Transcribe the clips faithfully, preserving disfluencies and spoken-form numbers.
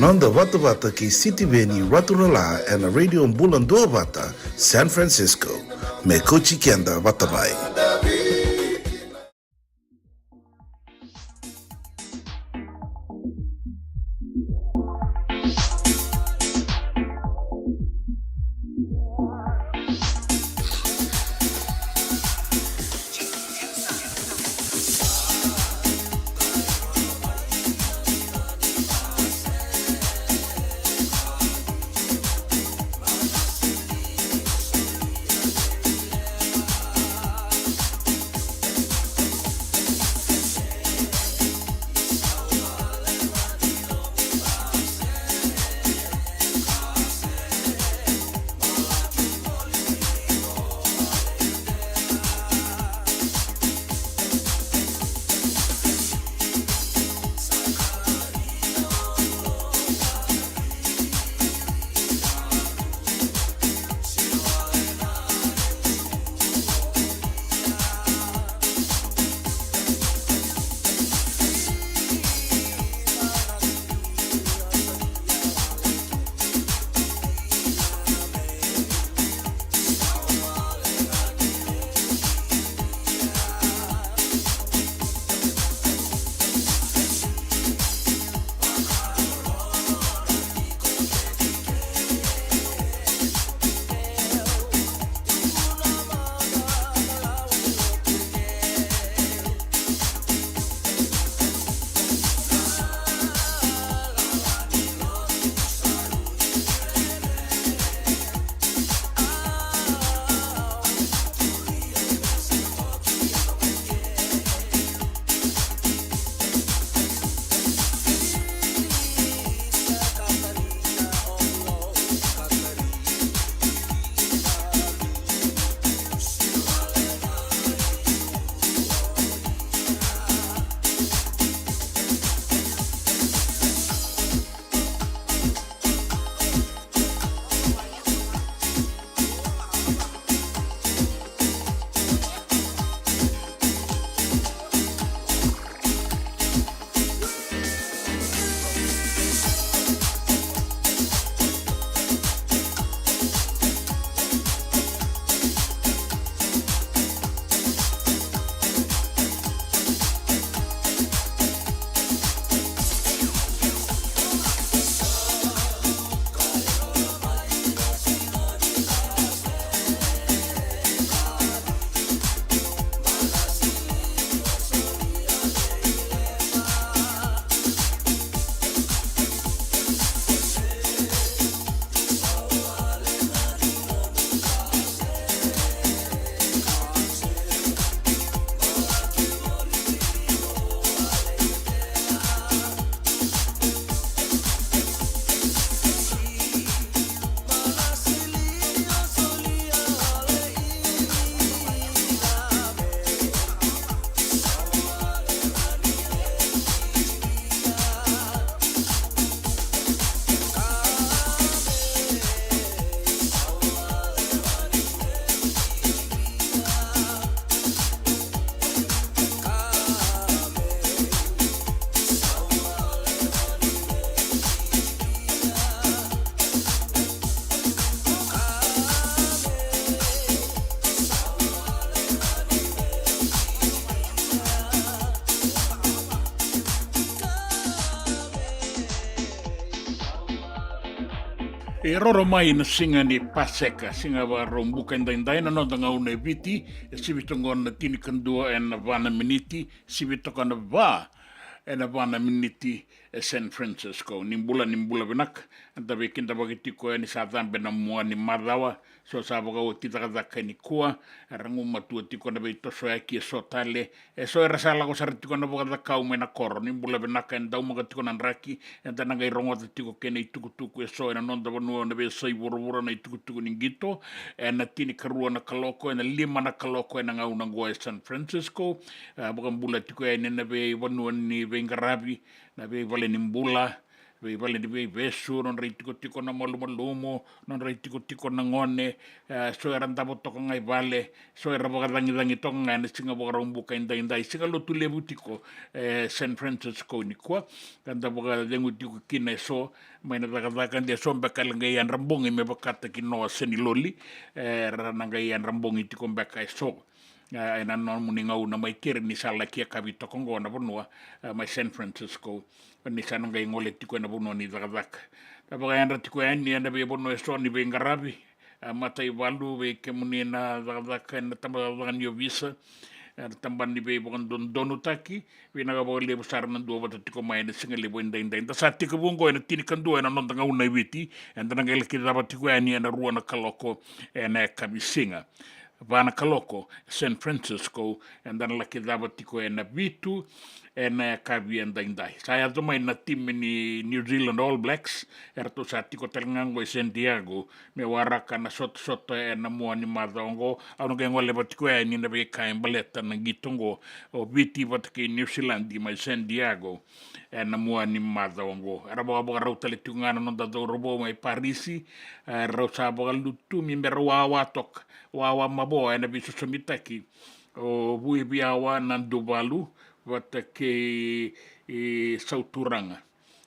Noda vatavata kei Sitiveni Raturala ena Radio Bula Duavata, San Francisco. Me kauti keda vata mai. E roro mai na siga ni Paseka, siga vakarau buka edaidai na noda gauna e Viti, e sivi toka na tinikadua ena va na miniti, sivi toka na va ena va na miniti e San Francisco. Ni bula, ni bula vinaka. Eda veikidavaki tiko yani, sa cabe na mua ni macawa, so sa vakaoti cakacaka e nikua, era gumatua tiko na veitosoyaki e so tale, e so era sa lako sara tiko na vakacakau mai na koro. Ni bula vinaka, e daumaka tiko na draki, eda na qai rogoca tiko kei na itukutuku e so ena noda vanua na veiyasai vuravura, na itukutuku ni qito, ena tinikarua na kaloko, ena lima na kaloko ena gauna oqo e San Francisco. A, vakabula tiko yani na veivanua ni veiqaravi, na veivale ni bula, veivale ni veivesu, nodra itikotiko na malumalumu, nodra itikotiko na gone, e, so era davo toka ga i vale, so era vakacagicagi toka ga ena siga Vakaraubuka edaidai. Siga Lotu levu tiko e San Francisco nikua, ka da vakacegu tiko kina e so mai na cakacaka, de so beka e qai yadra bogi me vakataki Noa Seniloli, e, era na qai yadra bogi tiko beka e so. E, ena nomuni gauna mai keri ni sa laki yakavi toka oqo na vanua, e, mai San Francisco, ni sa na qai gole tiko ena vanua ni cakacaka. Da vakayadra tiko yani ena veivanua e so ni veiqaravi, e, mataivalu vei kemuni na cakacaka ena tabacakacaka ni ovisa, e, na tabana ni veivakadodonutaki. Vinaka vakalevu sara na duavata tiko mai ena siga levu edaidai. Da sa tekivu oqo ena tinikadua ena noda gauna e Viti, eda na qai laki cava tiko yani ena rua na kaloko ena yakavi siga. Va na kaloko San Francisco, eda na laki cava tiko ena vitu ena yakavi edaidai. Sa yaco mai na timi ni New Zealand All Blacks, eratou sa tiko tale ga oqo e San Diego me waraka na sotasota ena mua ni macawa oqo. Au na qai goleva tiko yani na veika e baleta na qito oqo o Viti vata kei New Zealand mai San Diego ena mua ni macawa oqo. Era vakavakarau tale tiko ga na noda cauravou mai Parisi, e, rau sa vakalutumi me ra wawa toka, wawa mavoa ena veisosomitaki o Vuiviawa Naduvalu vata kei, e, Sauturaga.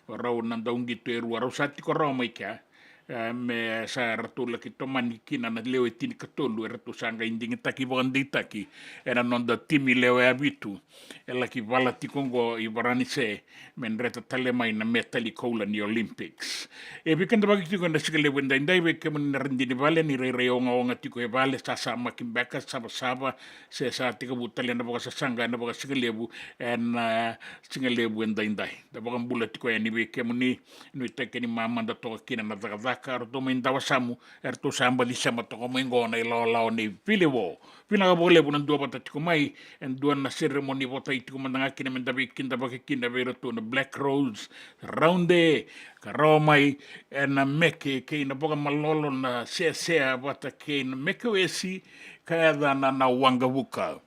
O rau na dauqito e rua, rau sa tiko rawa mai kea, e, me sa ratou laki tomani kina na lewe tinikatolu eratou sa qai digitaki vakadeitaki ena noda timi lewe e vitu e laki vala tiko oqo i Varanise me dreta tale mai na metali koula ni Olympics. E veikidavaki tiko ena siga levu edaidai vei kemuni na radini vale ni rairai ogaoga tiko e vale, sasamaki beka, savasava, se sa tekivu tale na vakasasaqa ena vakasigalevu ena, e, siga levu edaidai. Da vakabula tiko yani vei kemuni, nuitaki ni mamada toka kina na cakacaka. Eratou mai Dawasamu, eratou sa baci sema toka mai oqo na ilawalawa nei Vilivo. Vinaka vakalevu na duavata tiko mai. E dua na seremoni votai tiko mada ga kina me da veikidavaki kina vei iratou na Black Rose Round e, ka rawa mai ena meke kei na vakamalolo, na sesea vata kei na meke wesi ka yacana na Waqavuka.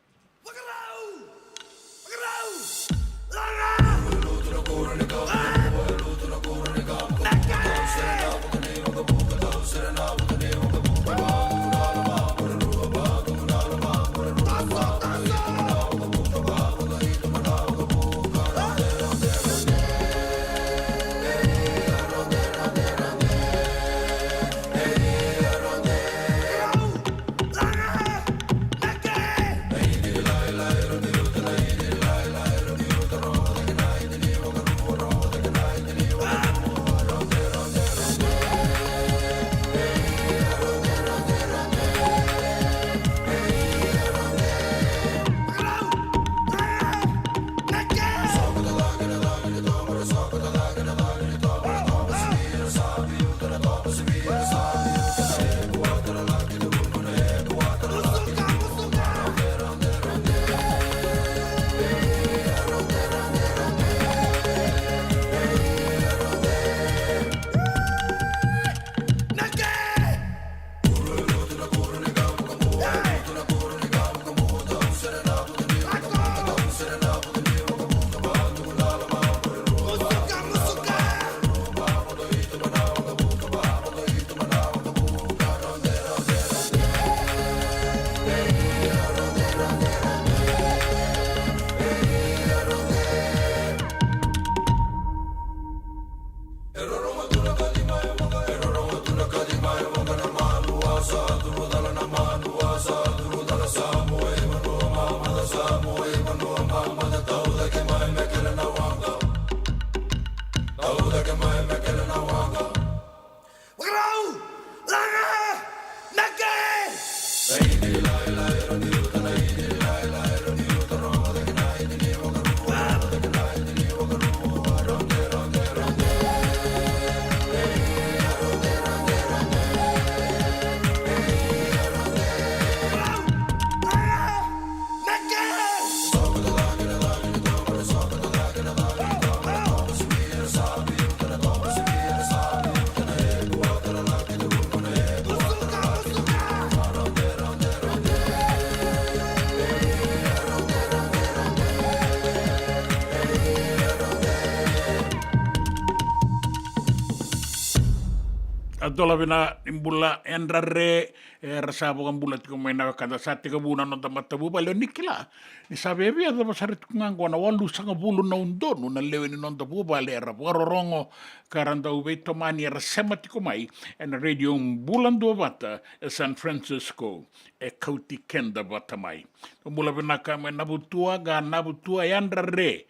Dola vina ni bula yadra re, era sa vakabula tiko mai na wekada. Sa tekivu na noda matavuvale, o ni kila ni sa veve yacova sara tiko ga oqo na walusagavulu na udolu na lewe ni noda vuvale era vakarorogo ka ra dau veitomani, era sema tiko mai ena Radio Bula Duavata e San Francisco, e kauti keda vata mai. Bula vinaka mai Navutua, ga Navutua yadra re.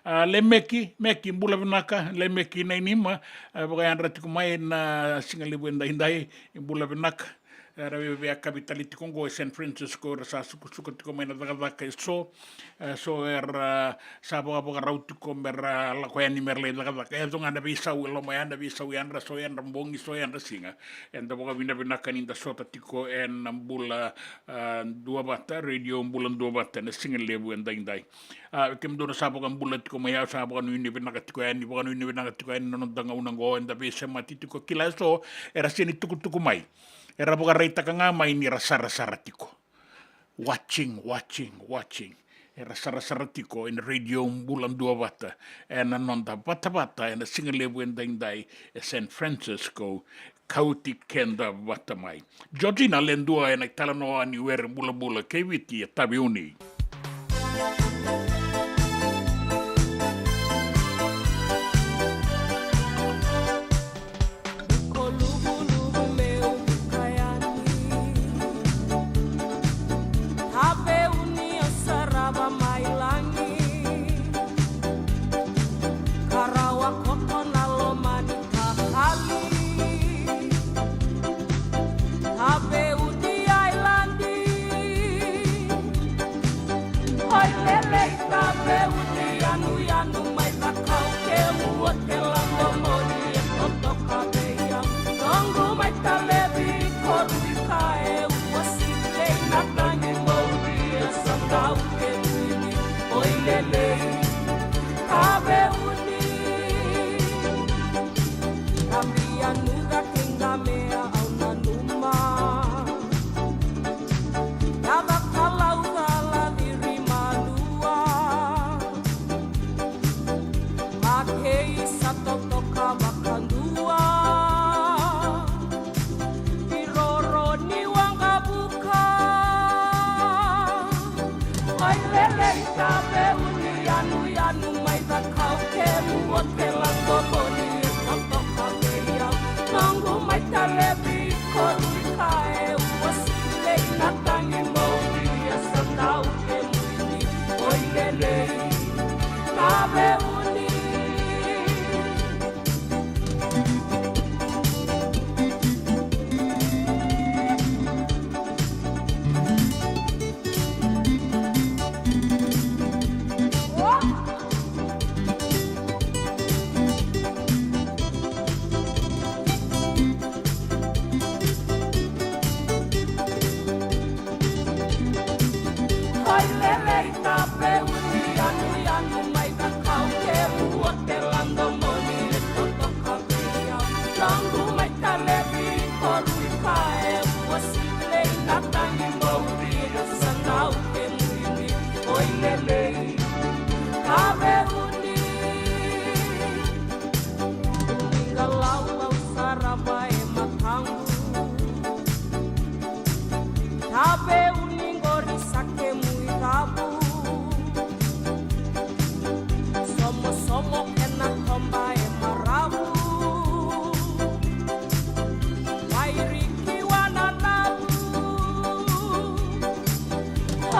A, Lemeki, Meki, bula vinaka, Lemeki Nainima, a, vakayadra tiko mai na sigalevu edaidai, bula vinaka. Era via, via kavi tale tiko oqo e San Francisco, era sa sukusuku tiko mai na cakacaka e so, e so era sa vakavakarau tiko mera lako yani mera lai cakacaka. E so ga na veisau e loma ya, na veisau yadra, so yadra bogi, so yadra siga. Eda vakavinavinaka ni da sota tiko ena Bula, a, Duavata, Radio Bula Duavata, na sigalevu edaidai. A, kemudou na sa vakabula tiko mai, au sa vakanuinui vinaka tiko yani, vakanuinui vinaka tiko yani na noda gauna oqo, eda veisemati tiko, kila e so era sega ni tukutuku mai. Era vakaraitaka ga mai ni ra sarasara tiko. Watching, watching, watching. Era sarasara tiko ena Radio Bula Duavata ena noda vatavata ena sigalevu edaidai e San Francisco, kauti keda vata mai. Georgina Ledua ena italanoa ni were bulabula kei Viti e Taveuni. Ko luvuluvu meu buka yani, Taveuni au sarava mai lagi. Ka rawa koto na loma ni kakali. Taveuni ailadi. Oi lelei Taveuni, yanuyanu mai, cakau kemu hotel, a domoni e totoka vei au. Noqu mai talevi ko Rui Kae, ua silei na tagi mouri, e sa dau kemuni. Oi lelei Taveuni. Ka via nuca kei Gamea au nanuma. Yaca Kalauca, Laciri, Malua. Makei sa totoka vakadua. Iroro ni waqavuka. Oi lelei Taveuni, yanuyanu mai, cakau kemu hotel, a domoni e totoka vei au. Noqu mai talevi ko Rui Kae, ua silei na tagi mouri, e sa dau kemuni. Oi lelei Taveuni. Oi lelei Taveuni, yanuyanu mai, cakau kemu hotel, a domoni e totoka vei au. Noqu mai talevi ko Rui Kae, ua silei na tagi mouri, e sa dau kemuni. Oi lelei Taveuni. Ni qalalau sarava e mataqu. Taveuni qori sa kemu icavu. Somosomo kena toba e maravu. Wairiki wananavu.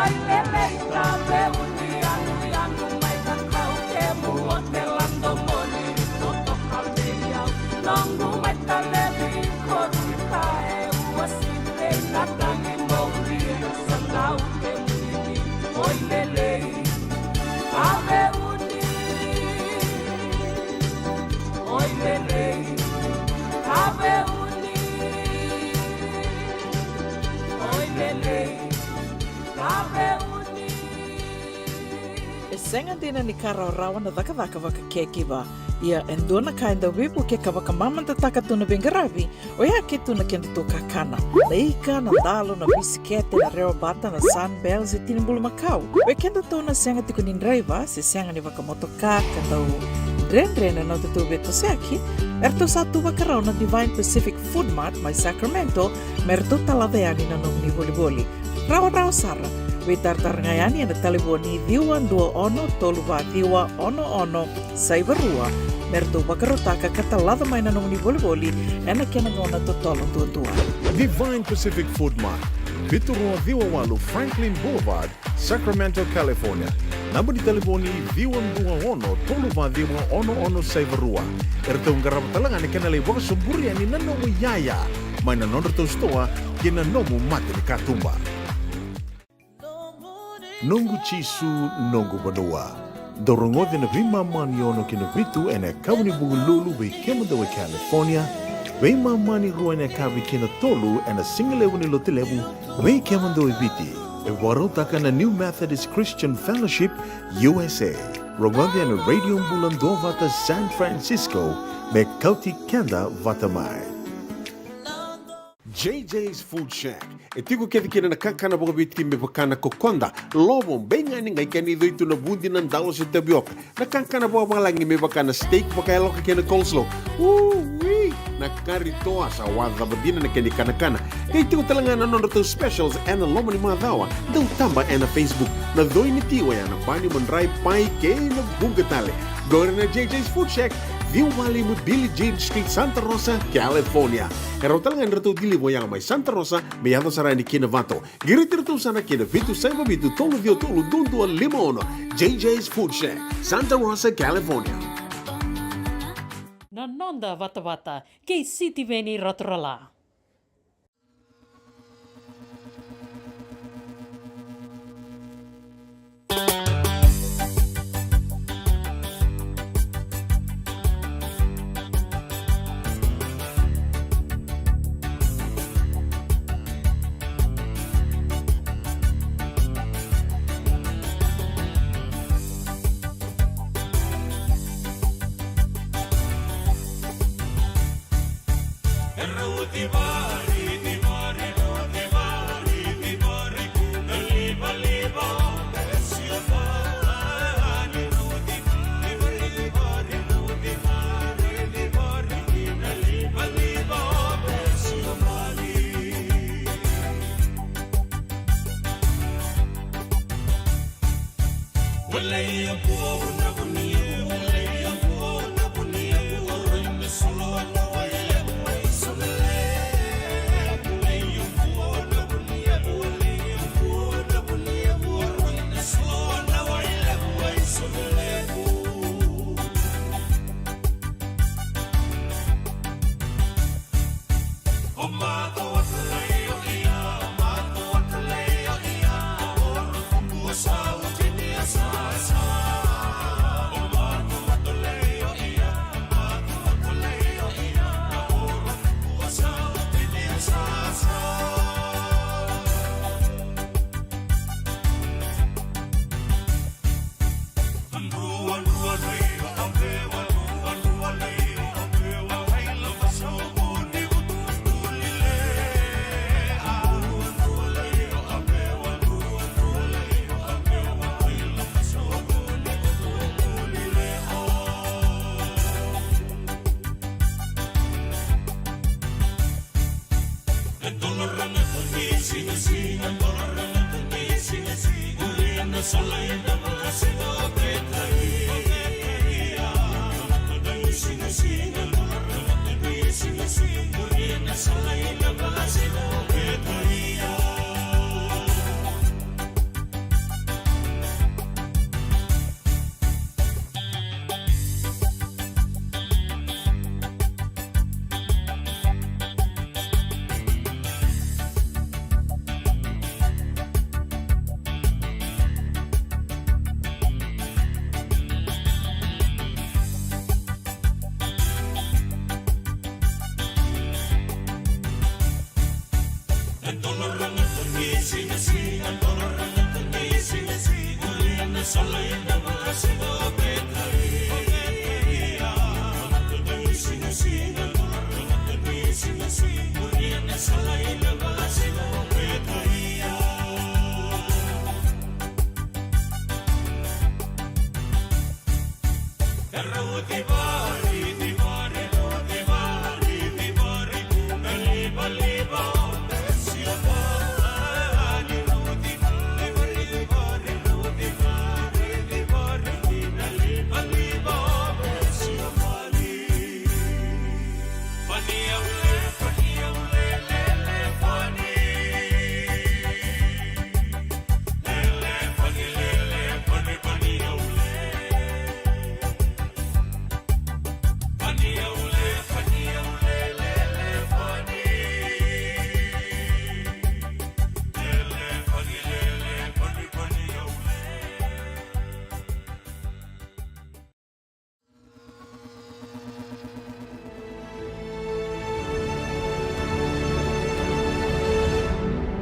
Oi lelei Taveuni, yanuyanu mai, cakau kemu hotel, a domoni e totoka vei au. Noqu mai talevi ko Rui Kae, ua silei na tagi mouri, e sa dau kemuni. Oi lelei Taveuni. Oi lelei Taveuni. Oi lelei Taveuni. E sega dina ni ka rawarawa na cakacaka vaka caregiver. Ia e dua na ka e dau veivukei ka vakamamadataka tu na veiqaravi, oya ke tu na kedatou kakana. Na ika, na dalo, na bisikete, na rewabata, na Sunbells, e tini bulumakau. Vei kedatou na sega tiko ni draiva se sega ni vakamotoka, ka dau Dredre na nodatou veitosoyaki, eratou sa tu vakarau na Divine Pacific Food Mart mai Sacramento me ratou talaca yani na nomuni volivoli. Rawarawa sara, veitaratara ga yani ena talevoni ciwa dua ono tolu va ciwa ono ono saiva rua me ratou vakarautaka ka talaca mai na nomuni volivoli ena kena gauna totolo duadua. Divine Pacific Food Mart, vitu rua ciwa walu Franklin Boulevard, Sacramento, California. Naba ni talevoni ciwa dua ono tolu va ciwa ono ono saiva rua. Eratou qarava tale ga na kena lai vakasoburi yani na nomu iyaya mai na nodratou sitoa kei na nomu mata ni katuba. Noqu Jisu, noqu vanua. Dou rogoci na veimama ni ono ki na vitu ena yakavi ni Vukelulu vei kemudou e California, veimama ni rua ena yakavi kei na tolu ena sigalevu ni Lotulevu vei kemudou e Viti. E vakarautaka na New Methodist Christian Fellowship U S A. Rogoci ena Radio Bula Duavata San Francisco me kauti keda vata mai. J J's Food Shack. E tiko kece kina na kakana vakaviti me vaka na kokoda, lovo, beigani, qai kena icoi tu na vudi, na dalo se tavioka. Na kakana vakavalagi me vaka na steak vakayaloka kei na coleslaw. Ui! Na kari toa sa wacava dina na kena ikanakana. Qai tiko tale ga na nodratou specials ena loma ni macawa. Dau taba ena Facebook. Na coi ni ti oya na bani, madrai, pai kei na vuqa tale. Qori na J J's Food Shack, ciwa walu lima Billie Jean Street, Santa Rosa, California. E rawa tale ga ni ratou deliver oya mai Santa Rosa me yaco sara yani ki Novato. Qiriti iratou sara ki na vitu saiva vitu tolu ciwa tolu dua dua lima ono. J J's Food Shack, Santa Rosa, California. Na noda vatavata kei Sitiveni Raturala.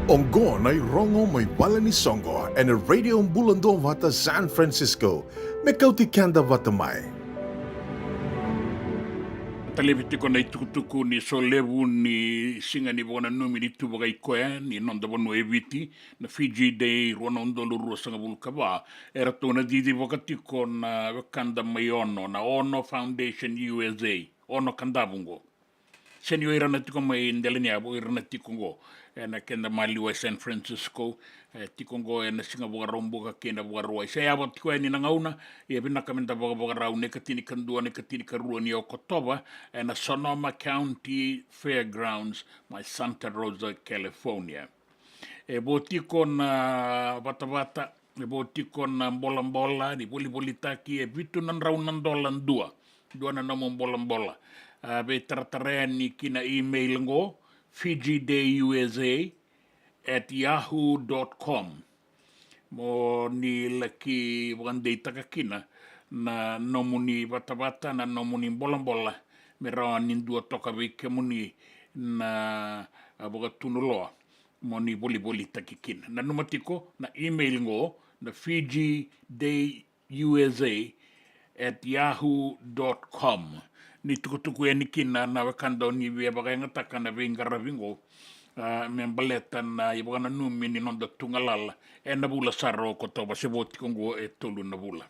Oqo na irogo mai vale ni soqo ena Radio Bula Duavata San Francisco, me kauti keda vata mai. Talevi tiko na itukutuku ni solevu ni siga ni vakananumi ni tu vakaikoya ni noda vanua e Viti, na Fiji Day rua na udolu ruasagavulu ka va. Eratou na cicivaka tiko na wekada mai Ono, na Ono Foundation U S A, Ono Kadavu qo. Sega ni o ira na tiko mai Delaniyavu, o ira na tiko qo ena keda maliwa e San Francisco, e tiko qo ena siga Vakaraubuka kei na Vakarauwai. Se yava tiko yani na gauna, ia vinaka meda vakavakarau na ikatinikadua, na ikatinikarua ni Okotova, ena Sonoma County Fairgrounds mai Santa Rosa, California. E vo tiko na vatavata, e vo tiko na bolabola ni volivolitaki, e vitu na drau na dola dua. Dua na nomu bolabola. A, veitaratara yani ki na email qo, Fiji Day U S A at yahoo dot com. Mo ni laki vakadeitaka kina na nomuni vatavata, na nomuni bolabola, me rawa ni dua toka vei kemuni na, a, vakatunuloa mo ni volivolitaki kina. Nanuma tiko na email qo, na Fiji Day U S A at yahoo dot com. Ni tukutuku yani kina na wekada o ni via vakayagataka na veiqaravi qo, a, me baleta na ivakananumi ni noda tu galala ena vula sara o Okotova, se vo tiko qo e tolu na vula.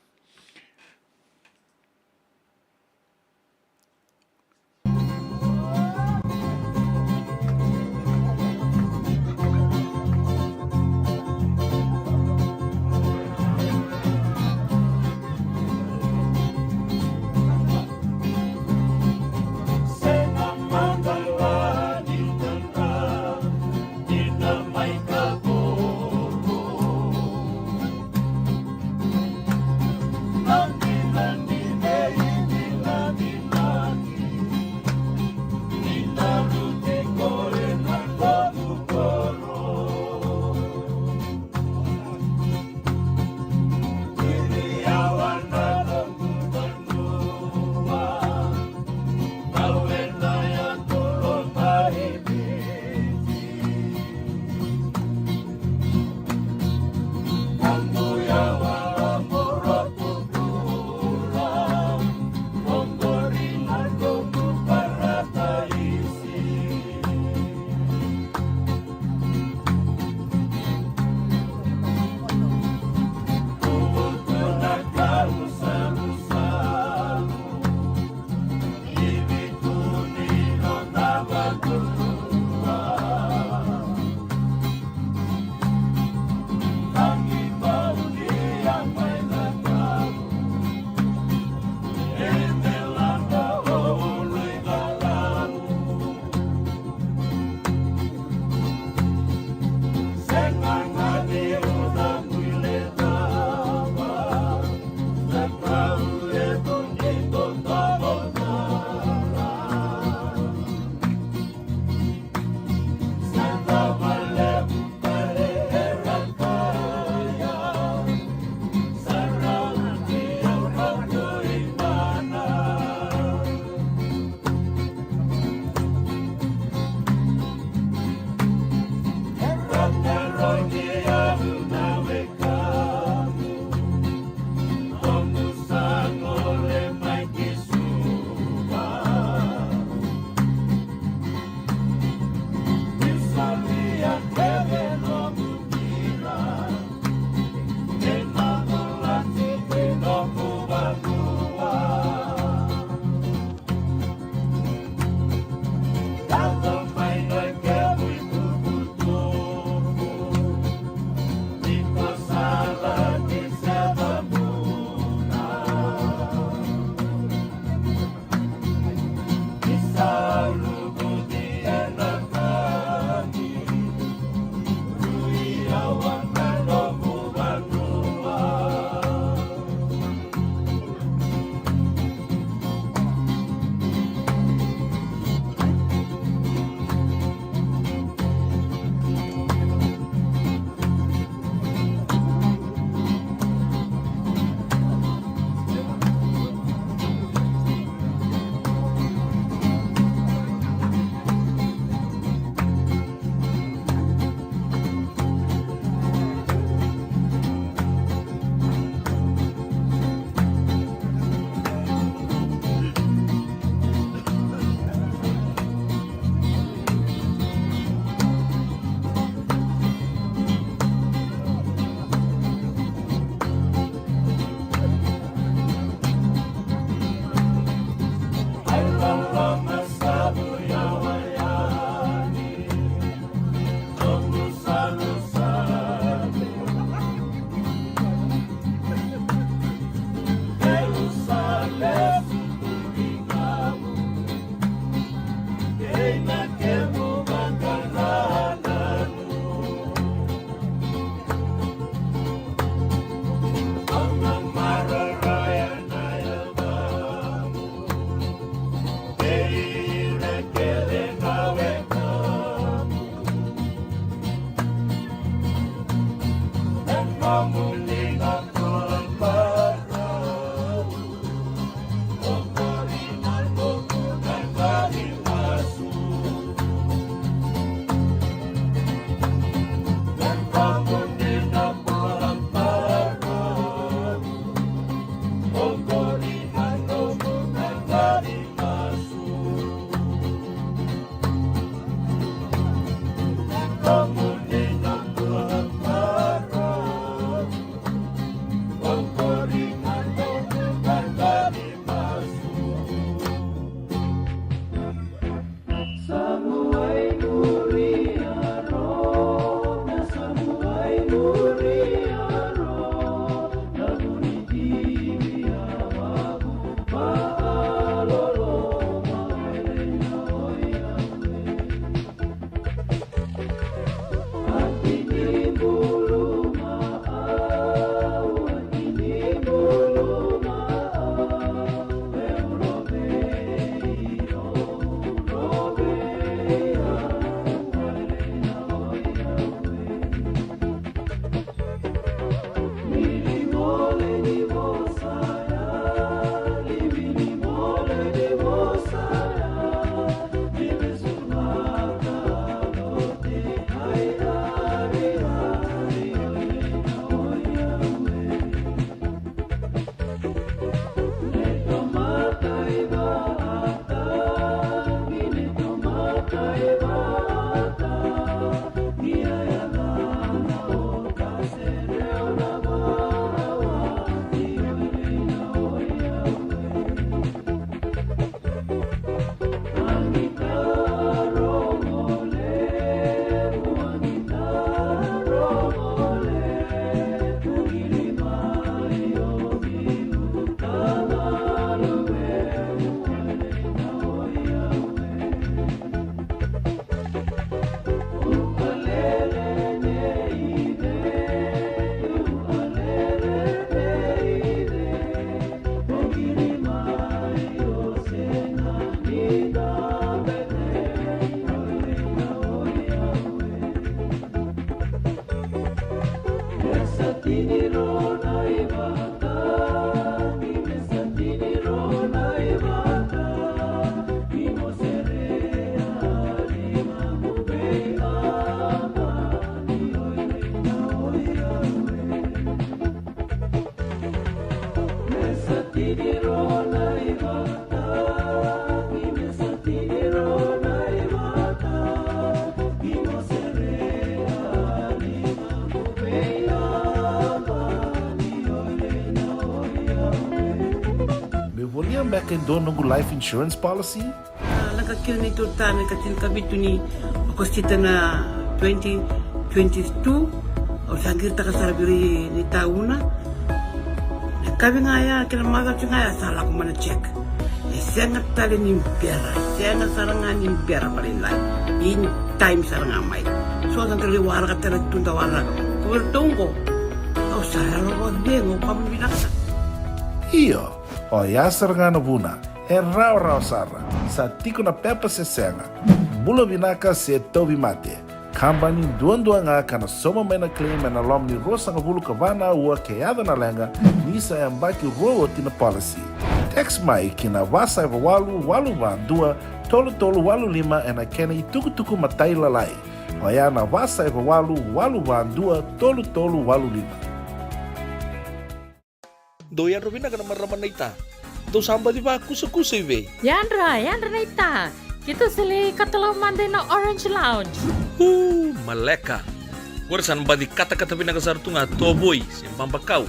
Me volia beka e dua noqu life insurance policy? A, lako kina neitou tane ka tinikavitu ni Okosita na twenty twenty-two. Au sa qiritaka sara vei ira ni tauna. Na kavi ga ya kei na macawa ga ya sa lako mai na check. E sega tale ni bera, sega sara ga ni bera vakalailai. In time sara ga mai. So sa qai waraka tale tu da waraka. Ko vei ratou qo. Au sa yalo vakacegu, au kama vinaka sara. Io, oya sara ga na vuna. E rawarawa sara, sa tiko na pepa se sega. Bula vinaka se tauvimate. Kabani duadua ga ka na sauma mai na claim ena loma ni ruasagavulu ka va na aua ke yaco na leqa, ni sa yabaki rua oti na policy. Text mai ki na va saiva walu walu va dua tolu tolu walu lima ena kena itukutuku matailalai. Oya na va saiva walu walu va dua tolu tolu walu lima. Dou yadra vinaka na marama naita. Dou sa baci vakusakusa i vei? Yadra, yadra naita. Keitou sa lai katalau mada ina Orange Lounge. Uu, maleka. Qori sa na baci katakata vinaka sara tu ga tovoi se babakau.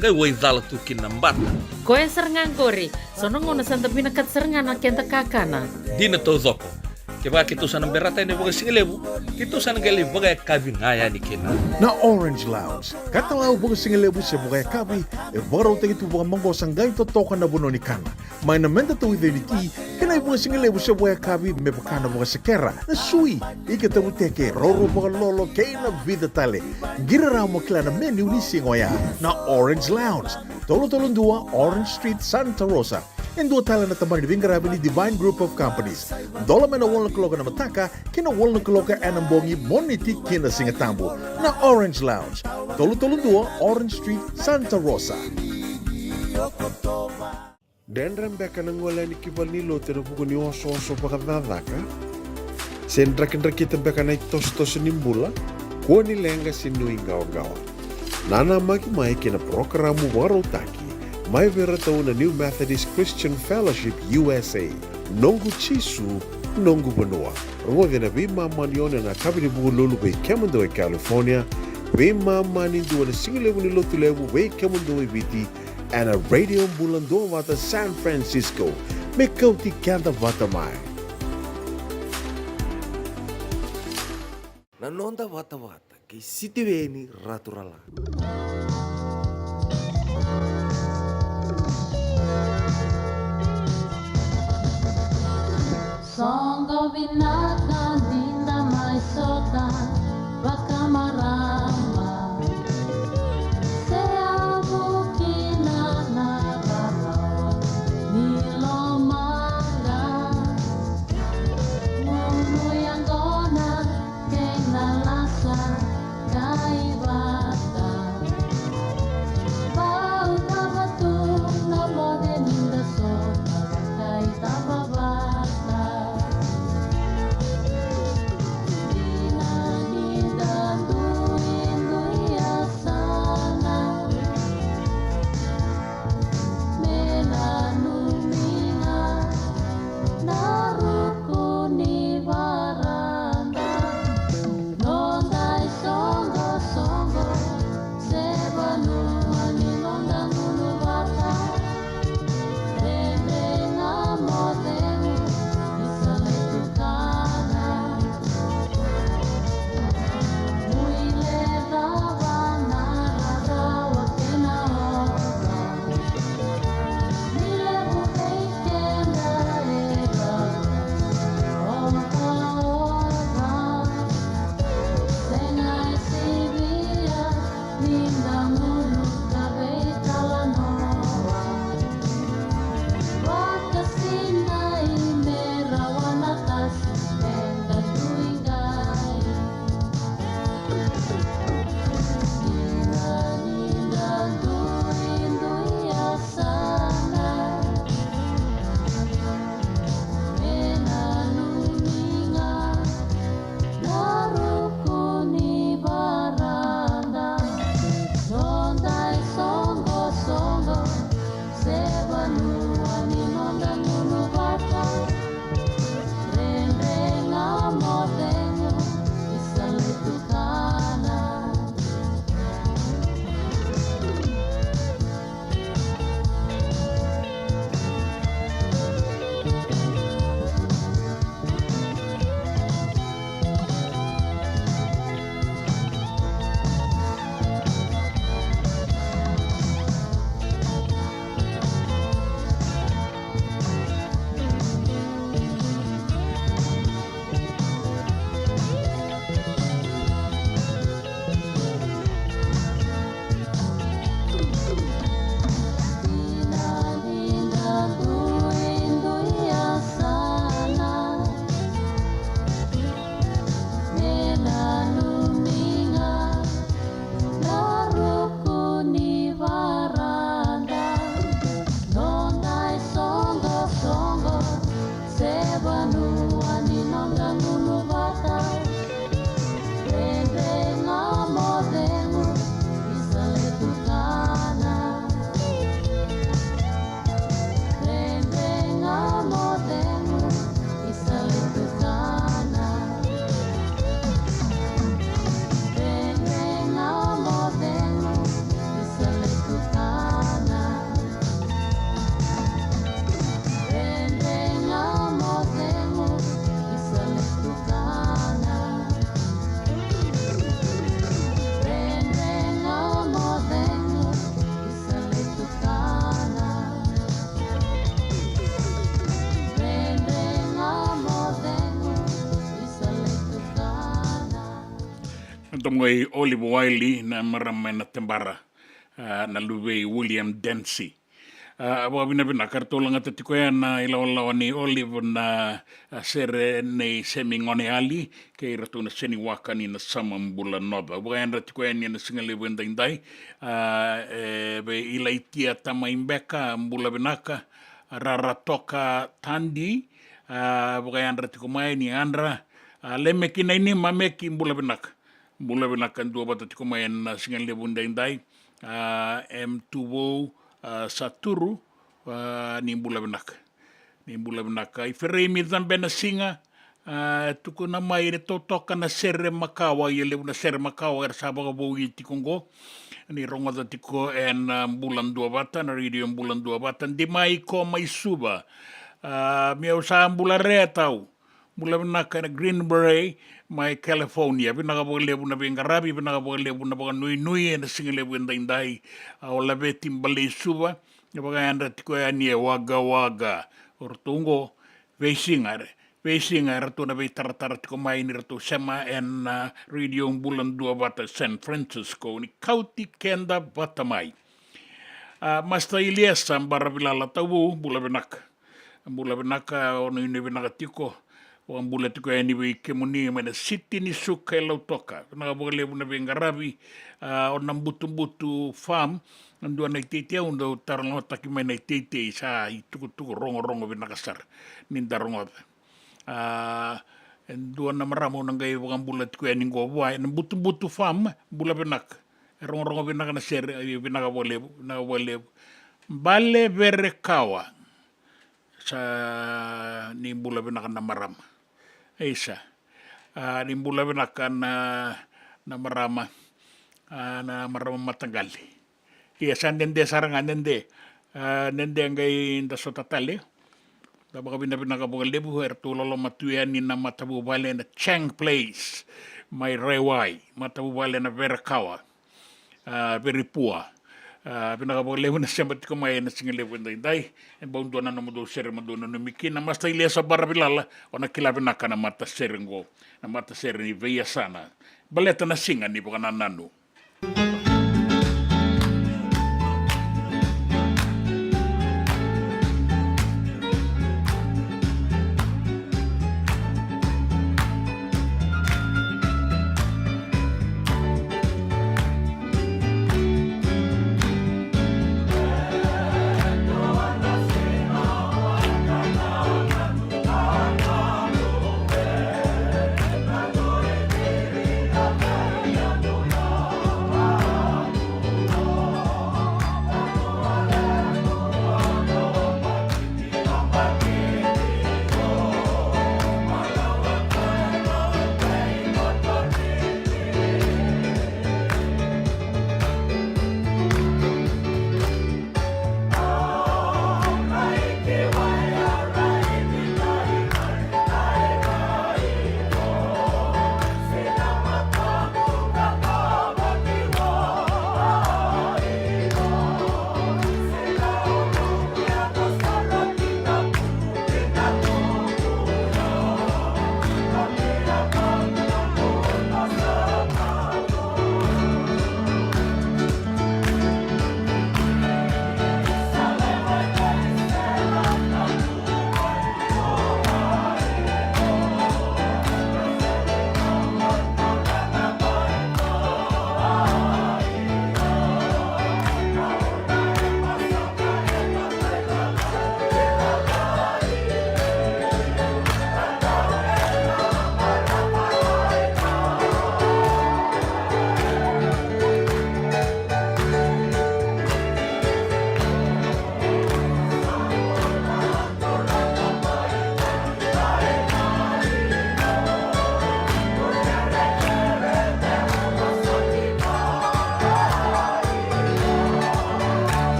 Qai waicala tu kina na bata. Koya sara ga qori. So na gauna sa da vinakata sara ga na keda kakana. Dina taucoko. Kevaka keitou sa na berata yani vakasigalevu, keitou sa na qai lai vakayakavi ga yani kina. Na Orange Lounge, katalau vakasigalevu se vakayakavi, e vakarautaki tu vakamaqosa qai totoka na vanua ni kana. Mai na meda tauica ni ti, kei na ivakasigalevu se vakayakavi me vaka na vakasekera, na sui, ika tavuteke, roro vakalolo, kei na vica tale. Qiri rawa mo kila na menu ni siga oya. Na Orange Lounge, tolu tolu dua Orange Street, Santa Rosa. E dua tale na tabana ni veiqaravi ni Divine Group of Companies. Dola mai na walu na kaloko ena mataka ki na walu na kaloko ena bogi, Moniti ki na Sigatabu. Na Orange Lounge, tolu tolu dua Orange Street, Santa Rosa. Dredre beka na gole yani ki valenilotu ena vuku ni osooso vakacakacaka? Se drakidrakita beka na itosotoso ni bula? Kua ni leqa se nuiqawaqawa. Nanamaki mai ki na parokaramu vakarautaki Mai vei ratou na New Methodist Christian Fellowship U S A. Noqu Jisu, noqu vanua. Rogoci na veimama ni ono ena yakavi ni Vukelulu vei kemudou e California, veimama ni dua na sigalevu ni Lotulevu vei kemudou e Viti, ena Radio Bula Duavata San Francisco. Me kauti keda vata mai. Na noda vatavata kei Sitiveni Raturala. Soqo vinaka ni da mai sota vakamarama. Seavu kina na rarawa ni lomaqa. Gunu yaqona kei na lasa kai vata. Vau cava tu na moce ni da sota kai cava vata. Dina ni da duidui yasana. Me nanumi ga na ruku ni varada. Noda isoqosoqo se vanua ni noda gunu vata. Dredre ga mo cegu ni sa levu kana. Muile cava na rarawa kei na oca. Ni levu vei keda e rarawa ocaoca. Sega e sivia ni da gunu ka veitalanoa. Vakasinai me rawa na tasi eda dui qai. Dina ni da duidui yasana. Me nanumi ga na ruku ni varada. Noda isoqosoqo se vanua ni noda gunu vata. Dredre ga mo cegu ni sa levu kana. Na ruku ni varada, noda isoqosoqo se vanua ni noda gunu vata. Dredre ga mo cegu ni sa levu kana. Dredre ga mo cegu ni sa levu kana. Dredre ga mo cegu ni sa levu kana. Dredre ga mo cegu ni sa levu kana. Dredre ga mo cegu ni sa levu kana. Dredre ga mo cegu ni sa levu kana. Domo i Olive Wiley na marama ena Tebara, ah, na luve i William Dancy. Ah, vakavinavinaka, eratou lagata tiko ya na ilawalawa ni Olive na, ah, sere nei Semi Goneyali kei iratou na Seniwaka ni Nasama Bula Noca. Au vakayadra tiko yani ena sigalevu edaidai, ah, e vei Ilaitia Tamaibeka, bula vinaka. Raratoka Tadi, ah, vakayadra tiko mai ni yadra. Ah, Lemeki Naini, Mameki, bula vinaka. Bula vinaka, duavata tiko mai ena sigalevu edaidai. Ah, M Tuvou, a, Saturu, a, ni bula vinaka. Ni bula vinaka. I Feremi Cabena Siga, a, tukuna mai ni totoka na sere makawa, ia levu na sere makawa era sa vakavouya tiko oqo. Ni rogoca tiko ena, a, Bula Duavata, na Radio Bula Duavata. Di mai ko mai Suva. A, meu sa bula re tau. Bula vinaka ena Green Beret mai California. Vinaka vakalevu na veiqaravi, vinaka vakalevu na vakanuinui ena siga levu edaidai. A, o Laveti Balei Suva, e vakayadra tiko yani e Wagga Wagga. O ratou oqo, veisiga, veisiga e ratou na veitaratara tiko mai ni ratou sema ena, a, Radio Bula Duavata San Francisco, ni kauti keda vata mai. A, Master Iliesa Baravilala Tauvu, bula vinaka. Bula vinaka, o nuinui vinaka tiko. Vakabula tiko yani vei kemuni mai na siti ni suka e Lautoka. Vinaka vakalevu na veiqaravi, a, o Nabutubutu Farm. Na dua na iteitei au dau talanoataki mai na iteitei, sa itukutuku rogorogo vinaka sara. Ni da rogoca. A, e dua na marama au na qai vakabula tiko yani qo vua, e Nabutubutu Farm, bula vinaka. E rogorogo vinaka na sere, e vinaka vakalevu, vinaka vakalevu. Bale Verekawa. Sa ni bula vinaka na marama. Isa. A, ni bula vinaka na, na marama. A, na marama mataqali. Ia sa dede sara ga, dede. A, dede qai da sota tale. Da vakavinavinaka vakalevu, eratou loloma tu yani na matavuvale na Chang Place. Mai Raiwai. Matavuvale na Verekawa. A, Veripua. A, vinaka vakalevu na sema tiko mai ena siga levu edaidai. E bau dua na nomudou sere mo dou nanumi kina. Master Iliesa Baravilala, o na kila vinaka na matasere qo. Na matasere ni veiyasana. Baleta na siga ni vakanananu.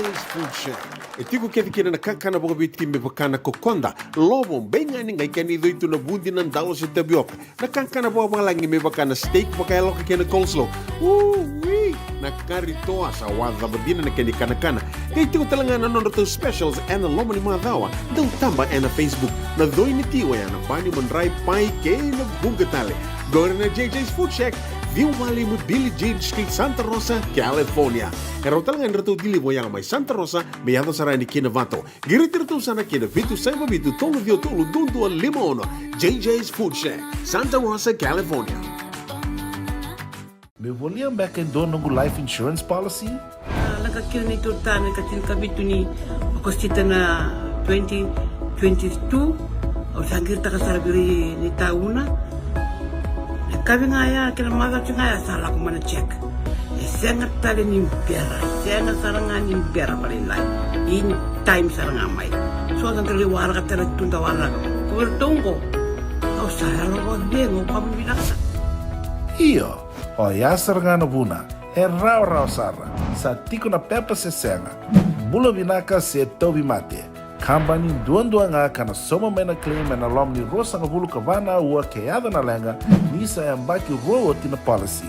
Food Shack. E tiko kece kina na kakana vakaViti me vaka na kokoda, lovo, beigani, qai kena icoi tu na vudi, na dalo se tavioka. Na kakana vakavalagi me vaka na steak vakayaloka kei na coleslaw. Ui! Na kari toa sa wacava dina na kena ikanakana. Qai tiko tale ga na nodratou specials ena loma ni macawa. Dau taba ena Facebook. Na coi ni ti oya na bani, madrai, pai kei na vuqa tale. Qori na J J's Food Shack, ciwa walu lima Billie Jean Street, Santa Rosa, California. E rawa tale ga ni ratou deliver oya mai Santa Rosa me yaco sara yani ki Novato. Qiriti iratou sara ki na vitu saiva vitu tolu ciwa tolu dua dua lima ono. J J's Food Shack, Santa Rosa, California. Meu volia beka e dua noqu life insurance policy? A, lako kina neitou ta na ikatinikavitu ni Okosita na twenty twenty-two. Au sa qiritaka sara vei ira na itauna. E kavi ga ya kei na macawa ga ya sa lako mai na check. E sega tale ni bera, e sega sara ga ni bera vakalailai. In time sara ga mai. So da qai waraka tale tu da waraka. Ko iratou qo, au sa yalo vakacegu, au vakavinavinaka. Io, oya sara ga na vuna. E rawarawa sara. Sa tiko na pepa se sega. Bula vinaka se tauvimate. Kabani duadua ga ka na sauma mai na claim ena loma ni ruasagavulu ka va na aua ke yaco na leqa, ni sa yabaki rua oti na policy.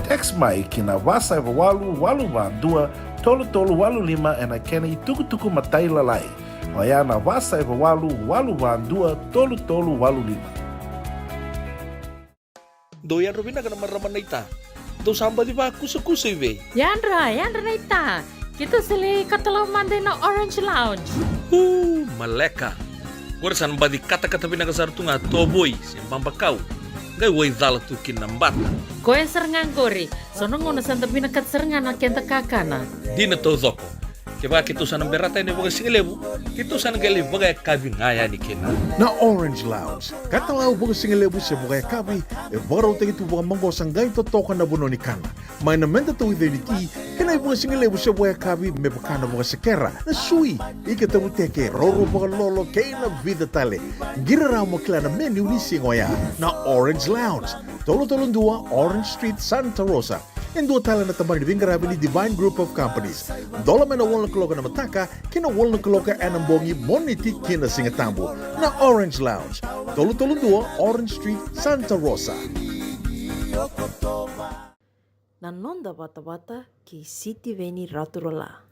Text mai ki na va saiva walu walu va dua tolu tolu walu lima ena kena itukutuku matailalai. Oya na va saiva walu walu va dua tolu tolu walu lima. Dou yadra vinaka na marama naita. Dou sa baci vakusakusa i vei? Yadra, yadra naita. Keitou sa lai katalau mada ina Orange Lounge. Uu, maleka. Qori sa na baci katakata vinaka sara tu ga tovoi se babakau. Qai waicala tu kina na bata. Koya sara ga qori. So na gauna sa da vinakata sara ga na keda kakana. Dina taucoko. Kevaka keitou sa na berata yani vakasigalevu, keitou sa na qai lai vakayakavi ga yani kina. Na Orange Lounge, katalau vakasigalevu se vakayakavi, e vakarautaki tu vakamaqosa qai totoka na vanua ni kana. Mai na meda tauica ni ti, kei na ivakasigalevu se vakayakavi me vaka na vakasekera, na sui, ika tavuteke, roro vakalolo, kei na vica tale. Qiri rawa mo kila na menu ni siga oya. Na Orange Lounge, tolu tolu dua Orange Street, Santa Rosa. E dua tale na tabana ni veiqaravi ni Divine Group of Companies. Dola mai na walu na kaloko ena mataka ki na walu na kaloko ena bogi, Moniti ki na Sigatabu. Na Orange Lounge, tolu tolu dua Orange Street, Santa Rosa. Na noda vatavata kei Sitiveni Raturala.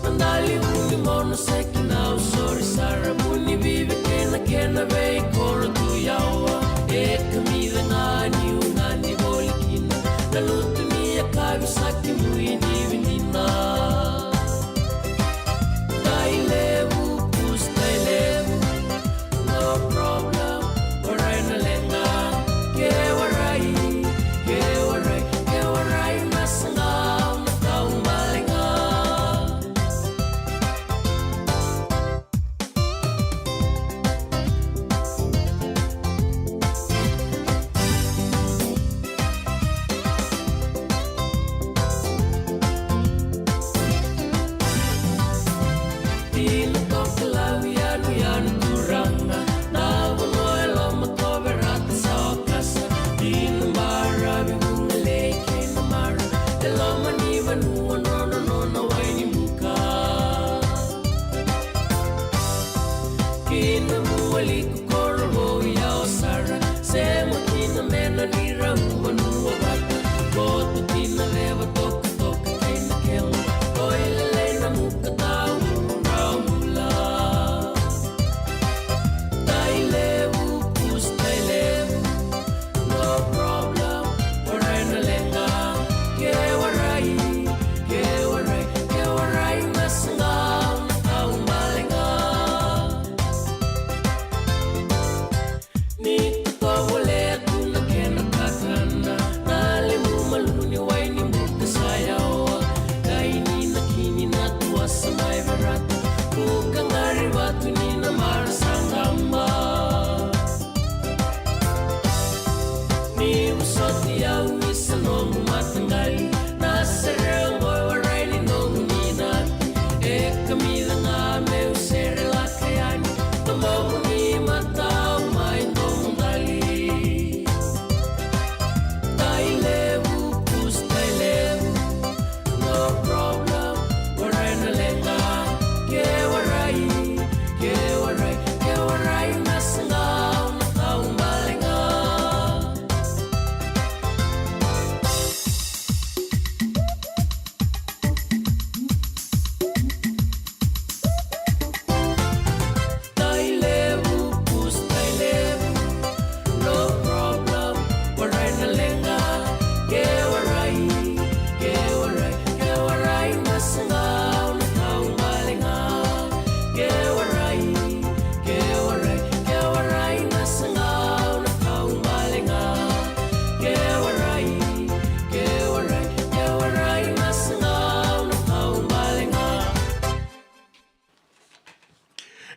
Mada liu ni mona seki na usori sara, muni vivi kei na kena veikoro tu yawa. E kamica ga niu gadi voli kina na lutu ni yakavi, sa kemuni ni vinina. Dai levu, kus dai levu. No problem, warai na leqa. Ke warai, ke warai, ke warai na saqa, na kau baleqa.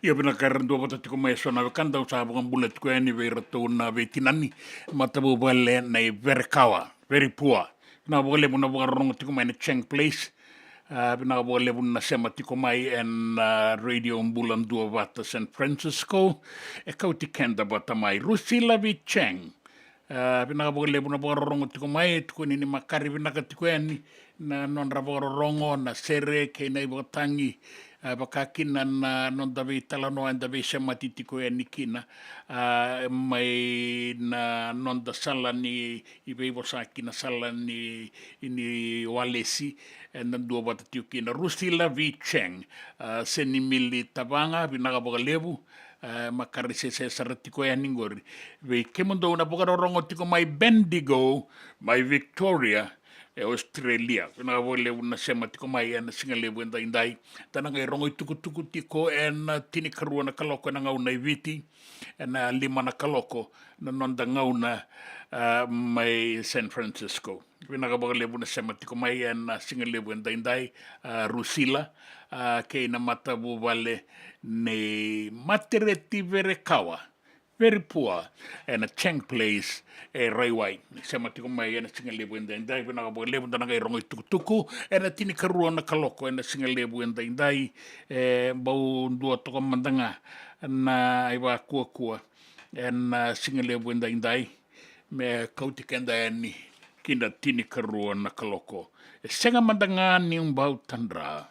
Io, vinaka era dua vata tiko mai eso na wekada, au sa vakabula tiko yani vei iratou na veitinani, matavuvale na i Verekawa, very poor. Vinaka vakalevu na vakarorogo tiko mai na Cheng Place. Ah, vinaka vakalevu na sema tiko mai ena, ah, Radio Bula Duavata San Francisco. E kauti keda vata mai Rusila V Cheng. Ah, vinaka vakalevu na vakarorogo tiko mai, e tukuni ni makare vinaka tiko yani na nodra vakarorogo, na sere kei na ivakatagi. Ah, vaka kina na noda veitalanoa eda veisemati tiko yani kina, ah, mai na noda sala ni i veivosa ki na sala ni, ni walesi, eda dua vata tiko kina. Rusila V Cheng, ah, Senimili Tavaga, vinaka vakalevu. Ah, makare sese sara tiko yani qori. Vei kemudou na vakarorogo tiko mai Bendigo, mai Victoria, e Australia. Vinaka vakalevu na sema tiko mai ena siga levu edaidai. Da na qai rogo i tukutuku tiko ena tinikarua na kaloko ena gauna i Viti, ena lima na kaloko na noda gauna, ah, mai San Francisco. Vinaka vakalevu na sema tiko mai ena siga levu edaidai, ah, Rusila, ah, kei na matavuvale nei Matereti Verekawa, very poor, ena Cheng Place e Raiwai. Sema tiko mai ena siga levu edaidai, vinaka vakalevu. Da na qai rogo i tukutuku ena tinikarua na kaloko ena siga levu edaidai. E bau dua toka mada ga na ivakuakua ena siga levu edaidai, me kauti keda yani ki na tinikarua na kaloko. E sega mada ga ni bau tadra.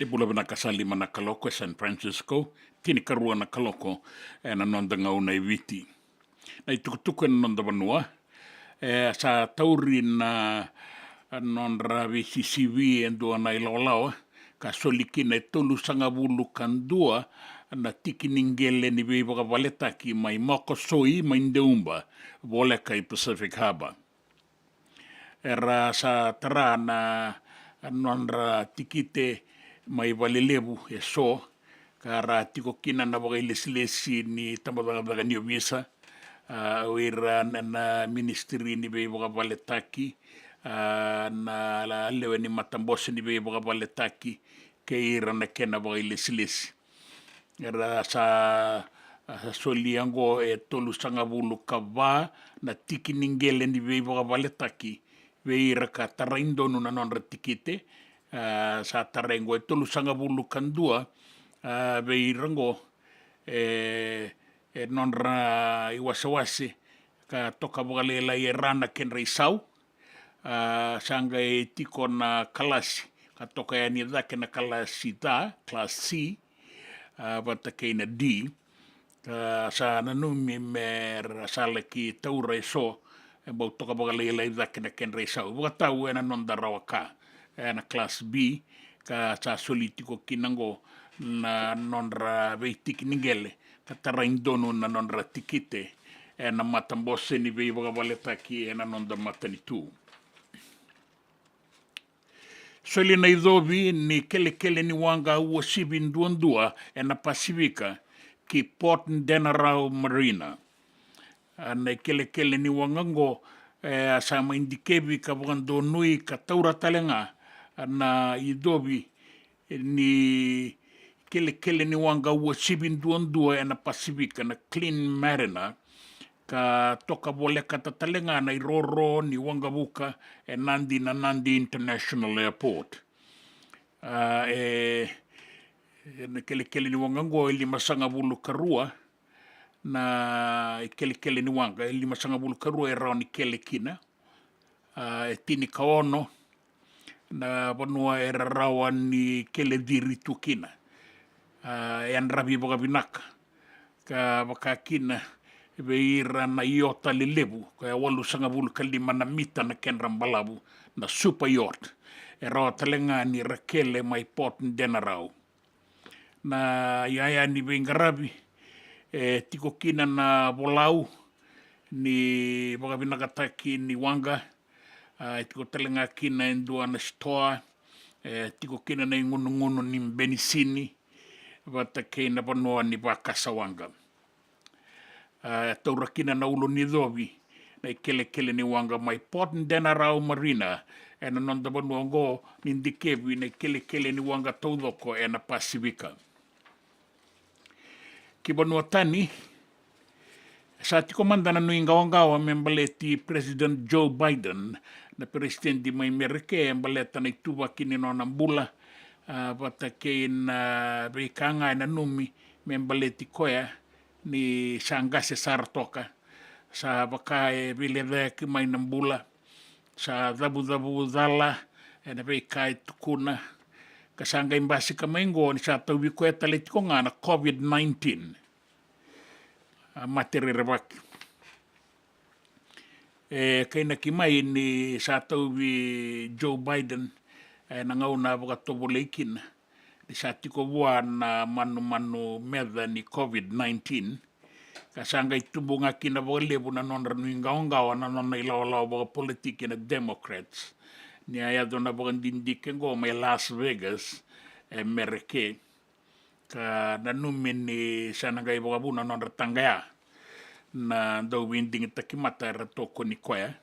Ni bula vinaka. Sa lima na kaloko e San Francisco, tinikarua na kaloko ena noda gauna e Viti. Na itukutuku ena noda vanua, e sa tauri na nodra veisisivi e dua na ilawalawa, ka soli kina e tolusagavulu ka dua na tiki ni qele ni veivakavaletaki mai Mokosoi, mai Deuba, voleka i Pacific Harbour. Era sa tara na nodra tikite mai valelevu eso, ka ra tiko kina na vakailesilesi ni tabacakacaka ni ovisa, a, o ira na, na ministry ni veivakavaletaki, a, na la-, lewe ni matabose ni veivakavaletaki, kei ira na kena vakailesilesi. Era sa, a, sa solia oqo e tolusagavulu ka va na tiki ni qele ni veivakavaletaki vei ira ka tarai donu na nodra tikite. A, sa tarai oqo e tolusagavulu ka dua, a, vei ira oqo e, e nodra iwasewase ka toka vakalailai e ra na kedra isau. A, sa qai tiko na kalasi ka toka yani cake na kalasi ca, class C, a, vata kei na D. Ka sa nanumi me ra sa laki taura eso, e bau toka vakalailai cake na kedra isau, vakatau ena noda rawa ka, ena class B, ka sa soli tiko kina oqo na nodra veitiki ni qele ka tarai donu na nodra tikite ena matabose ni veivakavaletaki ena noda matanitu. Soli na icovi ni kelekele ni waqa uasivi duadua ena Pasifika ki Port Denarau Marina. A, na ikelekele ni waqa oqo, e, a sa mai dikevi ka vakadonui ka taura tale ga na icovi ni kelekele ni waqa uasivi duadua ena Pasifika, na Clean Mariner, ka toka volekata tale ga na iroro ni waqavuka e Nadi, na Nadi International Airport. A, e, e na kelekele ni waqa oqo e limasagavulu ka rua, na ikelekele ni waqa e limasagavulu ka rua e rawa ni kele kina. A, e tini ka ono na vanua era rawa ni kele ciri tu kina. A, e yadravi vakavinaka, ka vaka kina vei ira na iota lelevu, ka e walusagavulu ka lima na mita na kedra balavu, na super yacht. E rawa tale ga ni ra kele mai Port Denarau. Na iyaya ni veiqaravi, e tiko kina na volau ni vakavinakataki ni waqa, a, e tiko tale ga kina e dua na sitoa, e tiko kina na igunugunu ni benisini, vata kei na vanua ni vakasa waqa. A, e taura kina na ulu ni covi na ikelekele ni waqa mai Port Denarau Marina ena noda vanua oqo, ni dikevi na ikelekele ni waqa taucoko ena Pasifika. Ki vanua tani, sa tiko mada na nuiqawaqawa me baleti President Joe Biden, na peresitedi mai Merika, e baleta na ituvaki ni nona bula, a, vata kei na veika ga e nanumi me baleti koya ni sa qase sara toka. Sa vaka e veilecayaki mai na bula, sa cavucavu cala ena veika e tukuna, ka sa qai basika mai oqo ni sa tauvi koya tale tiko ga na COVID nineteen. A, mate rerevaki. E kainaki mai ni sa tauvi Joe Biden, e, na gauna a vakatovolei kina, ni sa tiko vua na manumanu meca ni COVID nineteen, ka sa qai tubu ga kina vakalevu na nodra nuiqawaqawa na nona ilawalawa vakapolitiki na Democrats, ni a yaco na vakadidike oqo mai Las Vegas, e Merika. Ka nanumi ni sa na qai vakavuna nodra taqaya na dauveidigitaki mata era tokoni koya,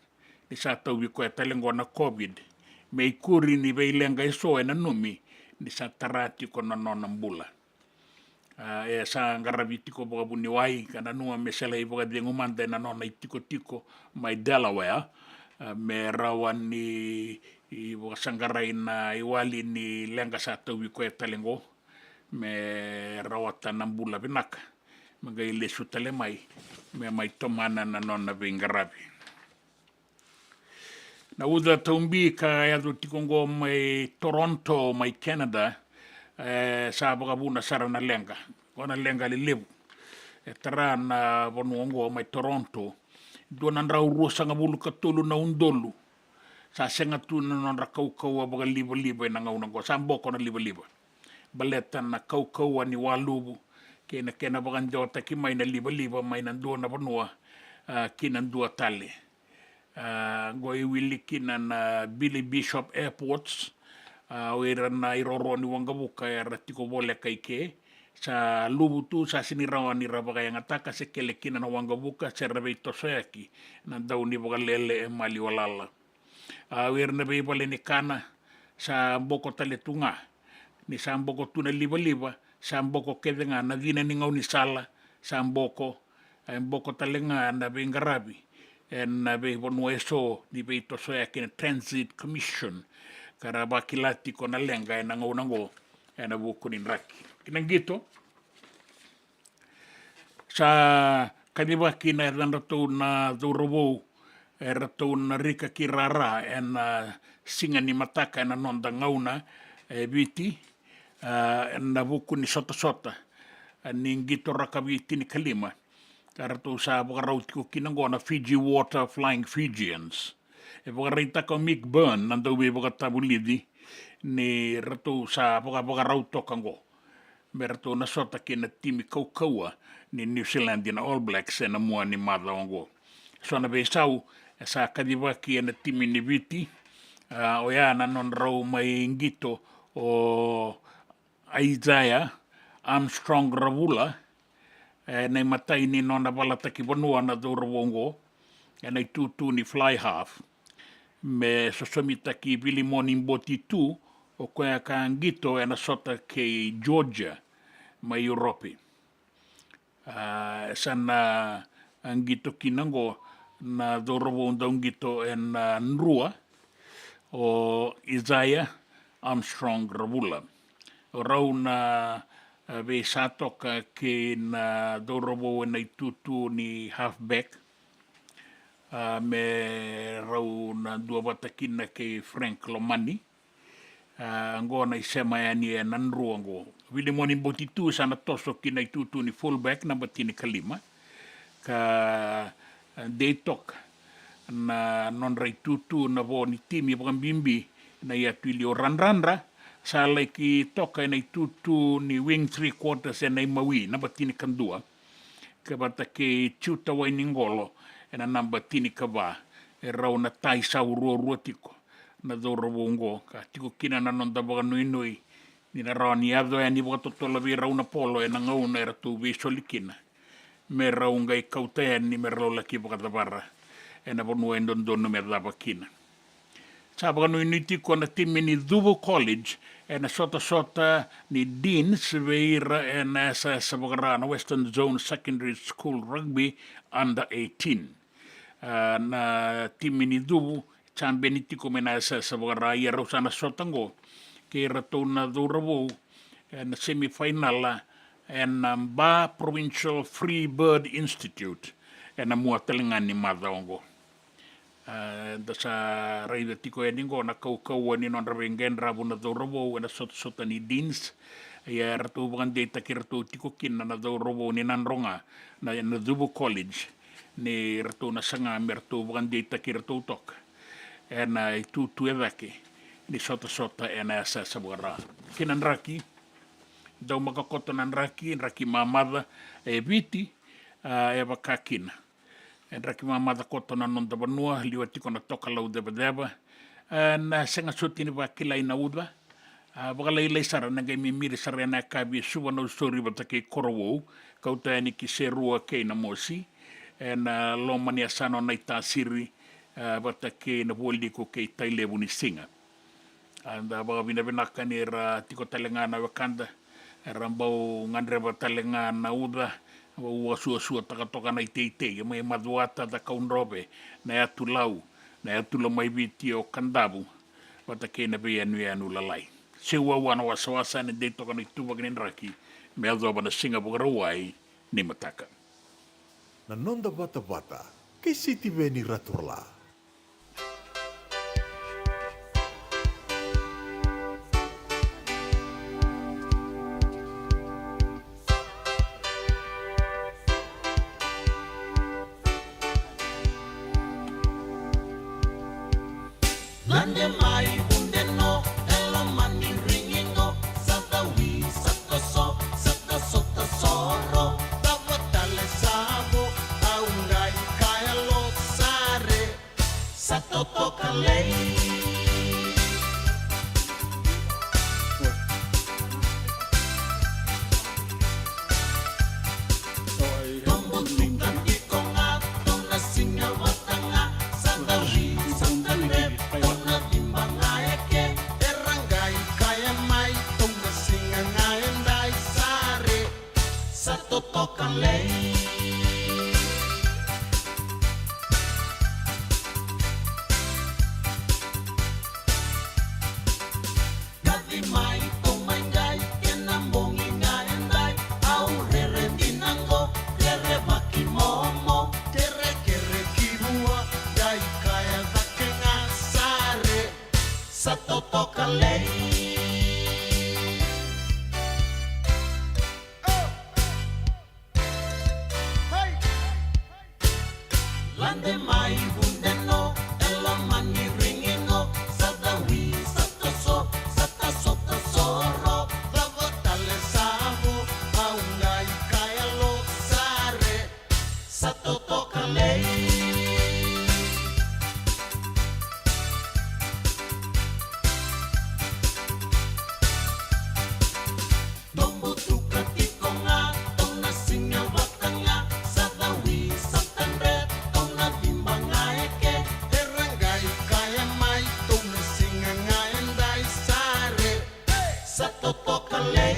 ni sa tauvi koya tale oqo na COVID, me ikuri ni veileqa eso e nanumi ni sa tara tiko na nona bula. A, e sa qaravi tiko vakavuniwai, ka nanuma me sa lai vakacegu mada ena nona itikotiko mai Delaware, a, me rawa ni, i, vakasaqarai na iwali ni leqa sa tauvi koya tale oqo, me rawata na bula vinaka, me qai lesu tale mai, me mai tomana na nona veiqaravi. Na uca taubi ka yaco tiko oqo mai Toronto, mai Canada, E sa vakavuna sara na leqa. Qo na leqa lelevu e tara na vanua oqo mai Toronto. Dua na drau ruasagavulu ka tolu na udolu. Sa sega tu na nodra kaukauwa vakalivaliva ena gauna oqo, sa boko na livaliva. Baleta na kaukauwa ni waluvu kei na kena vakadewataki mai na livaliva mai na dua na vanua, a, ki na dua tale. A, qo e wili kina na Billy Bishop Airports. A, o ira na iroro ni waqavuka era tiko voleka i ke. Sa luvu tu, sa sega ni rawa ni ra vakayagataka se kele kina na waqavuka se ra veitosoyaki na dau ni vakalele e maliwa lala. A, o ira na veivale ni kana sa boko tale tu ga. Ni sa boko tu na livaliva, sa boko kece ga na cina ni gaunisala, sa boko, e boko tale ga na veiqaravi ena veivanua eso ni veitosoyaki na Transit Commission, ka ra vakila tiko na leqa ena gauna oqo ena vuku ni draki. Ki na qito, sa kacivaki na yacadratou na cauravou, e ratou na Rika ki Rara ena siga ni mataka ena noda gauna e Viti, a, ena vuku ni sotasota, a, ni qito rakavi tinikalima. Ka ratou sa vakarau tiko kina oqo na Fiji Water Flying Fijians. E vakaraitaka o Mick Byrne na dauveivakatavulici ni ratou sa vakavakarau toka oqo me ratou na sota kei na timi kaukauwa ni New Zealand na All Blacks ena mua ni macawa oqo. So na veisau e sa kacivaki ena timi ni Viti, a, oya na nodrau mai qito o Isaiah Armstrong Ravula, e, na imatai ni nona valataki vanua na cauravou oqo ena itutu ni fly half, me sosomitaki Vilimoni Botitu, o koya ka qito ena sota kei Georgia mai Europe. A, e sa na qito kina oqo na cauravou dau qito ena Drua, o Isaiah Armstrong Ravula. O rau na, a, veisau toka kei na cauravou ena itutu ni halfback, a, me rau na duavata kina kei Frank Lomani. A, oqo na isema yani ena Drua oqo. Vilimoni Botitu sa na toso ki na itutu ni fullback naba tinikalima. Ka, a, dei toka na nodra itutu na vo ni timi vakabibi na iyatu i liu, o Radradra sa laki toka ena itutu ni wing three quarters ena imawi naba tinikadua, ka vata kei Tiuta Wainiqolo ena naba tinikava. E rau na taisau ruarua tiko na cauravou oqo, ka tiko kina na noda vakanuinui ni na rawa ni yaco yani vakatotolo vei rau na polo ena gauna eratou veisoli kina, me rau qai kauta yani me rau laki vakacavara ena vanua e dodonu me cava kina. Sa vakanuinui tiko na timi ni Cuvu College ena sotasota ni Deans vei ira ena yasayasa vakara na Western Zone Secondary School Rugby Under eighteen. A, na timi ni Cuvu sa beni tiko mai na yasayasa vakara, ia rau sa na sota oqo kei iratou na cauravou ena semifinal ena Ba Provincial Free Bird Institute ena mua tale ga ni macawa oqo. A, da sa raica tiko yani oqo na kaukauwa ni nodra veiqaravi na cauravou ena sotasota ni Deans. Ia eratou vakadeitaki iratou tiko kina na cauravou ni Nadroga, na, na Cuvu College, ni ratou na saga me ratou vakadeitaki iratou toka ena itutu e cake ni sotasota ena yasayasa vakara. Kei na draki, daumaka koto na draki, draki mamaca e Viti, a, e vaka kina. E draki mamaca koto na noda vanua, liwa tiko na tokalau cevaceva. E, na sega soti ni vakilai na uca. A, vakalailai sara na qai mimiri sara ena yakavi e Suva, Nausori vata kei Korovou, kauta yani ki Serua kei Namosi, ena loma ni yasana o Naitasiri, a, vata kei Navualiku kei Tailevu ni siga. A, da vakavinavinaka ni ra tiko tale ga na wekada, era bau gadreva tale ga na uca, bau vakasuasuataka toka na iteitei, e mai Macuata, Cakaudrove, na yatu Lau, na yatu Lomaiviti o Kadavu, vata kei na veiyanuyanu lalai. Seu wawa na wasawasa, ena dei toka na ituvaki ni draki me yacova na Siga Vakarauwai ni mataka. Na noda vatavata kei Sitiveni Raturala. Lade mai Vudeno, e loma ni rigigo, sa cawi, sa toso, sa taso tasoro, cava tale sa vo, au qai kaya lo sare, sa totoka lei. Tobu tuka tiko ga, tou na siga vata ga, sa cawi, sa tadre, tou na ciba ga eke, era qai kaya mai, tou na siga ga edai sare, sa totoka lei. Kaci mai, tou mai qai, kena bogi ga edai, au rere dina qo, rerevaki momo, kerekere ki vua, qai kaya cake ga sare, sa totoka lei. Lade mai Vudeno, e loma ni rigigo, sa cawi, sa toso, sa taso tasoro, cava tale sa vo, au qai kaya lo sare, sa totoka lei. Tobu tuka tiko ga, tou na siga vata ga, sa cawi, sa tadre, tou na ciba ga eke, era qai kaya mai, tou na siga ga edai sare, sa totoka lei.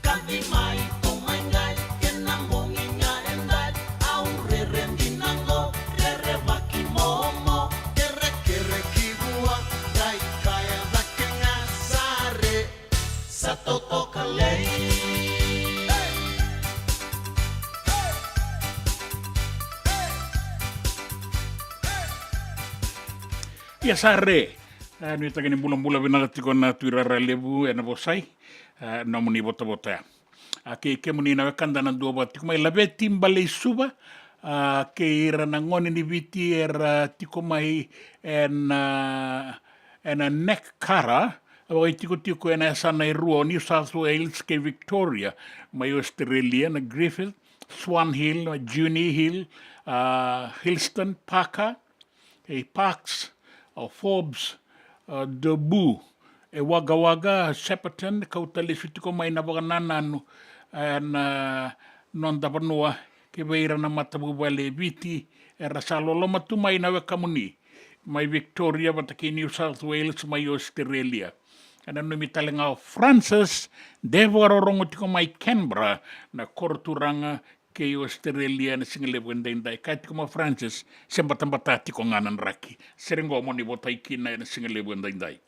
Kaci mai, tou mai qai, kena bogi ga edai, au rere dina qo, rerevaki momo, kerekere ki vua, qai kaya cake ga sare, sa totoka lei. Ia sare, e, nuitaki ni bulabula vinaka tiko na Tui Rara Levu ena vosai, e, nomuni votavota ya. A, kei kemuni na wekada na duavata tiko mai Laveti, Baleisuva, a, kei ira na gone ni Viti era tiko mai ena, ena Neck Cara, vakaitikotiko ena yasana e rua o New South Wales kei Victoria, mai Australia na Griffith, Swan Hill, Junee Hill, a, Hillston, Parker, e Parkes, o Forbes, o Dobou, e Wagga Wagga, Shepparton, kauta lesu tiko mai na vakanananu, e, na noda vanua, kei vei ira na matavuvale e Viti, era sa loloma tu mai na wekamuni, mai Victoria vata kei New South Wales, mai Australia. E nanumi tale ga o Francis, de vakarorogo tiko mai Canberra, na koroturaga kei Australia ena sigalevu edaidai. Kaya tiko mai o Francis, se batabata tiko ga na draki. Sere qo mo ni votai kina ena sigalevu edaidai.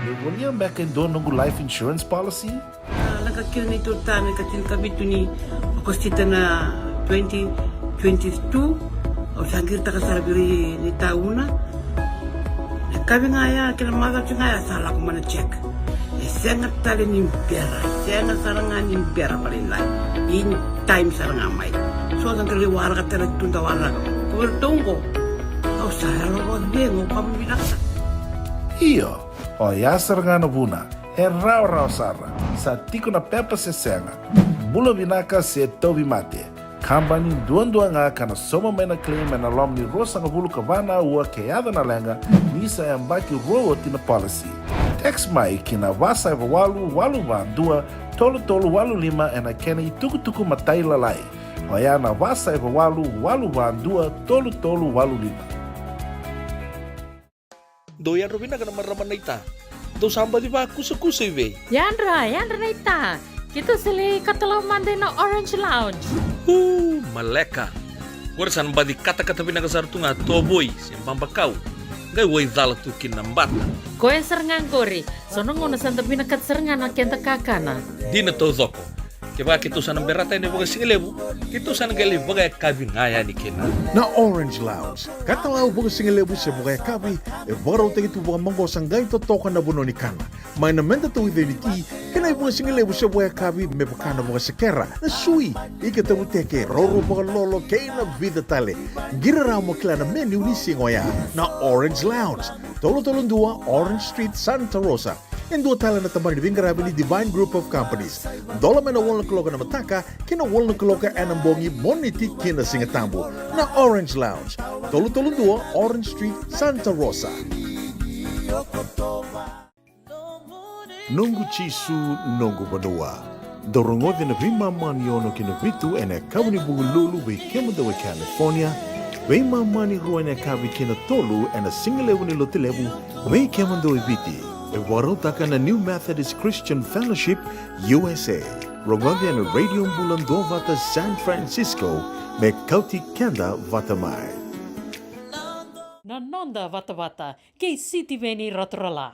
Meu volia beka e dua noqu life insurance policy? A, lako kina neitou tane ka tinikavitu ni Okosita na twenty twenty-two. Au sa qiritaka sara vei ira ni tauna. E kavi ga ya kei na macawa ga ya sa lako mai na check. E sega tale ni bera, e sega sara ga ni bera vakalailai. In time sara ga mai. So da qai waraka tale tu da waraka. Ko iratou oqo, au sa yalo vakacegu, ka vinaka sara. Io, oya sara ga na vuna. E rawarawa sara, sa tiko na pepa se sega. Bula vinaka se tauvimate. Kabani duadua ga ka na sauma mai na claim ena loma ni ruasagavulu ka va na aua ke yaco na leqa, ni sa yabaki rua oti na policy. Text mai ki na va saiva walu walu va dua tolu tolu walu lima ena kena itukutuku matailalai. Oya na va saiva walu walu va dua tolu tolu walu lima. Dou yadra vinaka na marama naita. Dou sa baci vakusakusa i vei? Yadra, yadra naita. Keitou sa lai katalau mada ina Orange Lounge. Uu, maleka. Qori sa na baci katakata vinaka sara tu ga tovoi se babakau. Qai waicala tu kina na bata. Koya sara ga qori. So na gauna sa da vinakata sara ga na keda kakana. Dina taucoko. Kevaka keitou sa na berata yani vakasigalevu, keitou sa na qai lai vakayakavi ga yani kina. Na Orange Lounge, katalau vakasigalevu se vakayakavi, e vakarautaki tu vakamaqosa qai totoka na vanua ni kana. Mai na meda tauica ni ti, kei na ivakasigalevu se vakayakavi me vaka na vakasekera, na sui, ika tavuteke, roro vakalolo, kei na vica tale. Qiri rawa mo kila na menu ni siga oya. Na Orange Lounge, tolu tolu dua Orange Street, Santa Rosa. E dua tale na tabana ni veiqaravi ni Divine Group of Companies. Dola mai na walu na kaloko ena mataka ki na walu na kaloko ena bogi, Moniti ki na Sigatabu. Na Orange Lounge, tolu tolu dua Orange Street, Santa Rosa. Noqu Jisu, noqu vanua. Dou rogoci na veimama ni ono ki na vitu ena yakavi ni Vukelulu vei kemudou e California, veimama ni rua ena yakavi ki na tolu ena sigalevu ni Lotulevu vei kemudou e Viti. E vakarautaka na New Methodist Christian Fellowship U S A. Rogoci ena Radio Bula Duavata San Francisco me kauti keda vata mai. Na noda vatavata kei Sitiveni Raturala.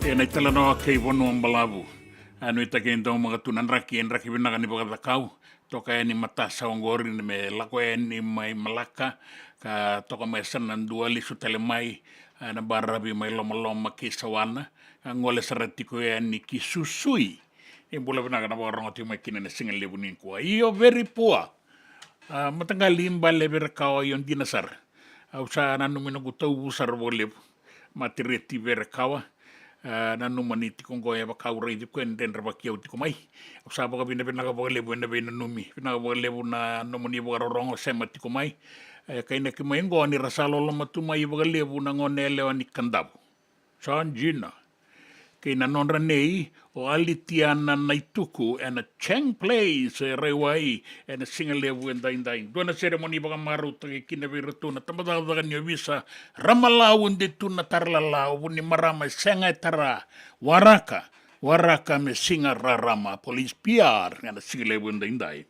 E na italanoa kei Vanua Balavu. A nuitaki e dau maka tu na draki, e draki vinaka ni vakacakau. Toka yani matasawa oqori me lako yani mai Malaka, ka toka mai sa na dua lesu tale mai, a, na baravi mai Lomaloma kei Sawana, a gole sara tiko yani ki Susui. E bula vinaka na vakarogo tiko mai kina na siga levu nikua. Io, very poor. A, mataqali bale Verekawa, io dina sara. Au sa nanumi noqu tauvu sara vakalevu. Matireti Verekawa. A, nanuma ni tiko oqo e vaka au raici koya e dredrevaki au tiko mai. Au sa vakavinavinaka vakalevu ena veinanumi. Vinaka vakalevu na nomuni vakarorogo sema tiko mai. E, kainaki mai oqo ni ra sa loloma tu mai vakalevu na gone yalewa ni Kadavu. Sa dina. Kei na nodra nei, o Alitiana Naituku, ena Chang Place, e Raiwai, ena siga levu edaidai. Dua na seremoni vakamarautaki kina vei iratou na tabacakacaka ni ovisa, Ramalau de tu na tara lalau, vu ni marama e sega e tara, waraka, waraka me siga rarama, Police P R, ena siga levu edaidai.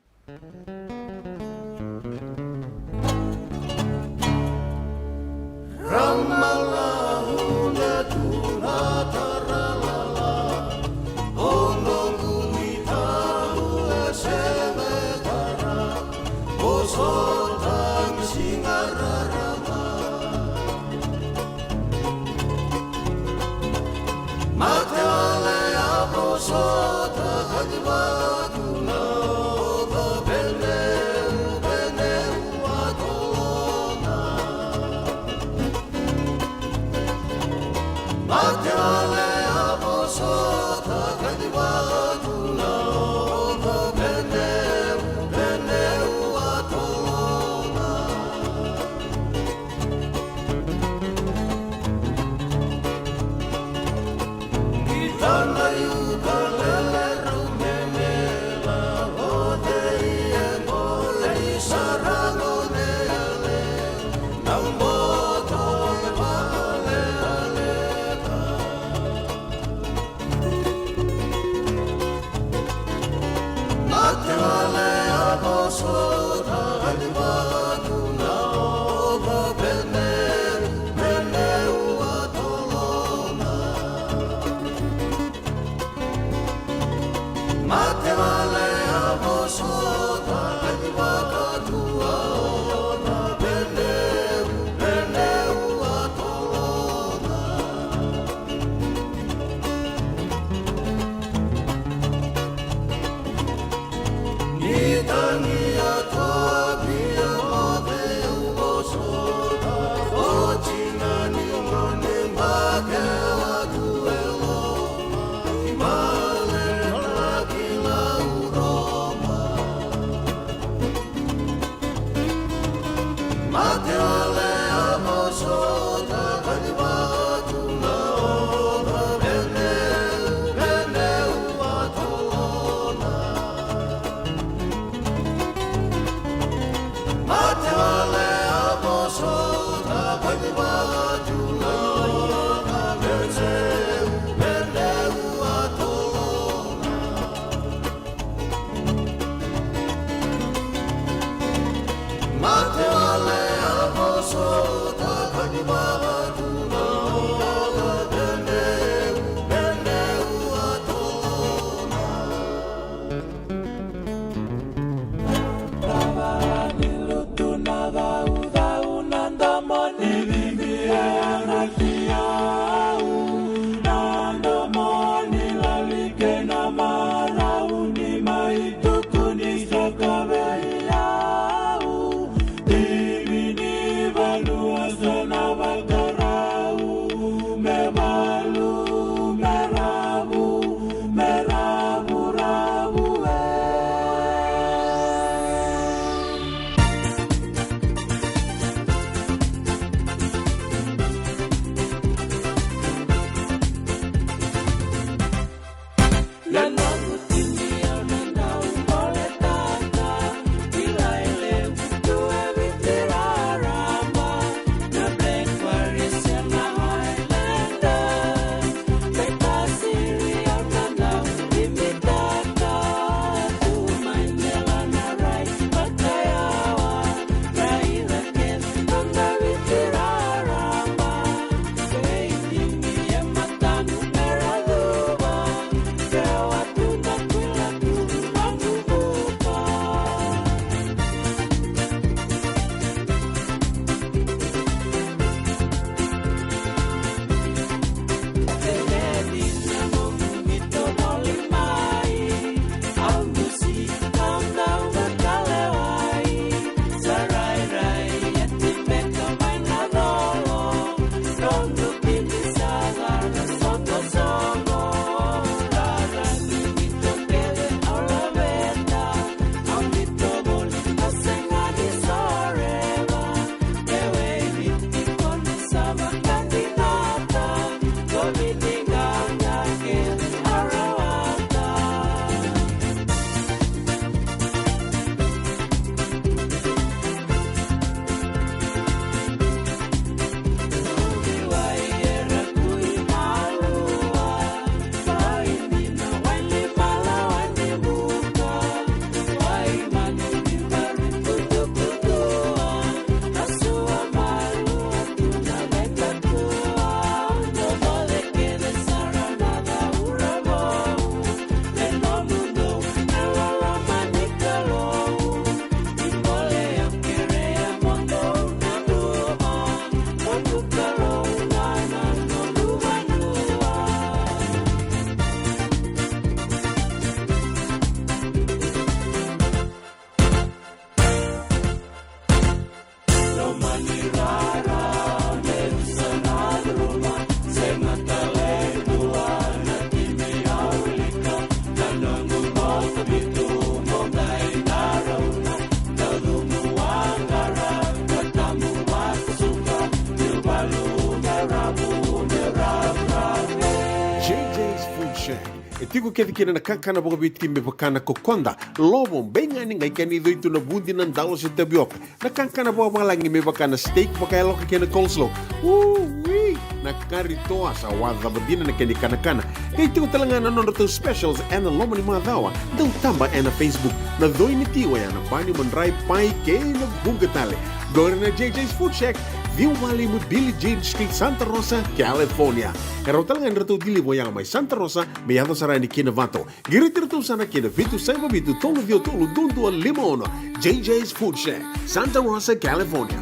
E tiko kece kina na kakana vakaviti me vaka na kokoda, lovo, beigani, qai kena icoi tu na vudi, na dalo se tavioka. Na kakana vakavalagi me vaka na steak vakayaloka kei na coleslaw. Ui! Na kari toa sa wacava dina na kena ikanakana. Qai tiko tale ga na nodratou specials ena loma ni macawa. Dau taba ena Facebook. Na coi ni ti oya na bani, madrai, pai kei na vuqa tale. Qori na J J's Food Shack, ciwa walu lima Billie Jean Street, Santa Rosa, California. E rawa tale ga ni ratou deliver oya mai Santa Rosa me yaco sara yani ki Novato. Qiriti iratou sara ki na vitu saiva vitu tolu ciwa tolu dua dua lima ono. J J's Food Shack, Santa Rosa, California.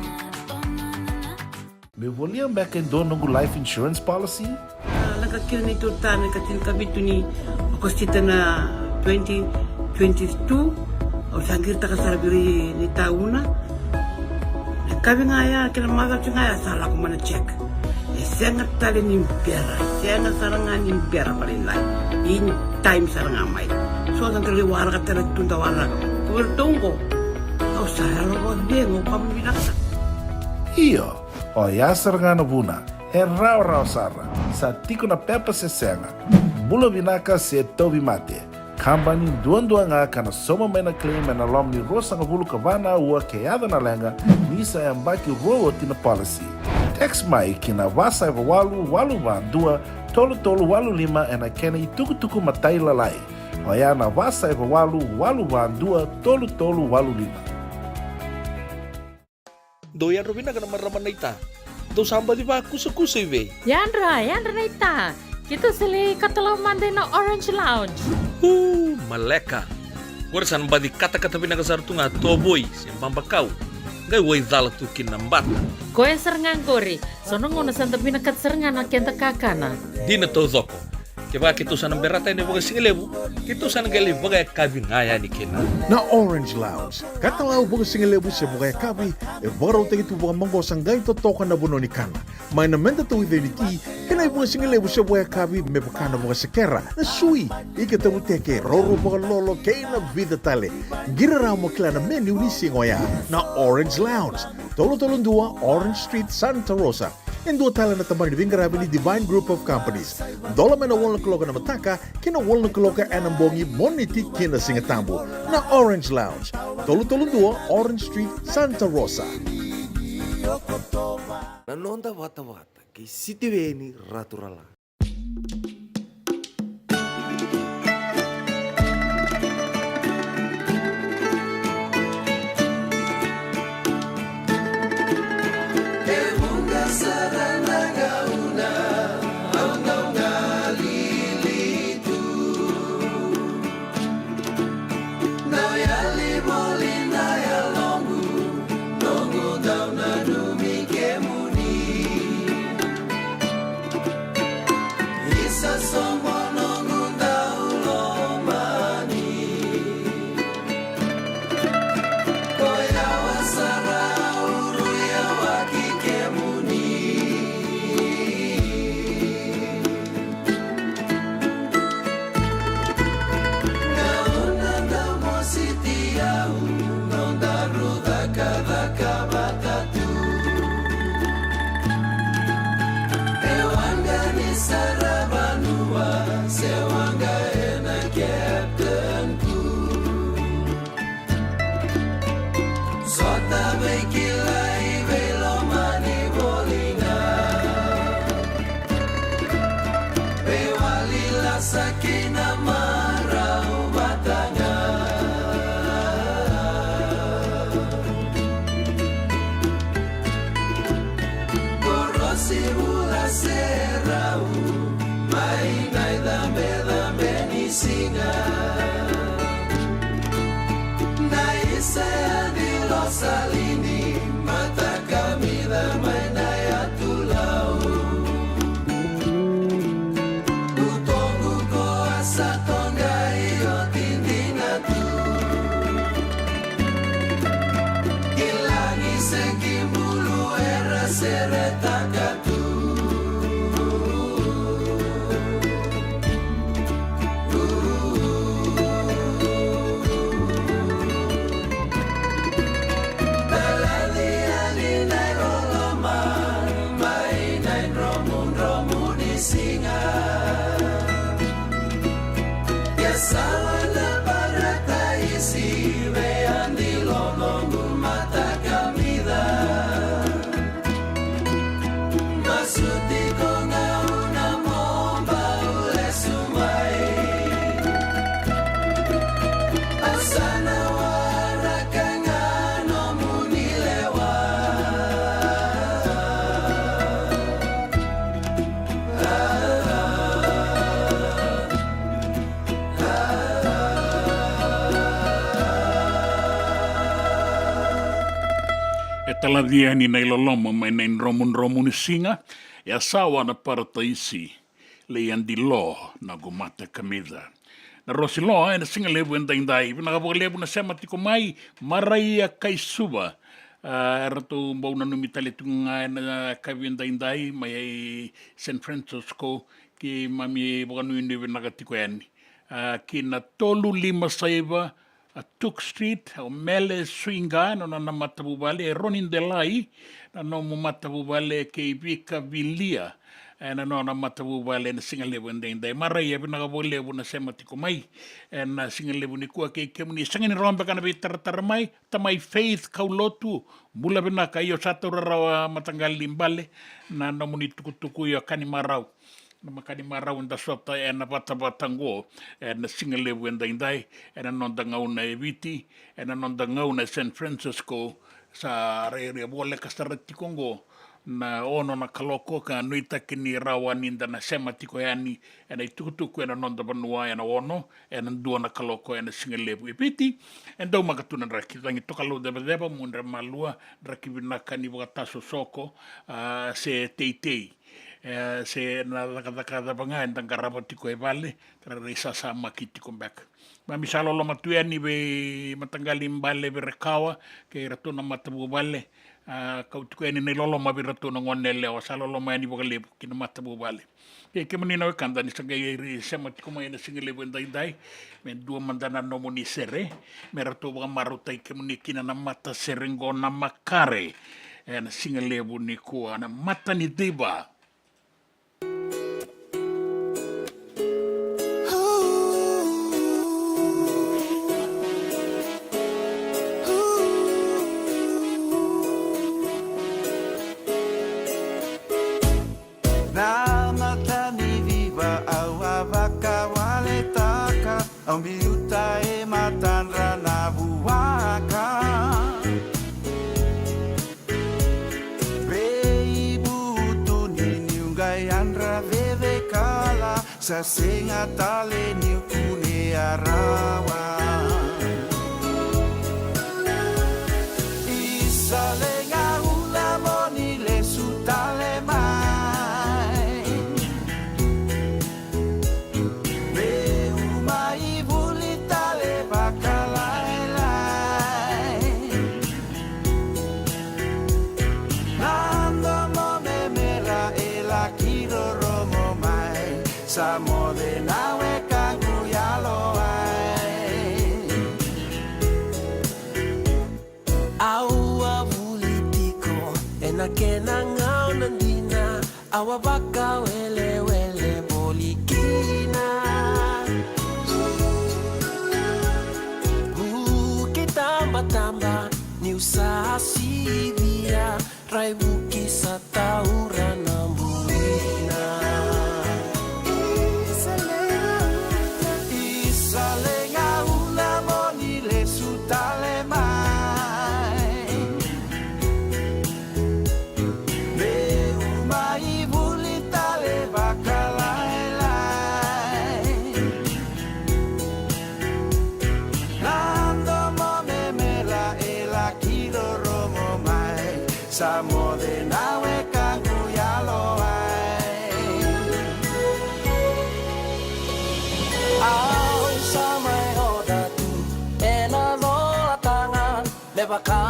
Meu volia beka e dua noqu life insurance policy? A, lako kina neitou ta na ika tinikavitu ni Okosita na twenty twenty-two. Au sa qiritaka sara vei ira na itauna. Na kavi ga ya, kena macawa ga ya sa lako mai na check. E sega tale ni bera, sega sara ga ni bera vakalailai. In time sara ga mai. So sa dau lai waraka tale tu da waraka. Ko iratou qo, au sa yalo vakacegu, au kama vinaka sara. Io, oya sara ga na vuna. E rawarawa sara. Sa tiko na pepa se sega. Bula vinaka se tauvimate. Kabani duadua ga ka na sauma mai na claim ena loma ni ruasagavulu ka va na aua ke yaco na leqa, ni sa yabaki rua oti na policy. Text mai ki na va saiva walu walu va dua tolu tolu walu lima ena kena itukutuku matailalai. Oya na va saiva walu walu va dua tolu tolu walu lima. Dou yadra vinaka na marama naita. Dou sa baci vakusakusa i vei? Yadra, yadra naita. Keitou sa lai katalau mada ina Orange Lounge. Uu, maleka. Qori sa na baci katakata vinaka sara tu ga tovoi se babakau. Qai waicala tu kina na bata. Koya sara ga qori. So na gauna sa da vinakata sara ga na keda kakana. Dina taucoko. Kevaka keitou sa na berata yani vakasigalevu, keitou sa na qai lai vakayakavi ga yani kina. Na Orange Lounge, katalau vakasigalevu se vakayakavi, e vakarautaki tu vakamaqosa qai totoka na vanua ni kana. Mai na meda tauica ni ti, kei na ivakasigalevu se vakayakavi me vaka na vakasekera, na sui, ika tavuteke, roro vakalolo kei na vica tale. Qiri rawa mo kila na menu ni siga oya. Na Orange Lounge, tolu tolu dua Orange Street, Santa Rosa. E dua tale na tabana ni veiqaravi ni Divine Group of Companies. Dola mai na walu na kaloko ena mataka ki na walu na kaloko ena bogi, Moniti ki na Sigatabu. Na Orange Lounge, tolu tolu dua Orange Street, Santa Rosa. Na noda vatavata kei Sitiveni Raturala. Dau yali voli na yaloqu, noqu dau nanumi kemuni. Isa soqo noqu dau lomani. Ko yawa sara, au rui yawaki kemuni. Gauna dau mositi au, nodaru cakacaka vata tu. E waqa ni saravanua, se waqa ena captain tu. Sota veikilai veilomani voli ga. Veiwali lasa kei na marau vata ga. Korosi vula se rau mai na icabecabe ni siga. Na isa ya ni losalini, mata kamica mai na yatu lau. Utoqu ko a sa toqai oti dina tu. Ki lagi se ki bulu era seretaka tu. Talaci yani na iloloma mai na idromudromu ni siga. Sala na parataisi vei Adi lo noqu mata kamica. Masuti ko gauna mo bau lesu mai. A sa na waraka ga nomuni lewa. E talaci yani na iloloma mai na idromudromu ni siga, e a sawa na parataisi, lei Adi lo noqu mata kamica. Na Rosi Loa, ena siga levu edaidai, vinaka vakalevu na sema tiko mai, Maraia Kaisuva. A, eratou bau nanumi tale tiko ga ena kavi edaidai, mai San Francisco, keimami vakanuinui vinaka tiko yani. A, ki na tolu lima saiva, a, Took Street, o Mele Suiga, na nona matavuvale, e Roni Delai, na nomu matavuvale, kei Vika Vilia, e, na nona matavuvale, ena siga levu edaidai. Maraia, vinaka vakalevu na sema tiko mai, ena siga levu nikua, kei kemuni sega ni robe ka na veitaratara mai, tamai Faith Kaulotu, bula vinaka, io sa taura rawa mataqali bale, na nomuni tukutuku, io ka ni marau. Na maka ni marau eda sota ena vatavata oqo, ena siga levu edaidai, ena noda gauna e Viti, ena noda gauna e San Francisco, sa rairai voleka sara tiko oqo na ono na kaloko, ka nuitaki ni rawa ni da na sema tiko yani ena itukutuku ena noda vanua ena ono, ena dua na kaloko ena siga levu e Viti. E daumaka tu na draki, cagi tokalau cevaceva, mudre malua, draki vinaka ni vakatasosoko, a, se teitei. E, se na cakacaka cava ga eda qarava tiko e vale, ka rairai sasamaki tiko beka. Keimami sa loloma tu yani vei mataqali bale, vei Rekawa, kei iratou na matavuvale, a, kau tiko yani na iloloma vei iratou na gone yalewa, sa loloma yani vakalevu ki na matavuvale. Kei kemuni na wekada ni sa qai sema tiko mai ena siga levu edaidai, me dua mada na nomuni sere, me ratou vakamarautaki kemuni kina na matasere oqo, na makare, ena siga levu nikua, na mata ni civa. Na mata ni civa au a vakawaletaka, au biuta e matadra na vuaka. Veivutuni niu qai yadra cecekala, sa sega tale niu kunea rawa. Isa, le gauna mo ni lesu tale mai. Meu mai vuli tale vakalailai. Na domo me mera e laki rorogo mai. Sa moce na wekaqu yalowai. Au a vuli tiko ena kena gauna dina, au a vakawelewele voli kina. Vuki tabataba niu sa sivia, raivuki sa taura na buina. Isa, le gauna mo ni lesu tale mai. Meu mai vuli tale vakalailai. Na domo me mera e laki rorogo mai. Sa moce na wekaqu yalowai. Au sa mai oca tu ena colataga, me vaka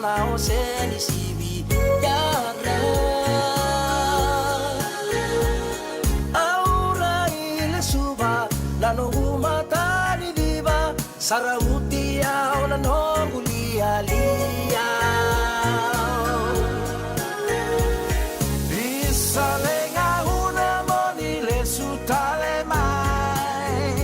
na ose ni sivi yadra. Au rai lesuva na noqu mata ni civa, sa ravuti au na noqu lialia. Isa, le gauna mo ni lesu tale mai.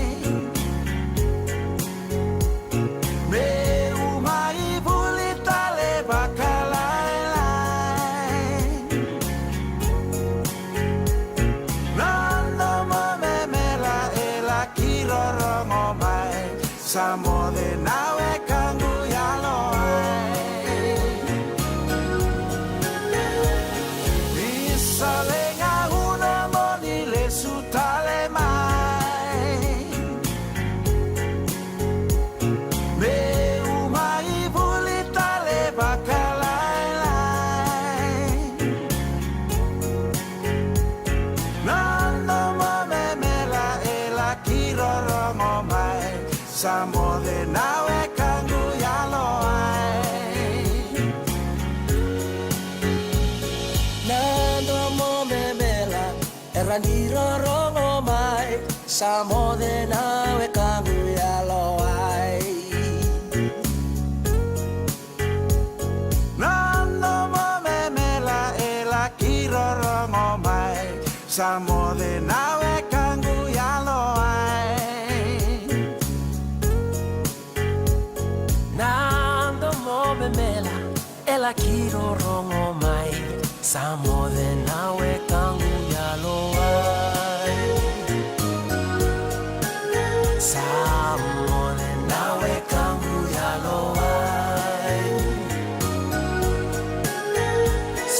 Sa moce na wekaqu yalo ai. Ni sa lai gauna mo ni lesu tale mai. Meu mai vuli tale vakalailai. Na domo memela e laki rorogo mai. Sa moce na wekaqu yalo ai. Na domo memela e laki rorogo mai. Sa moce na wekaqu yalo ai. Na domo memela e laki rorogo mai. Sa moce na wekaqu yalo ai. Na domo memela e laki rorogo mai. Sa moce na wekaqu yalo ai. Sa moce na wekaqu yalo ai.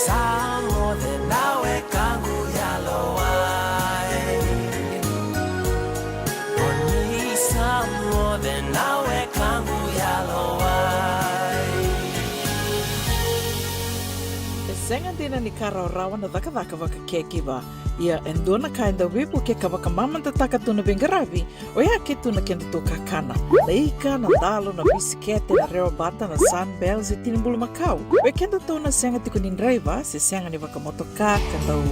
Sa moce na wekaqu yalo ai. O ni sa moce na wekaqu yalo ai. E sega dina ni ka rawarawa na cakacaka vaka caregiver. Ia e dua na ka e dau veivukei ka vakamamadataka tu na veiqaravi, oya ke tu na kedatou kakana. Na ika, na dalo, na bisikete, na rewabata, na Sunbell se tini bulumakau. Vei kedatou na sega tiko ni draiva se sega ni vakamotoka ka dau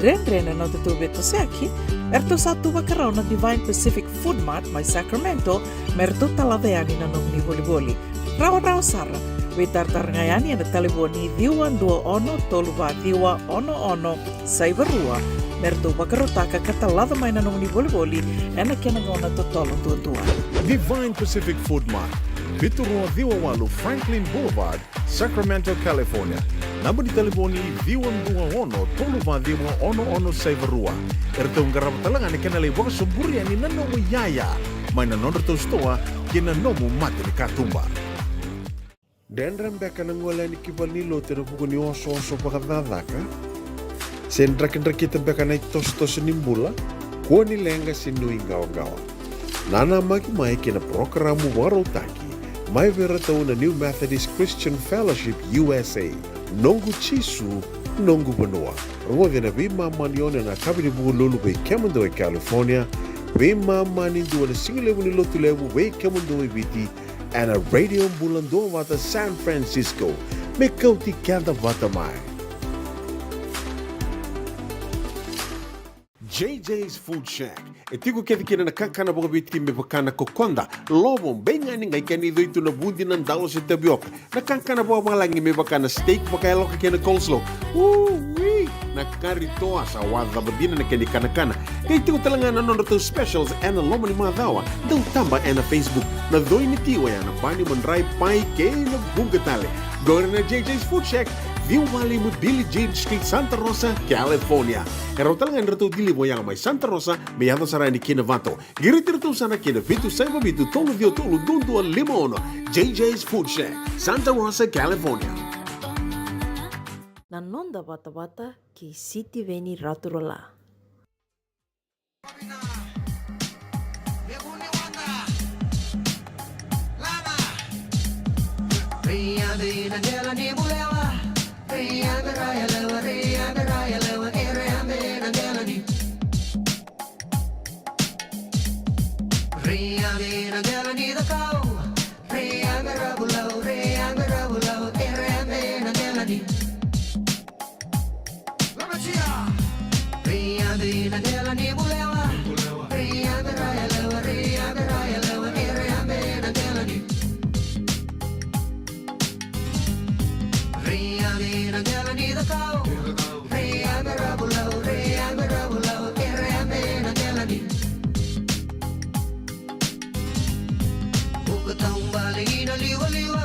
dredre na nodatou veitosoyaki, eratou sa tu vakarau na Divine Pacific Food Mart mai Sacramento me ratou talaca yani na nomuni volivoli. Rawarawa sara, veitaratara ga yani ena talevoni ciwa dua ono tolu va ciwa ono ono saiva rua, me ratou vakarautaka ka talaca mai na nomuni volivoli ena kena gauna totolo duadua. Divine Pacific Food Mart, vitu rua ciwa walu Franklin Boulevard, Sacramento, California. Naba ni talevoni ciwa dua ono tolu va ciwa ono ono saiva rua. Eratou qarava tale ga na kena lai vakasoburi yani na nomu iyaya mai na nodratou sitoa kei na nomu mata ni katuba. Dredre beka na gole yani ki valenilotu ena vuku ni osooso vakacakacaka? Se drakidrakita beka na itosotoso ni bula? Kua ni leqa se nuiqawaqawa. Nanamaki mai kei na parokaramu vakarautaki mai vei iratou na New Methodist Christian Fellowship U S A, Noqu Jisu, Noqu Vanua. Rogoci ena veimama ni ono ena yakavi ni Vukelulu vei kemudou e California, veimama ni dua ena sigalevu ni Lotulevu vei kemudou e Viti, ena Radio Bula Duavata San Francisco. Me kauti keda vata mai. J J's Food Shack. E tiko kece kina na kakana vakaviti me vaka na kokoda, lovo, beigani, qai kena icoi tu na vudi, na dalo se tavioka. Na kakana vakavalagi me vaka na steak vakayaloka kei na coleslaw. Ui! Na kari toa, sa wacava dina na kena ikanakana. Qai tiko tale ga na nodratou specials ena loma ni macawa. Dau taba ena Facebook. Na coi ni ti oya na bani, madrai, pai kei na vuqa tale. Qori na J J's Food Shack, ciwa va lima Billie Jean Street, Santa Rosa, California. E rawa tale ga ni ratou deliver oya mai Santa Rosa me yaco sara yani ki Novato. Qiriti iratou sara ki na vitu saiva vitu tolu ciwa tolu dua dua lima ono. J J's Food Shack, Santa Rosa, California. Na noda vatavata kei Sitiveni Raturala. Vuka taubale ina livaliva,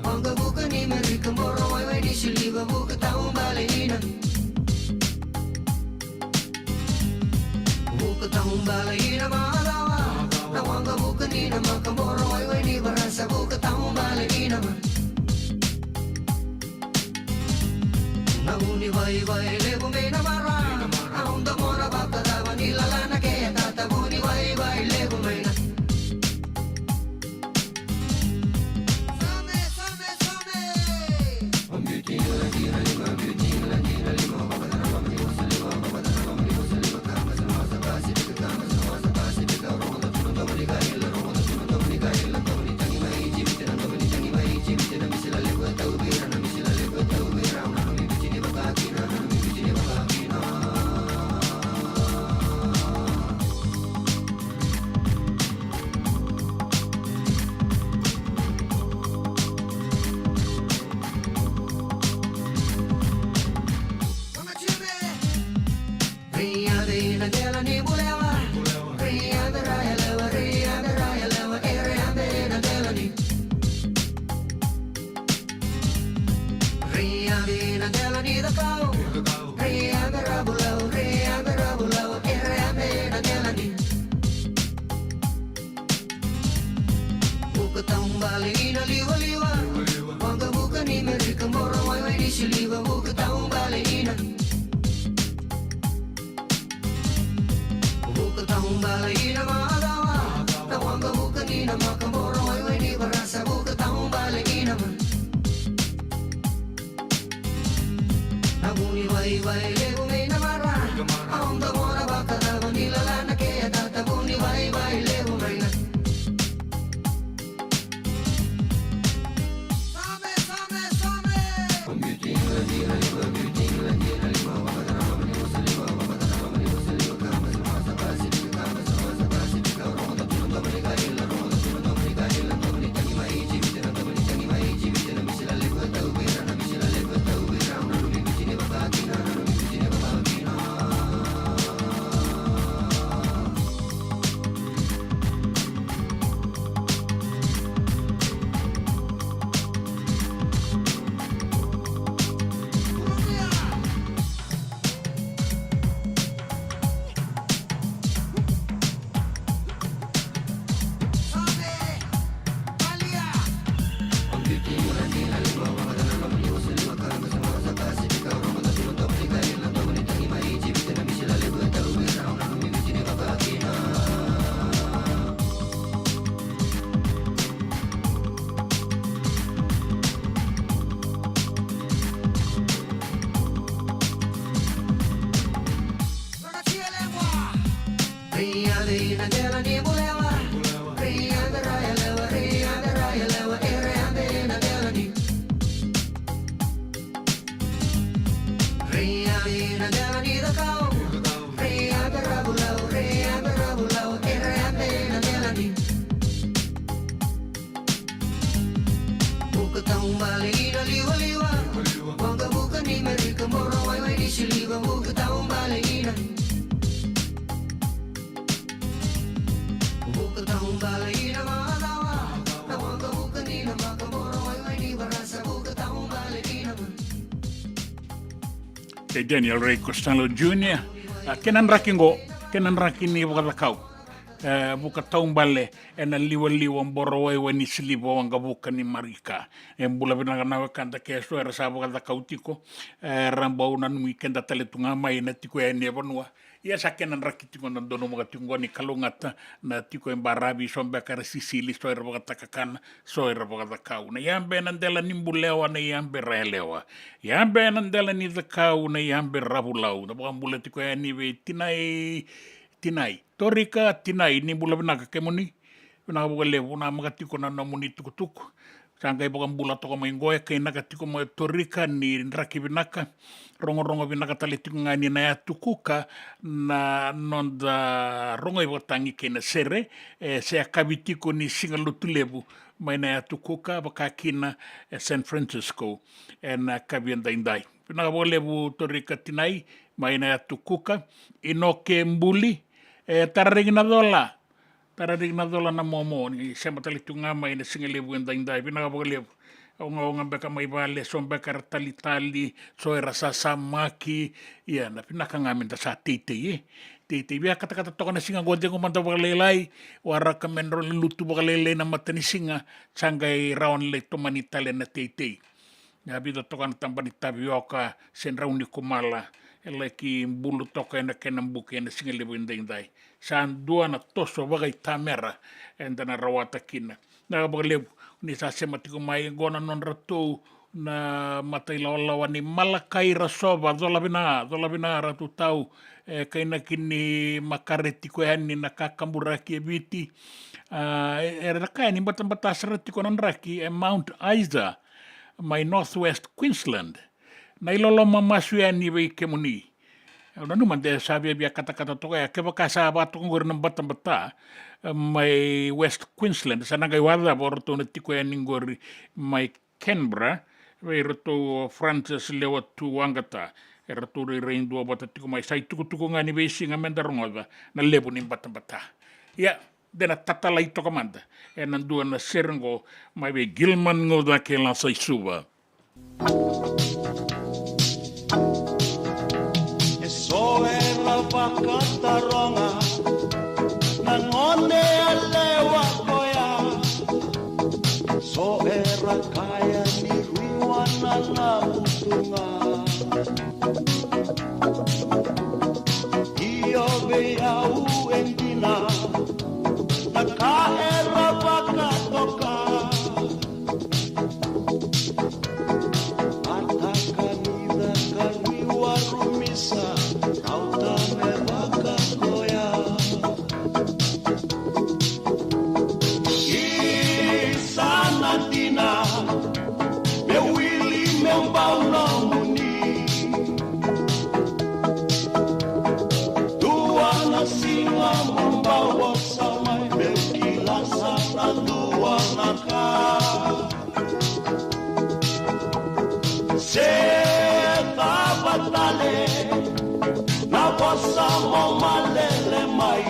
oqa vuka ni Merika, boro waiwai ni siliva, vuka taubale ina. Vuka taubale ina macawa, Waqavuka ni na makaboro waiwai ni varasa vuka taubale ina ma. Na vuni vaivai levu mai na mara. Au domona vakacava ni lalana ke a tata vuni vaivai levu mai na. Some, some, some. Ria vei na dela ni bulewa. Ria vei raya lewa, ria vei raya lewa, e ria vei na dela ni. Ria vei na dela ni cakau. Ria vei ravulau, ria vei ravulau, e ria vei na dela ni. Vuka taubale ina liwaliwa. Waqavuka ni Merika boro waiwai ni siliva vuka taubale ina. Vuka taubale ina macawa. Na waqavuka ni na makaboro waiwai ni varasa vuka taubale ina ma. Na vuni vaivai levu mai na mara. Au domona vakacava ni lalana ke a tata vuni vaivai levu mai na. Some, some, some. Ria vei na dela ni bulewa. Ria vei raya lewa, ria vei raya lewa, e ria vei na dela ni. Ria vei na dela ni cakau. Ria vei ravulau, ria vei ravulau, e ria vei na dela ni. Vuka taubale ina liwaliwa. Waqavuka ni Merika boro waiwai ni siliva vuka taubale ina. Vuka taubale ina macawa. Na waqavuka ni na makaboro waiwai ni varasa vuka taubale ina ma. E Daniel Ray Costello Junior, a, kena draki qo, kena draki ni vakacakau. E, vuka taubale ena liwaliwa boro waiwai ni siliva waqavuka ni Marika. E bula vinaka na wekada ke so era sa vakacakau tiko. E, ra bau nanumi keda tale tu ga mai na tiko yani e vanua. Ia sa kena draki tiko na donumaka tiko qo ni kalougata na tiko e baravi, so beka era sisili, so era vakatakakana, so era vakacakau. Na yabe na dela ni bulewa, na yabe rayalewa. Yabe na dela ni cakau, na yabe ravulau. Na vakabula tiko yani vei Tinai, Tinai. Torika Tinai, ni bula vinaka kemuni. Vinaka vakalevu na maka tiko na nomuni tukutuku. Sa qai vakabula toka mai qo e kainaka tiko mai o Torika ni draki vinaka. Rogorogo vinaka tale tiko ga ni na yatu kuka na noda rogo i vakatagi kei na sere. E se yakavi tiko ni siga Lotulevu mai na yatu kuka vaka kina e San Francisco ena yakavi edaidai. Vinaka vakalevu Torika Tinai mai na yatu kuka. Inoke Buli, e Tarariki na Cola. Tarariki na Cola na momo ni sema tale tu ga mai na siga levu edaidai. Vinaka vakalevu. Au ga, au ga beka mai vale, so beka era talitali, so era sasamaki. Ia na vinaka ga meda sa teitei e teitei. Via katakata toka na siga qo, cegu mada vakalailai, waraka me drau lutu vakalailai na matanisiga, sa qai rawa ni lai tomani tale na teitei. Na vica toka na taba ni tavioka se drau ni kumala e laki bulu toka ena kena buki ena siga levu edaidai. Sa dua na toso vakaitamera eda na rawata kina. Na vakalevu ni sa sema tiko mai qo na nodratou na matailawalawa ni Malakai Rasova, cola vina, cola vina Ratu Tau, e kainaki ni makare tiko yani na kakaburaki e Viti. A, e, era na kaya ni batabata sara tiko na draki e Mount Isa mai Northwest Queensland. Na iloloma masu yani vei kemuni. Au nanuma de sa viavia katakata toka ya, kevaka sa vaka toka qori na batabata, e, mai West Queensland, sa na qai wacava o ratou na tiko yani qori mai Canberra, vei ratou o Francis Lewa Tu Wagata, e ratou rairai duavata tiko mai, sa itukutuku ga ni veisiga meda rogoca na levu ni batabata. Ia, de na tatalai toka mada ena dua na sere qo mai vei Gilman Gaucake Lasa i Suva. E so era vakataroga na gone yalewa koya. So era kaya ni rui wananavu tu ga. Io vei au e dina na ka era vakatoka. Mataka ni caka ni warumisa, rauta me vaka koya. Isa na dina, me wili me bau nomuni. Dua na siga mo bau vosa mai, meu kila sa na dua na ka. Se cava tale na vosa mo malele mai.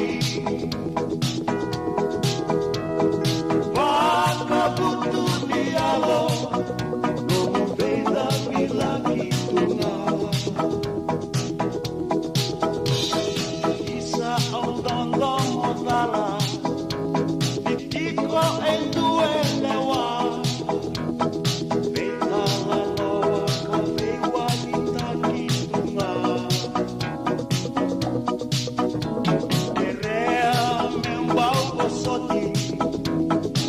Vakavutu ni yalo, nomu veicavilaki tu ga. Isa au dodo mo cala, ni tiko e dua e lewa. Veitalanoa ka veiwalitaki tu ga. Kerea me bau vosoti,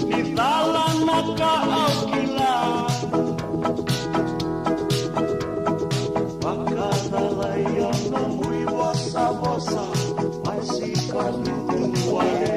ni cala na ka au kila. Vakacalai au nomu ivosavosa, mai sika dudu wale.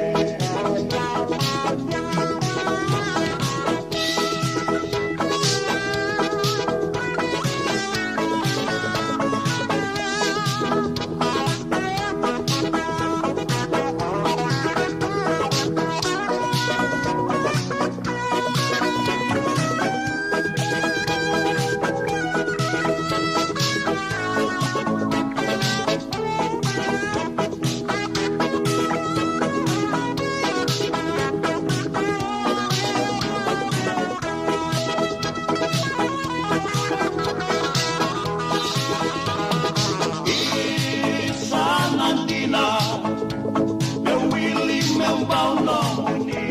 Isa na dina, me wili me bau nomuni.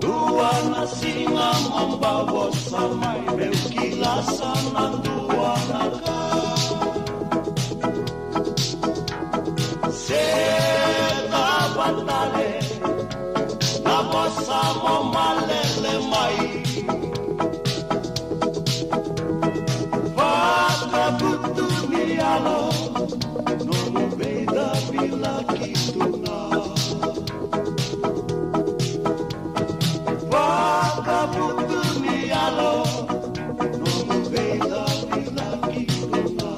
Dua na siga mo bau vosa mai, meu kila sa na dua na ka. Se cava tale na vosa mo malele mai. Vakavutu ni yalo, nomu veicavilaki tu ga. Vakavutu ni yalo, nomu veicavilaki tu ga.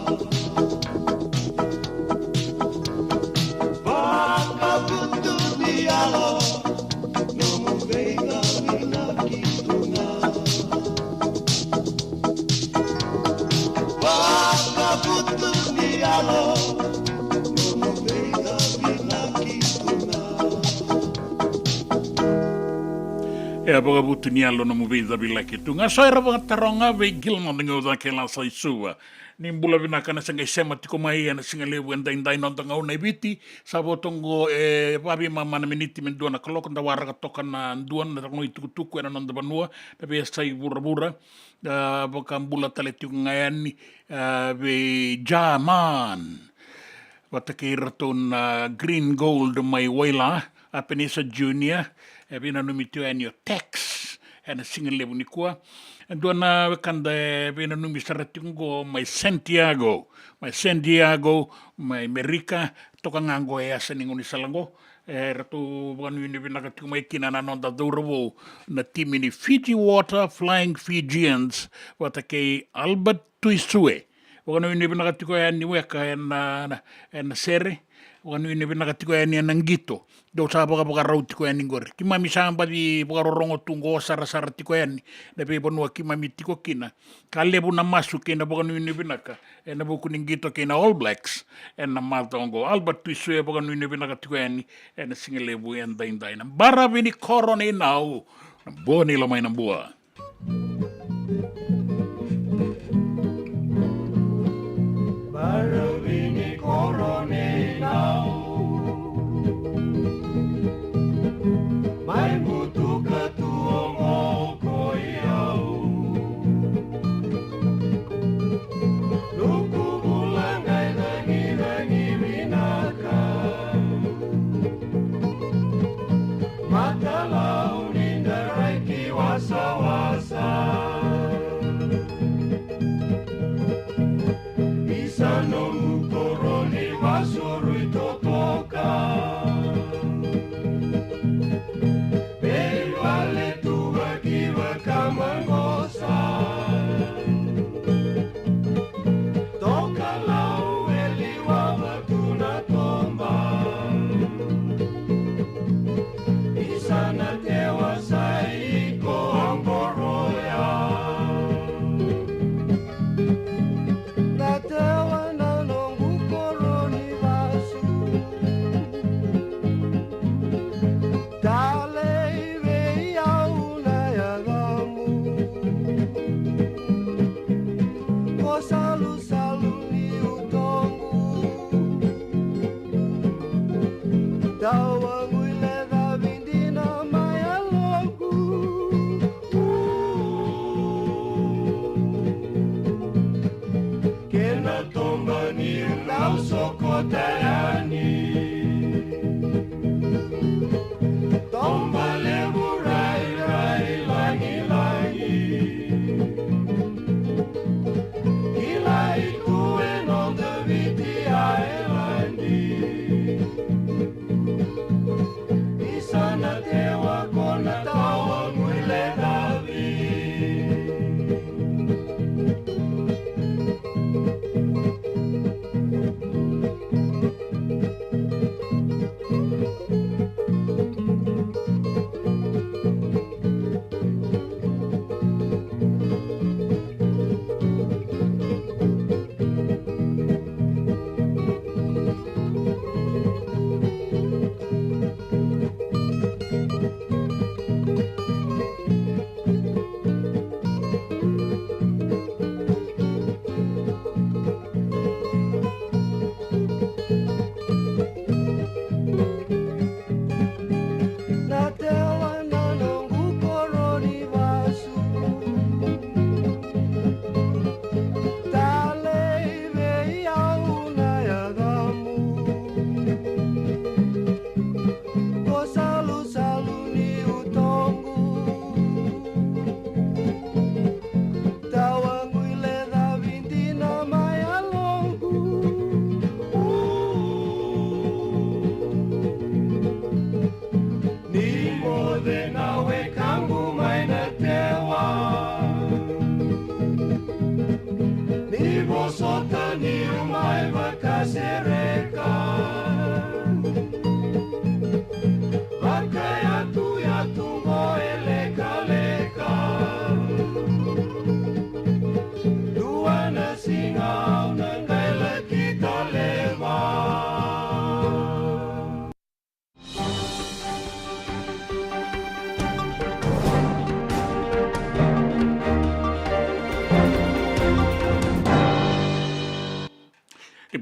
Vakavutu ni yalo, nomu veicavilaki tu ga. Vakavutu ni yalo, nomu veicavilaki E a vakavutu ni yalo nomu veicavilaki tu ga. So era vakataroga vei Gil na noda gauca ke lasa i Suva. Ni bula vinaka na sa qai sema tiko mai ena siga levu edaidai noda gauna e Viti. Sa vo toqo e vaveimama na miniti me dua na kaloko, da waraka toka na dua na rogo i tukutuku ena noda vanua na veiyasai vuravura. Da vakabula tale tiko ga yani, a, vei Jaman vata kei iratou na Green Gold mai Waila, Apenisa Junior, e veinanumi tiko yani o Tex ena siga levu nikua. E dua na wekada e veinanumi sara tiko qo mai Santiago, mai Santiago, mai Merika, toka ga qo e yasa ni gaunisala qo. E ratou vakanuinui vinaka tiko mai kina na noda cauravou na timi ni Fiji Water Flying Fijians vata kei Albert Tuisue. Vakanuinui vinaka tiko yani weka ena, ena sere. Vakanuinui vinaka tiko yani ena qito. Dou sa vakavakarau tiko yani qori. Keimami sa baci vakarorogo tu qo sarasara tiko yani na veivanua keimami tiko kina. Ka levu na masu kei na vakanuinui vinaka ena vuku ni qito kei na All Blacks ena macawa oqo. Albert Tuisue, vakanuinui vinaka tiko yani ena siga levu edaidai. Na baravi ni koro nei Nau, na bua ni lomai na bua. Baravi ni koro nei Nau, mai butuka tu oqo koi au. Nuku bula qai cagicagi vinaka. Matalau ni darai ki wasawasa. Isa nomu koro ni vasurui totoka. Veivale tu vaki vakamaqosa. Tokalau e liwava tu na toba. Isa na tewa sa iko oqoroya. Na tewa na noqu koro ni vasu. Talei vei au na yacamu. Ko salusalu ni utoqu. Tawagu i lecavi dina mai yaloqu. Kena toba niu dau sokota yani. Toba levu rairai lagilagi. Kilai tu e noda Viti Ailadi. Isa na tewa ko na tawagu i lecavi.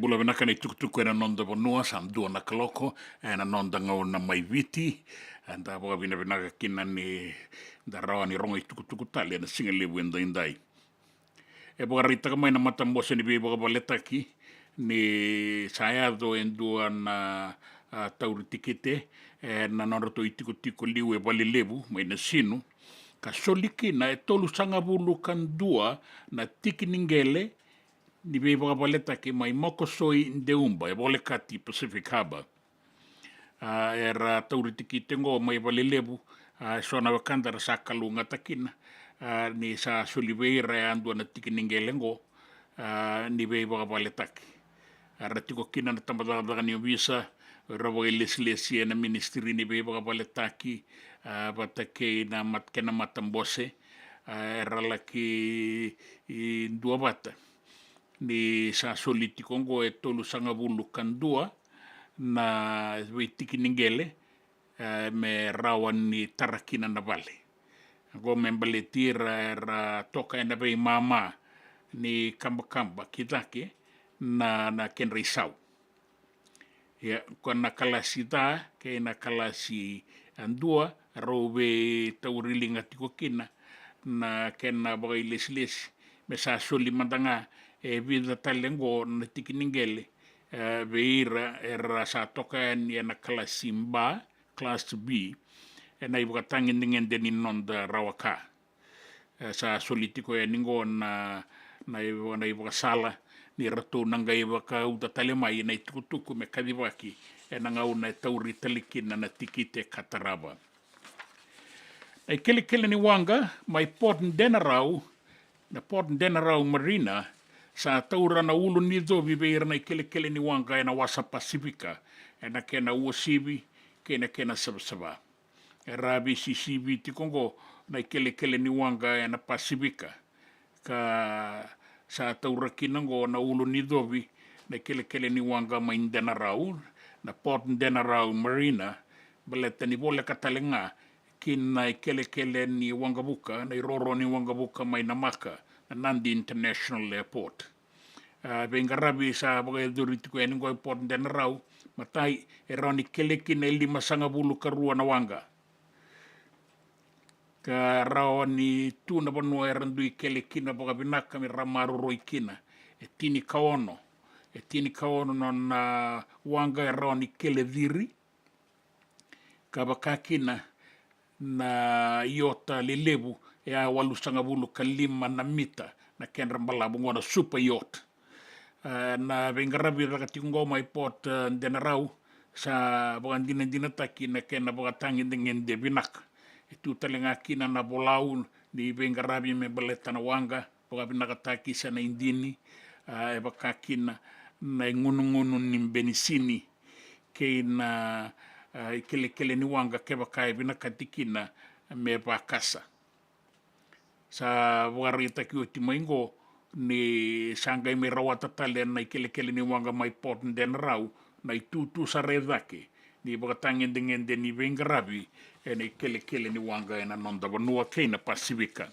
Lo vinaka na itukutuku ena noda vanua, sa dua na kaloko ena noda gauna mai Viti. Eda vakavinavinaka kina ni da rawa ni rogo itukutuku tale ena siga levu edaidai. E vakaraitaka mai na matabose ni veivakavaletaki ni sa yaco e dua na, a, tauri tikite ena nodratou itikotiko liu e Valelevu mai Nasinu, ka soli kina e tolusagavulu ka dua na tiki ni qele ni veivakavaletaki mai Makosoi, Deuba, e volekati Pacific Harbour. A, era tauri tikite qo mai Valelevu, a, e so na wekada era sa kalougata kina, a, ni sa soli vei ira e dua na tiki ni qele qo, a, ni veivakavaletaki. Era tiko kina na tabacakacaka ni ovisa, era vakailesilesi ena ministry ni veivakavaletaki, a, vata kei na mat-, kena matabose, a, era laki, i, duavata ni sa soli tiko qo e tolusagavulu ka dua na veitiki ni qele, e, me rawa ni tara kina na vale. Qo me baleti ira era toka ena veimama ni kabakaba ki cake na, na kedra isau. Ia, ko na kalasi ca kei na kalasi, a, dua, rau veitauriliga tiko kina na kena vakailesilesi me sa soli mada ga e vica tale qo na tiki ni qele, e, vei ira era sa toka yani ena kalasi ba, class B, ena ivakatagedegede ni noda rawa ka. E, sa soli tiko yani qo na, na iva-, na ivakasala ni ratou na qai vakauta tale mai na itukutuku me kacivaki ena gauna e tauri tale kina na tikite ka tarava. Na ikelekele ni waqa mai Port Denarau, na Port Denarau Marina, sa taura na ulu ni covi vei ira na ikelekele ni waqa ena wasa Pasifika, ena kena uasivi kei na kena savasava. Era veisisivi tiko qo na ikelekele ni waqa ena Pasifika, ka sa taura kina qo na ulu ni covi na ikelekele ni waqa mai Denarau, na Port Denarau Marina, baleta ni voleka tale ga ki na ikelekele ni waqavuka, na iroro ni waqavuka mai Namaka, na Nadi International Airport. A, veiqaravi sa vakayacori tiko yani qo e Port Denarau, matai, e rawa ni kele kina e limasagavulu ka rua na waqa. Ka rawa ni tu na vanua era dui kele kina vakavinaka me ra maroroi kina. E tini ka ono. E tini ka ono na, na waqa e rawa ni kele ciri. Ka vaka kina na iota lelevu e a walusagavulu ka lima na mita na kedra balavu qo na super yacht. E, na veiqaravi caka tiko qo mai Port, e, Denarau, sa vakadinadinataki na kena vakatagedegede vinaka. E tu tale ga kina na volau ni veiqaravi me baleta na waqa, vakavinakataki sa na idini, a, e vaka kina na igunugunu ni benisini kei na, a, ikelekele ni waqa kevaka e vinakati kina me vakasa. Sa vakaraitaki oti mai qo ni sa qai mai rawata tale na ikelekele ni waqa mai Port Denarau na itutu sara e cake ni vakatagedegede ni veiqaravi ena ikelekele ni waqa ena noda vanua kei na Pasifika.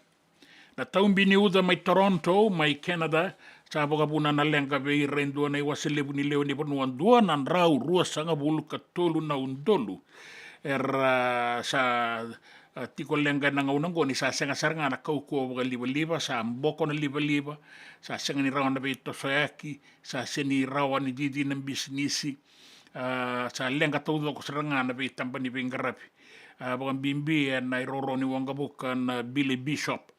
Na taubi ni uca mai Toronto, mai Canada, sa vakavuna na leqa vei ira e dua na iwase levu ni lewe ni vanua, dua na drau ruasagavulu ka tolu na udolu era sa, a, tiko leqa ena gauna qo ni sa sega sara ga na kaukauwa vakalivaliva, sa boko na livaliva, sa sega ni rawa na veitosoyaki, sa sega ni rawa ni cici na bisinisi, a, sa leqa taucoko sara ga na veitaba ni veiqaravi. A, vakabibi ena iroro ni waqavuka na Billy Bishop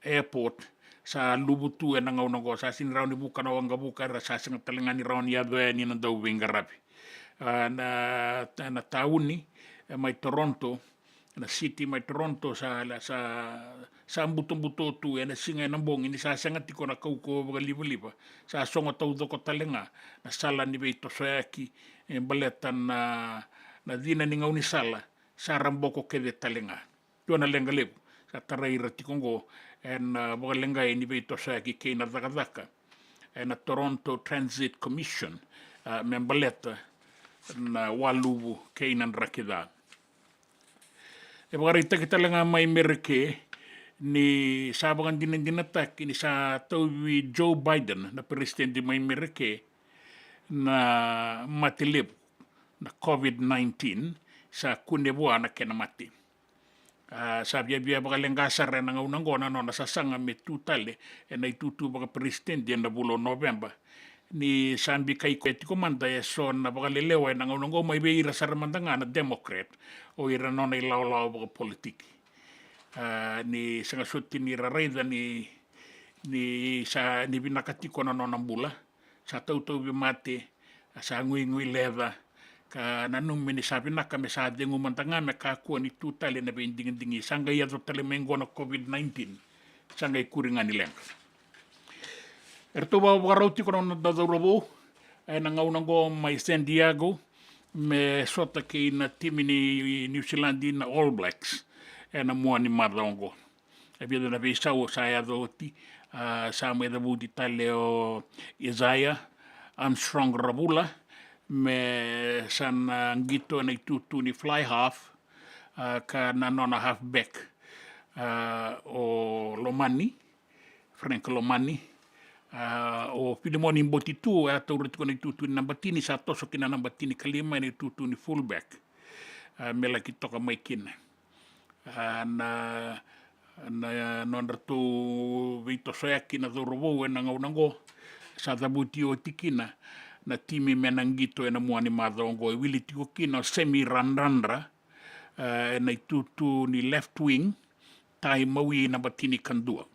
Airport, sa luvu tu ena gauna qo, sa sega ni rawa ni vuka na waqavuka, era sa sega tale ga ni rawa ni yaco yani na dau veiqaravi. A, na, na tauni, e, mai Toronto, na city mai Toronto sa, sa, sa butobuto tu ena siga ena bogi ni sa sega tiko na kaukauwa vakalivaliva. Sa sogo taucoko tale ga na sala ni veitosoyaki, e, baleta na, na cina ni gaunisala sa ra boko kece tale ga. Dua na leqa levu sa tarai ira tiko qo ena, a, vakaleqai ni veitosoyaki kei na cakacaka ena Toronto Transit Commission, a, me baleta na waluvu kei na draki ca. E vakaraitaki tale ga mai Mereke ni sa vakadinadinataki ni sa tauvi Joe Biden, na peresitedi mai Mereke, na mate levu na COVID nineteen, sa kune vua na kena mate. A, sa viavia vakaleqa sara ena gauna oqo na nona sasaga me tu tale ena itutu vakaperesitedi ena vula o Noveba. Ni sa bikai koya tiko mada eso na vakalelewa ena gauna oqo mai vei ira sara mada ga na Democrat, o ira na nona ilawalawa vakapolitiki. A, ni sega soti ni ra raica ni, ni sa, ni vinaka tiko na nona bula, sa tautauvi mate, a sa guigui leca, ka nanumi ni sa vinaka me sa cegu mada ga me kakua ni tu tale na veidigidigi. Sa qai yaco tale mai oqo na COVID nineteen, sa qai kuri ga ni leqa. Eratou vakavakarau tiko na noda cauravou ena gauna oqo mai San Diego me sota kei na timi ni New Zealand na All Blacks ena mua ni macawa oqo. E vica na veisau sa yaco oti, a, sa mai cavuti tale o Isaiah Armstrong Ravula me sa na qito ena itutu ni fly half, a, ka na nona halfback, a, o Lomani, Frank Lomani. A, o Filimoni Botitu e a taura tiko na itutu ni naba tini, sa toso ki na naba tinikalima ena itutu ni fullback, a, me laki toka mai kina. A, na, na nodratou veitosoyaki na cauravou ena gauna oqo, sa cavuti oti kina na timi me na qito ena mua ni macawa oqo. E wili tiko kina o Semi Radradra, a, ena itutu ni left wing, Tai Maui naba tinikadua.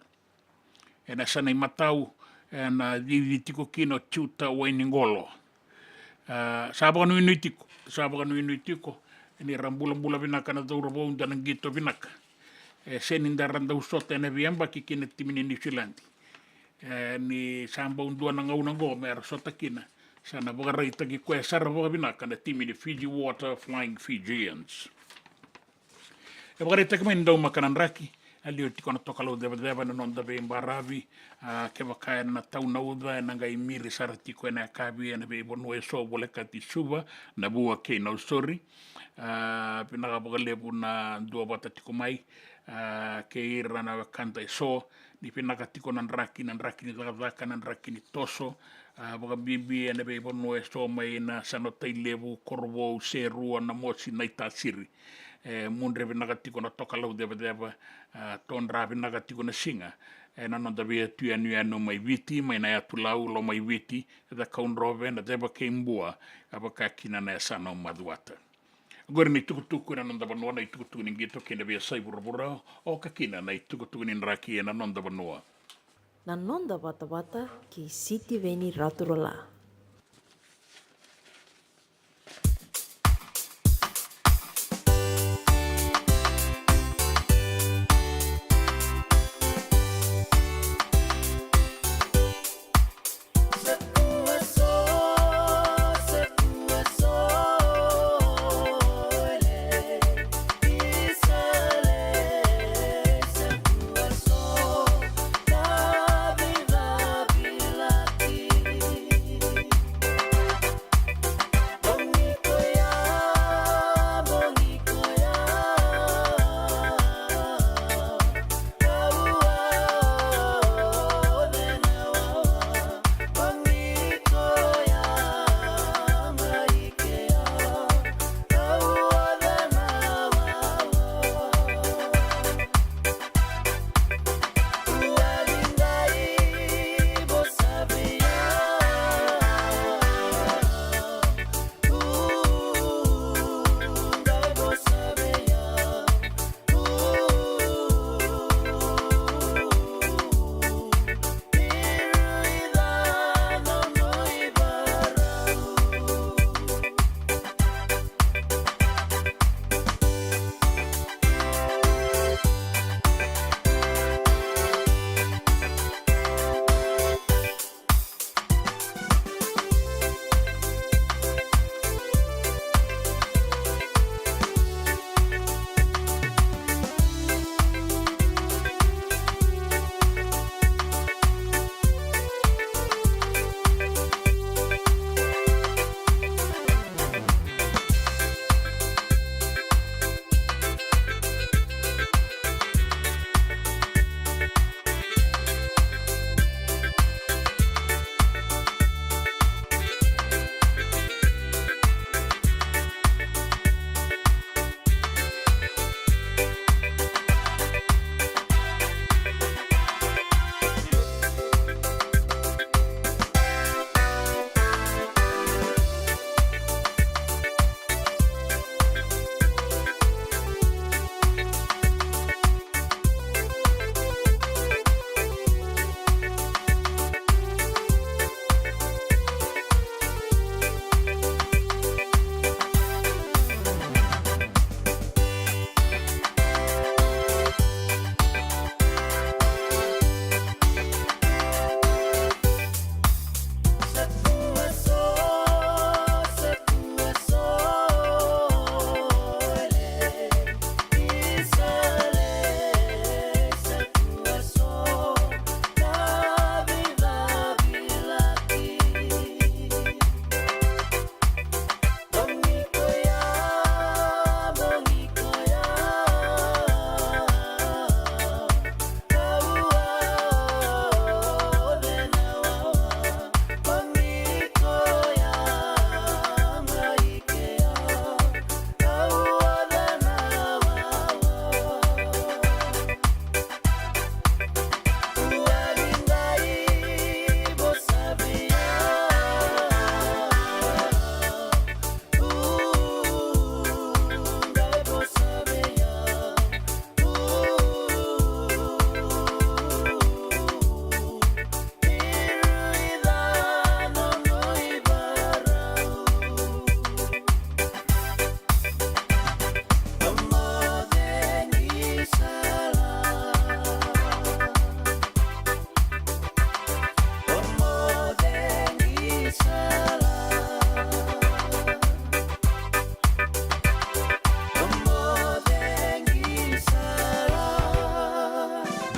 Ena yasana imatau, ena cici tiko kina o Tiuta Wainiqolo. A, sa vakanuinui tiko, sa vakanuinui tiko ni ra bulabula vinaka na cauravou, da na qito vinaka. E sega ni da ra dau sota ena veiyabaki kei na timi ni New Zealand. E, ni sa bau dua na gauna oqo me ra sota kina, sa na vakaraitaki koya sara vakavinaka na timi ni Fiji Water Flying Fijians. E vakaraitaki mai ni daumaka na draki, a liu tiko na tokalau cevaceva ena noda veibaravi, a, kevaka ena tau na uca, ena qai miri sara tiko ena yakavi ena veivanua eso volekati Suva, Navua kei Nausori. A, vinaka vakalevu na duavata tiko mai, a, kei ira na wekada eso, ni vinaka tiko na draki, na draki ni cakacaka, na draki ni toso, a, vakabibi ena veivanua eso mai na yasana o Tailevu, Korovou, Serua, Namosi, Naitasiri. E, mudre vinaka tiko na tokalau cevaceva, a, todra vinaka tiko na siga. Ena noda vei yatu yanuyanu mai Viti, mai na yatu Lau, Lomaiviti, Cakaudrove, Naceva kei Bua, a vaka kina na yasana o Macuata. Oqori na itukutuku ena noda vanua, na itukutuku ni qito kei na veiyasai vuravura, oka kina na itukutuku ni draki ena noda vanua. Na noda vatavata kei Sitiveni Raturala.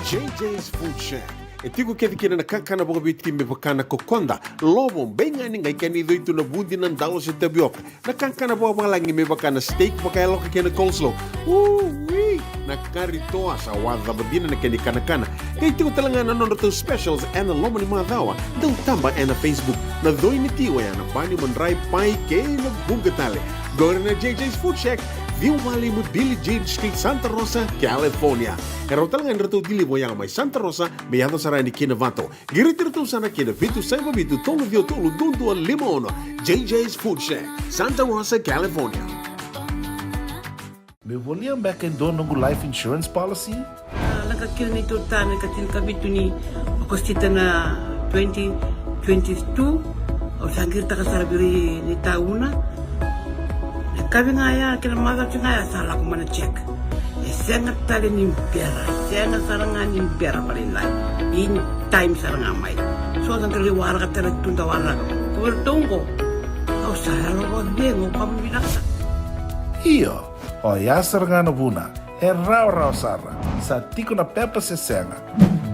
J J's Food Shack. E tiko kece kina na kakana vakaviti me vaka na kokoda, lovo, beigani, qai kena icoi tu na vudi, na dalo se tavioka. Na kakana vakavalagi me vaka na steak vakayaloka kei na coleslaw. Ui! Na kari toa sa wacava dina na kena ikanakana. Qai tiko tale ga na nodratou specials ena loma ni macawa. Dau taba ena Facebook. Na coi ni ti oya na bani, madrai, pai kei na vuqa tale. Qori na J J's Food Shack, ciwa walu lima Billie Jean Street, Santa Rosa, California. E rawa tale ga ni ratou deliver oya mai Santa Rosa me yaco sara yani ki Novato. Qiriti iratou sara ki na vitu saiva vitu tolu ciwa tolu dua dua lima ono. J J's Food Shack, Santa Rosa, California. Meu volia beka e dua noqu life insurance policy? A, lako kina neitou tane ka tinikavitu ni Okosita na twenty twenty-two. Au sa qiritaka sara vei ira ni tauna. Na kavi ga ya kei na macawa ga ya sa lako mai na check. E sega tale ni bera, e sega sara ga ni bera vakalailai. In time sara ga mai. So sa qai waraka tale tu da waraka. Ko vei ratou qo. Au sa yalo vakacegu, au kama vinaka sara. Io, oya sara ga na vuna. E rawarawa sara. Sa tiko na pepa se sega.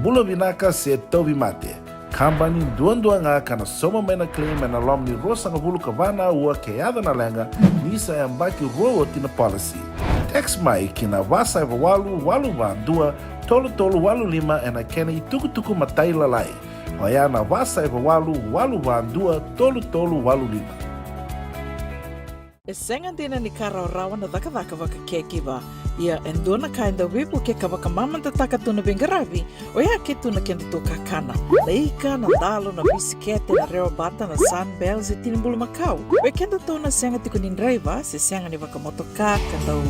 Bula vinaka se tauvimate. Kabani duadua ga ka na sauma mai na claim ena loma ni ruasagavulu ka va na aua ke yaco na leqa, ni sa yabaki rua oti na policy. Text mai ki na va saiva walu walu va dua tolu tolu walu lima ena kena itukutuku matailalai. Oya na va saiva walu walu va dua tolu tolu walu lima. E sega dina ni ka rawarawa na cakacaka vaka caregiver. Ia e dua na ka e dau veivuke ka vakamamadataka tu na veiqaravi, oya ke tu na kedatou kakana. Na ika, na dalo, na bisikete, na rewa bata, na Sunbell, se tini bulumakau. Vei kedatou na sega tiko ni draiva, se sega ni vakamotoka, ka dau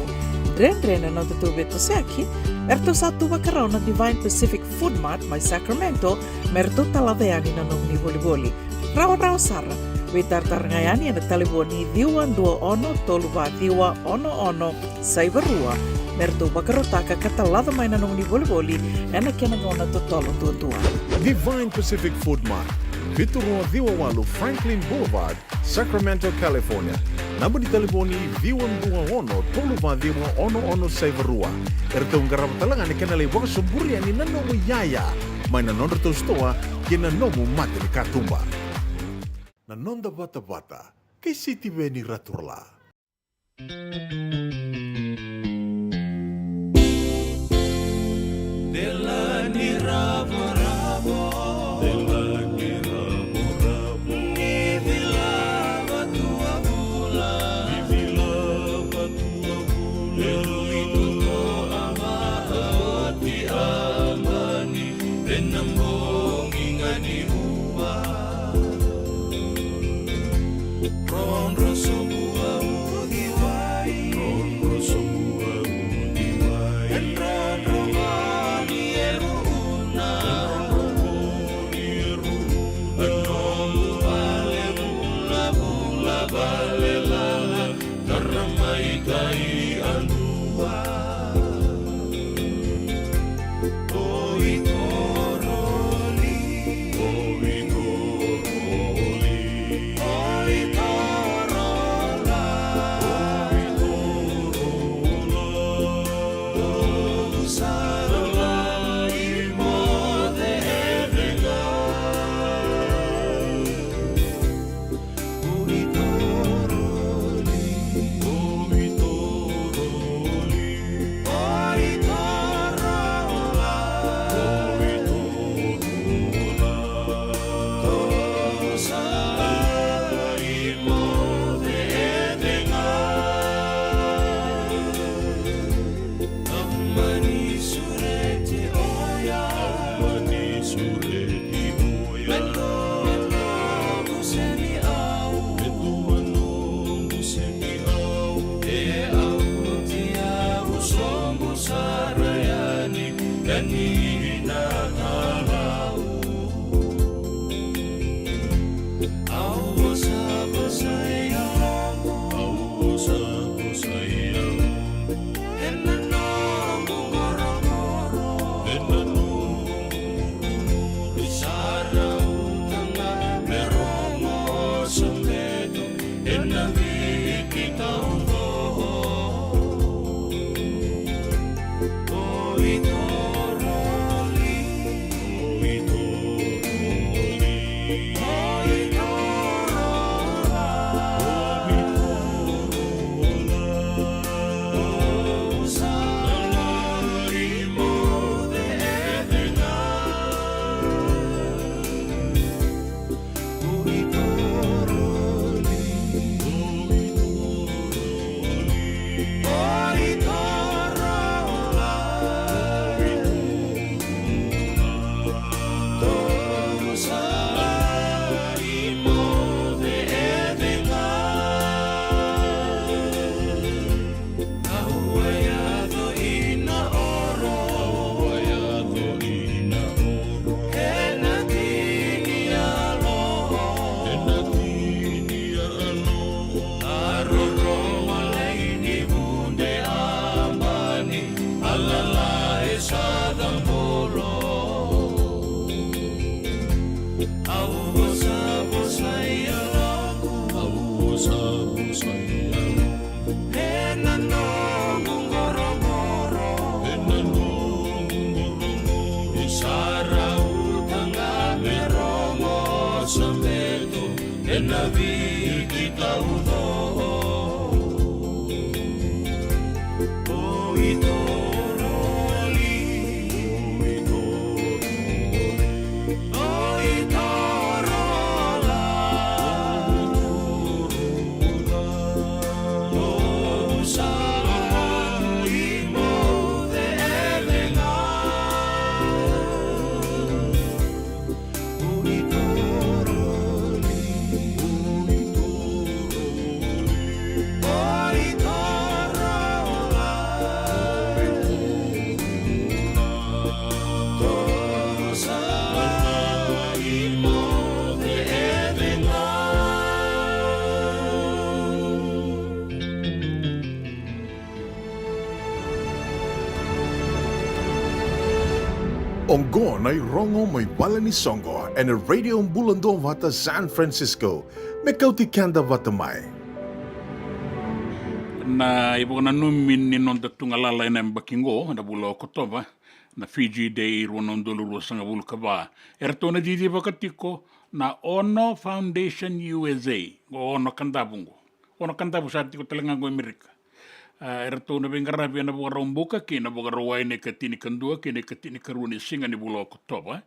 dredre na nodatou veitosoyaki, eratou sa tu vakarau na Divine Pacific Food Mart mai Sacramento, me ratou talaca yani na nomuni volivoli. Rawarawa sara. Veitaratara ga yani ena talevoni ciwa dua ono tolu va ciwa ono ono saiva rua. Me ratou vakarautaka ka talaca mai na nomuni volivoli ena kena gauna totolo duadua. Divine Pacific Food Mart, vitu rua ciwa walu Franklin Boulevard, Sacramento, California. Naba ni talevoni ciwa dua ono tolu va ciwa ono ono saiva rua. Eratou qarava tale ga na kena lai vakasoburi yani na nomu iyaya mai na nodratou sitoa kei na nomu mata ni katuba. Na noda vatavata kei Sitiveni Raturala. Dela ni ravoravo. Dela ni ravoravo. Ni vilava tu a vula. Ni vilava tu a vula. E rui tu ko a vaa oti a mani. Ena bogi ga ni rua. Rodro sobu a uciwai. Rodro sobu a uciwai. E rodro vani e ruuna. E rodro vani e ruuna. E nomu vale vulavula vale lala. Tara mai kai a dua. Oi toroli. Oi toroli. Oi torola. Oi torola. Oi sara lai mo te evega. Au mani sureti oya. Au mani sureti oya. Me dua noqu seni au. Me dua noqu seni au. E au ti au sobu sara yani. Ka ni na talau. Au vosa vosa i au. Au vosa vosa i au. Ena noqu qorogoro. Ena noqu qorogoro. Sa rauta ga me rogo o Sobeto. Ena viki taucoko. Ena viki taucoko, o i toroli, o i torola, o sa i moce ece ga. Oqo na irogo mai vale ni soqo ena Radio Bula Duavata San Francisco, me kauti keda vata mai. Na ivakananumi ni noda tugalala ena yabaki qo, na vula o Okotova, na Fiji Day rua na udolu ruasagavulu ka va. Eratou na cicivaka tiko na Ono Foundation U S A, qo Ono Kadavu qo. Ono Kadavu sa tiko tale ga qo Amerika. A, eratou na veiqaravi ena Vakaraubuka kei na Vakarauwai ena ikatinikadua kei na ikatinikarua ni siga ni vula o Okotova,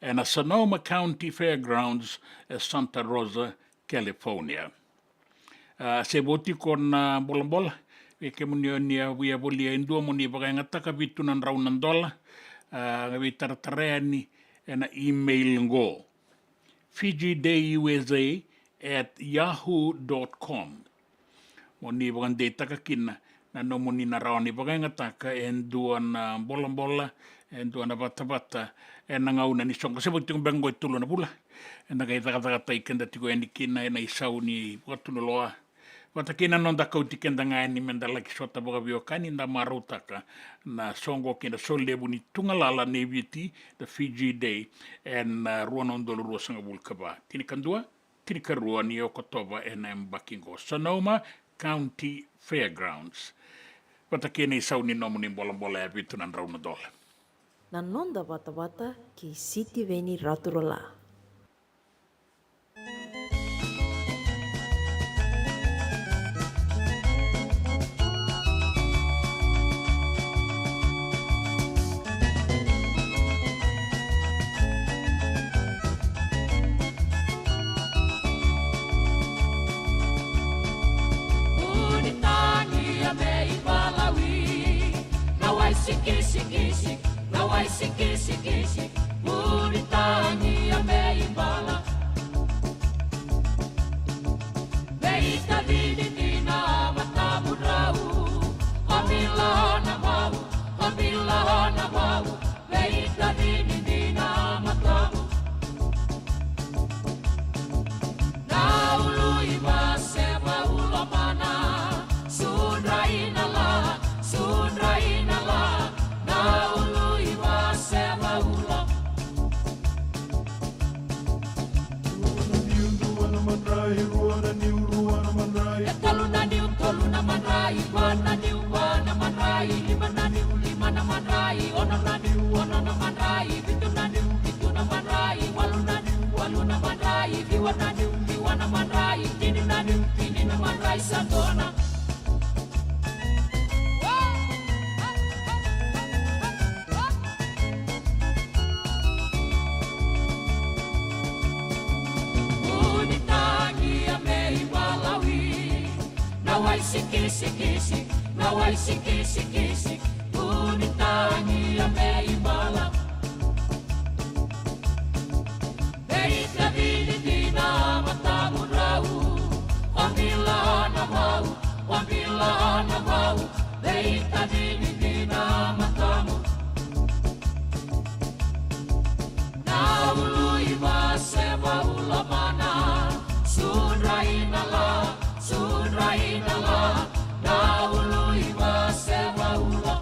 ena Sonoma County Fairgrounds e Santa Rosa, California. A, se vo tiko na bolabola, vei kemuni o ni a via volia e dua mo ni vakayagataka vitu na drau na dola, a, veitaratara yani ena email qo, Fiji Day U S A at yahoo dot com. Mo ni vakadeitaka kina na nomuni na rawa ni vakayagataka e dua na bolabola, e dua na vatavata ena gauna ni soqo. Se vo tiko beka qo e tolu na vula, eda qai cakacakataki keda tiko yani kina ena isau ni vakatunuloa. Vata kei na noda kauti keda ga yani meda laki sota vakaveiwekani, da marautaka na soqo kei na solevu ni tugalala nei Viti, the Fiji Day, ena, a, rua na udolu ruasagavulu ka va. Tinikadua, tinikarua ni Okotova ena yabaki qo, Sonoma County Fairgrounds. Vata kei na isau ni nomuni bolabola ya vitu na drau na dola. Na noda vatavata kei Sitiveni Raturala. Kuni tagi a me i valawi, na wai sikisikisi, na wai sikisikisi, kuni tagi a me i vala. Veitavini dina matamudrau, o Mila na vau, o Mila na vau, veitavini dina matamu. Na ulu i vaseva ulomana, sudra i na la, sudra i na la, na ulu i vaseva ulo. Dua na niu, dua na madrai, rua na niu, rua na madrai. E tolu na niu, tolu na madrai, va na niu, va na madrai, lima na niu, lima na madrai, ono na niu, ono na madrai, vitu na niu, vitu na madrai, walu na niu, walu na madrai, ciwa na niu, ciwa na madrai, tini na niu, tini na madrai, sa dua na. Kuni tagi a me i valawi, na wai sikisikisi, na wai sikisikisi, kuni tagi a me i vala. Veitavini dina matamudrau, o Mila na vau, o Mila na vau, veitavini dina matamu. Na ulu i vaseva ulomana, sudra i na la, sudra i na la, na ulu i vaseva ulo.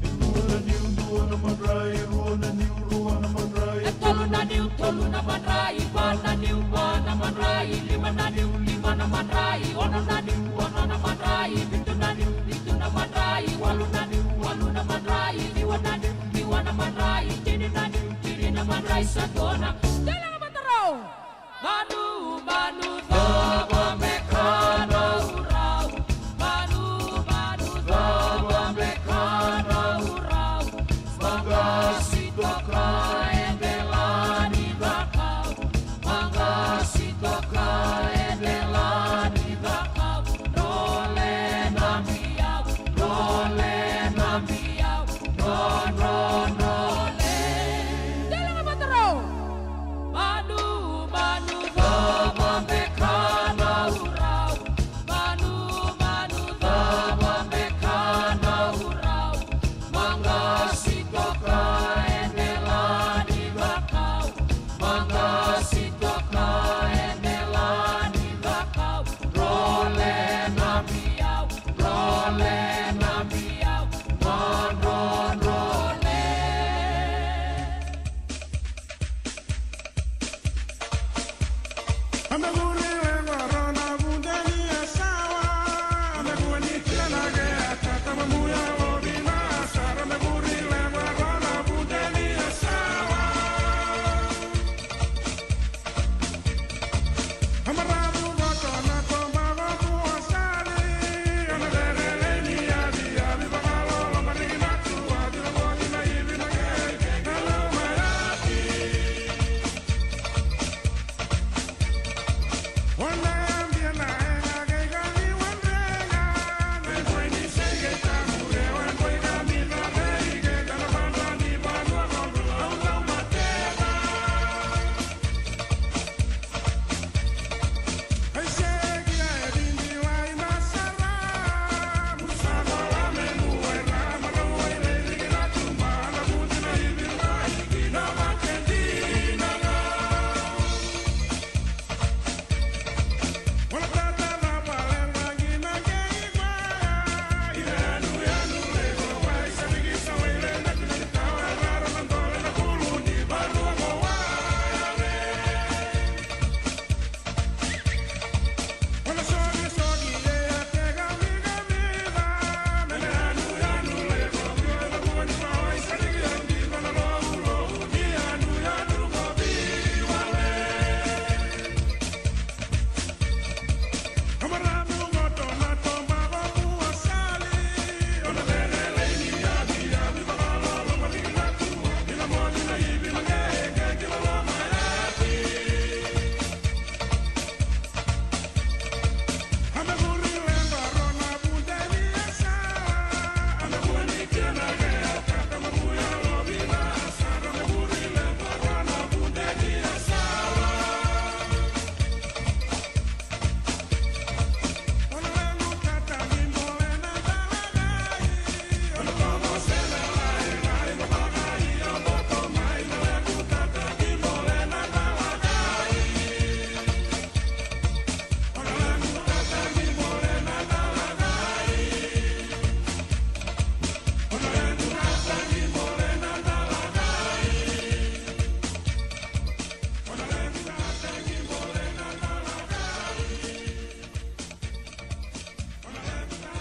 E rua na niu, dua na madrai, rua na niu, rua na madrai. E tolu na niu, tolu na madrai, va na niu, va na madrai, lima na niu, lima na madrai, ono na niu, ono na madrai, vitu na niu, vitu na madrai, walu na niu, walu na madrai, ciwa na niu, ciwa na madrai, tini na niu, tini na madrai, sa dua na. Manu, manu, cava me kana urau? Manu, manu, cava me kana urau? Maqasi toka e dela ni cakau. Maqasi toka e dela ni cakau. Drole na biau, drole na biau. Dro, dro, drole. Dela ga vata rau. Manu, manu, cava me kana urau? Manu, manu, cava me kana urau? Maqasi toka e dela ni cakau. Maqasi toka e dela ni cakau. Drole na biau, drole na biau. Dro, dro, drole.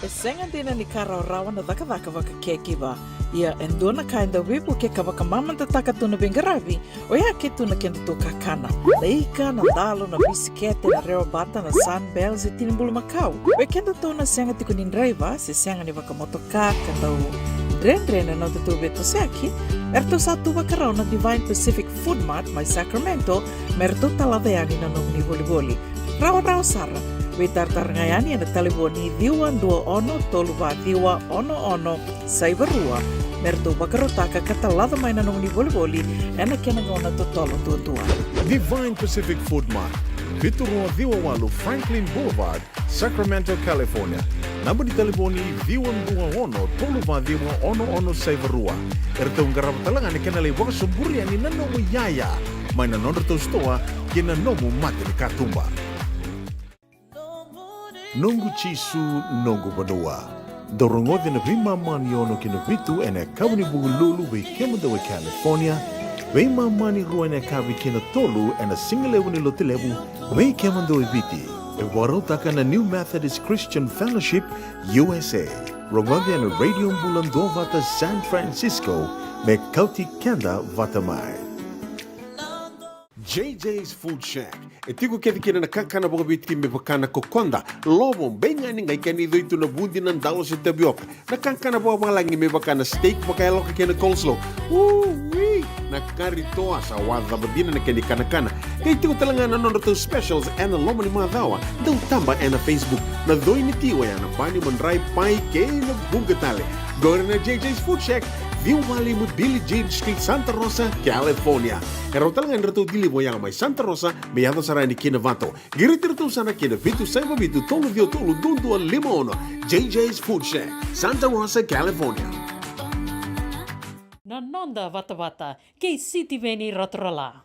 E sega dina ni ka rawarawa na cakacaka vakacaregiver. Ia e dua na ka e dau veivuke ka vakamamadataka tu na veiqaravi, oya ke tu na kedatou kakana. Na ika, na dalo, na bisikete, na rewa bata, na Sunbell se tini bulumakau. Vei kedatou na sega tiko ni draiva se sega ni vakamotoka ka dau dredre na nodatou veitosoyaki, eratou sa tu vakarau na Divine Pacific Food Mart mai Sacramento me ratou talaca yani na nomuni volivoli. Rawarawa sara. Veitaratara ga yani ena talevoni ciwa dua ono tolu va ciwa ono ono saiva rua me ratou vakarautaka ka talaca mai na nomuni volivoli ena kena gauna totolo duadua. Divine Pacific Food Mart, vitu rua ciwa walu Franklin Boulevard, Sacramento, California. Naba ni talevoni ciwa dua ono tolu va ciwa ono ono saiva rua. Eratou qarava tale ga na kena lai vakasoburi yani na nomu iyaya mai na nodratou sitoa kei na nomu mata ni katuba. Noqu Jisu, noqu vanua. Dou rogoca na veimama ni ono ki na vitu ena yakavi ni Vukelulu vei kemudou e California, veimama ni rua ena yakavi ki na tolu ena sigalevu ni Lotulevu vei kemudou e Viti. E vakarautaka na New Methodist Christian Fellowship, U S A. Rogoca ena Radio Bula Duavata San Francisco me kauti keda vata mai. J J's Food Shack. E tiko kece kina na kakana vakaviti me vaka na kokoda, lovo, beigani, qai kena icoi tu na vudi, na dalo se tavioka. Na kakana vakavalagi me vaka na steak vakayaloka kei na coleslaw. Ui! Na kari toa sa wacava dina na kena ikanakana. Qai tiko tale ga na nodratou specials ena loma ni macawa. Dau taba ena Facebook. Na coi ni ti oya na bani, madrai, pai kei na vuqa tale. Qori na J J's Food Shack, ciwa walu lima Billie Jean Street, Santa Rosa, California. E rawa tale ga ni ratou deliver oya mai Santa Rosa me yaco sara yani ki Novato. Qiriti iratou sara ki na vitu saiva vitu tolu ciwa tolu dua dua lima ono. J J's Food Shack, Santa Rosa, California. Na noda vatavata kei Sitiveni Raturala.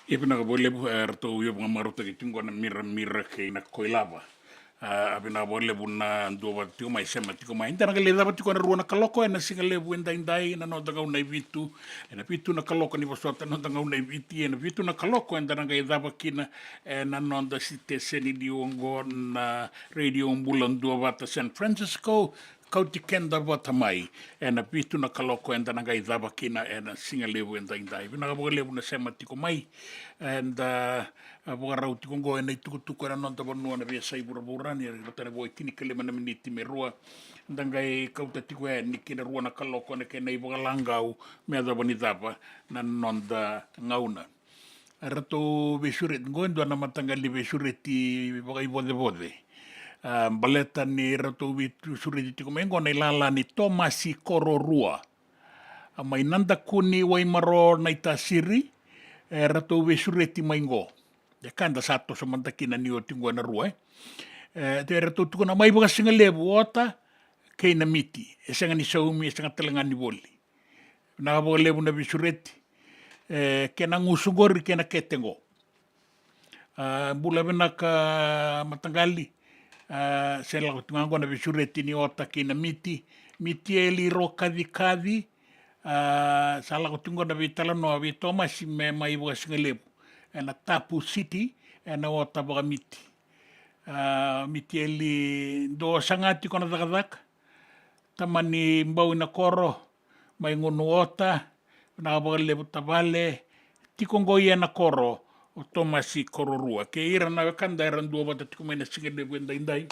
Ia vinaka vakalevu, e, ratou ia vakamarautaki tiko qo na Miramira kei na Koilava. A, vinaka vakalevu na duavata tiko mai, sema tiko mai. Eda na qai lai cava tiko ena rua na kaloko ena siga levu edaidai, ena noda gauna e vitu. Ena vitu na kaloko ni vosota, noda gauna e Viti, ena vitu na kaloko eda na qai cava kina ena noda siteseni liu oqo na Radio Bula Duavata San Francisco, kauti keda vata mai ena vitu na kaloko eda na qai cava kina ena siga levu edaidai. Vinaka vakalevu na sema tiko mai. Eda, a, vakarau tiko oqo ena itukutuku ena noda vanua na veiyasai vuravura, ni rauta na vo e tinikalima na miniti me rua. Da qai kauta tiko yani ki na rua na kaloko na kena ivakalagau me yacova ni cava na noda gauna. Eratou veisureti qo e dua na mataqali veisureti vakaivocevoce. A, baleta ni ratou veisureti tiko mai qo na ilala ni Tomasi Kororua. A, mai Nadakuni, Waimaro, Naitasiri, e ratou veisureti mai qo. E ka da sa toso mada kina ni oti qo ena rua, e. E, te ratou tukuna mai vakasigalevu, ota kei na miti. E sega ni saumi, e sega tale ga ni voli. Vinaka vakalevu na veisureti. E, kena gusu qori, kena kete qo. A, bula vinaka mataqali. A, se lako tu ga qo na veisureti ni ota kei na miti. Mitieli Rokacikaci. A, sa lako tu qo na veitalanoa vei Tomasi me mai vakasigalevu ena Tapu City, ena ota vakamiti. A, Mitieli, dou saga tiko na cakacaka. Tamani Bau i na koro, mai Gunu ota, vinaka vakalevu tavale, tiko qo i ena koro, o Tomasi Kororua. Kei ira na wekada era duavata tiko mai na sigalevu edaidai.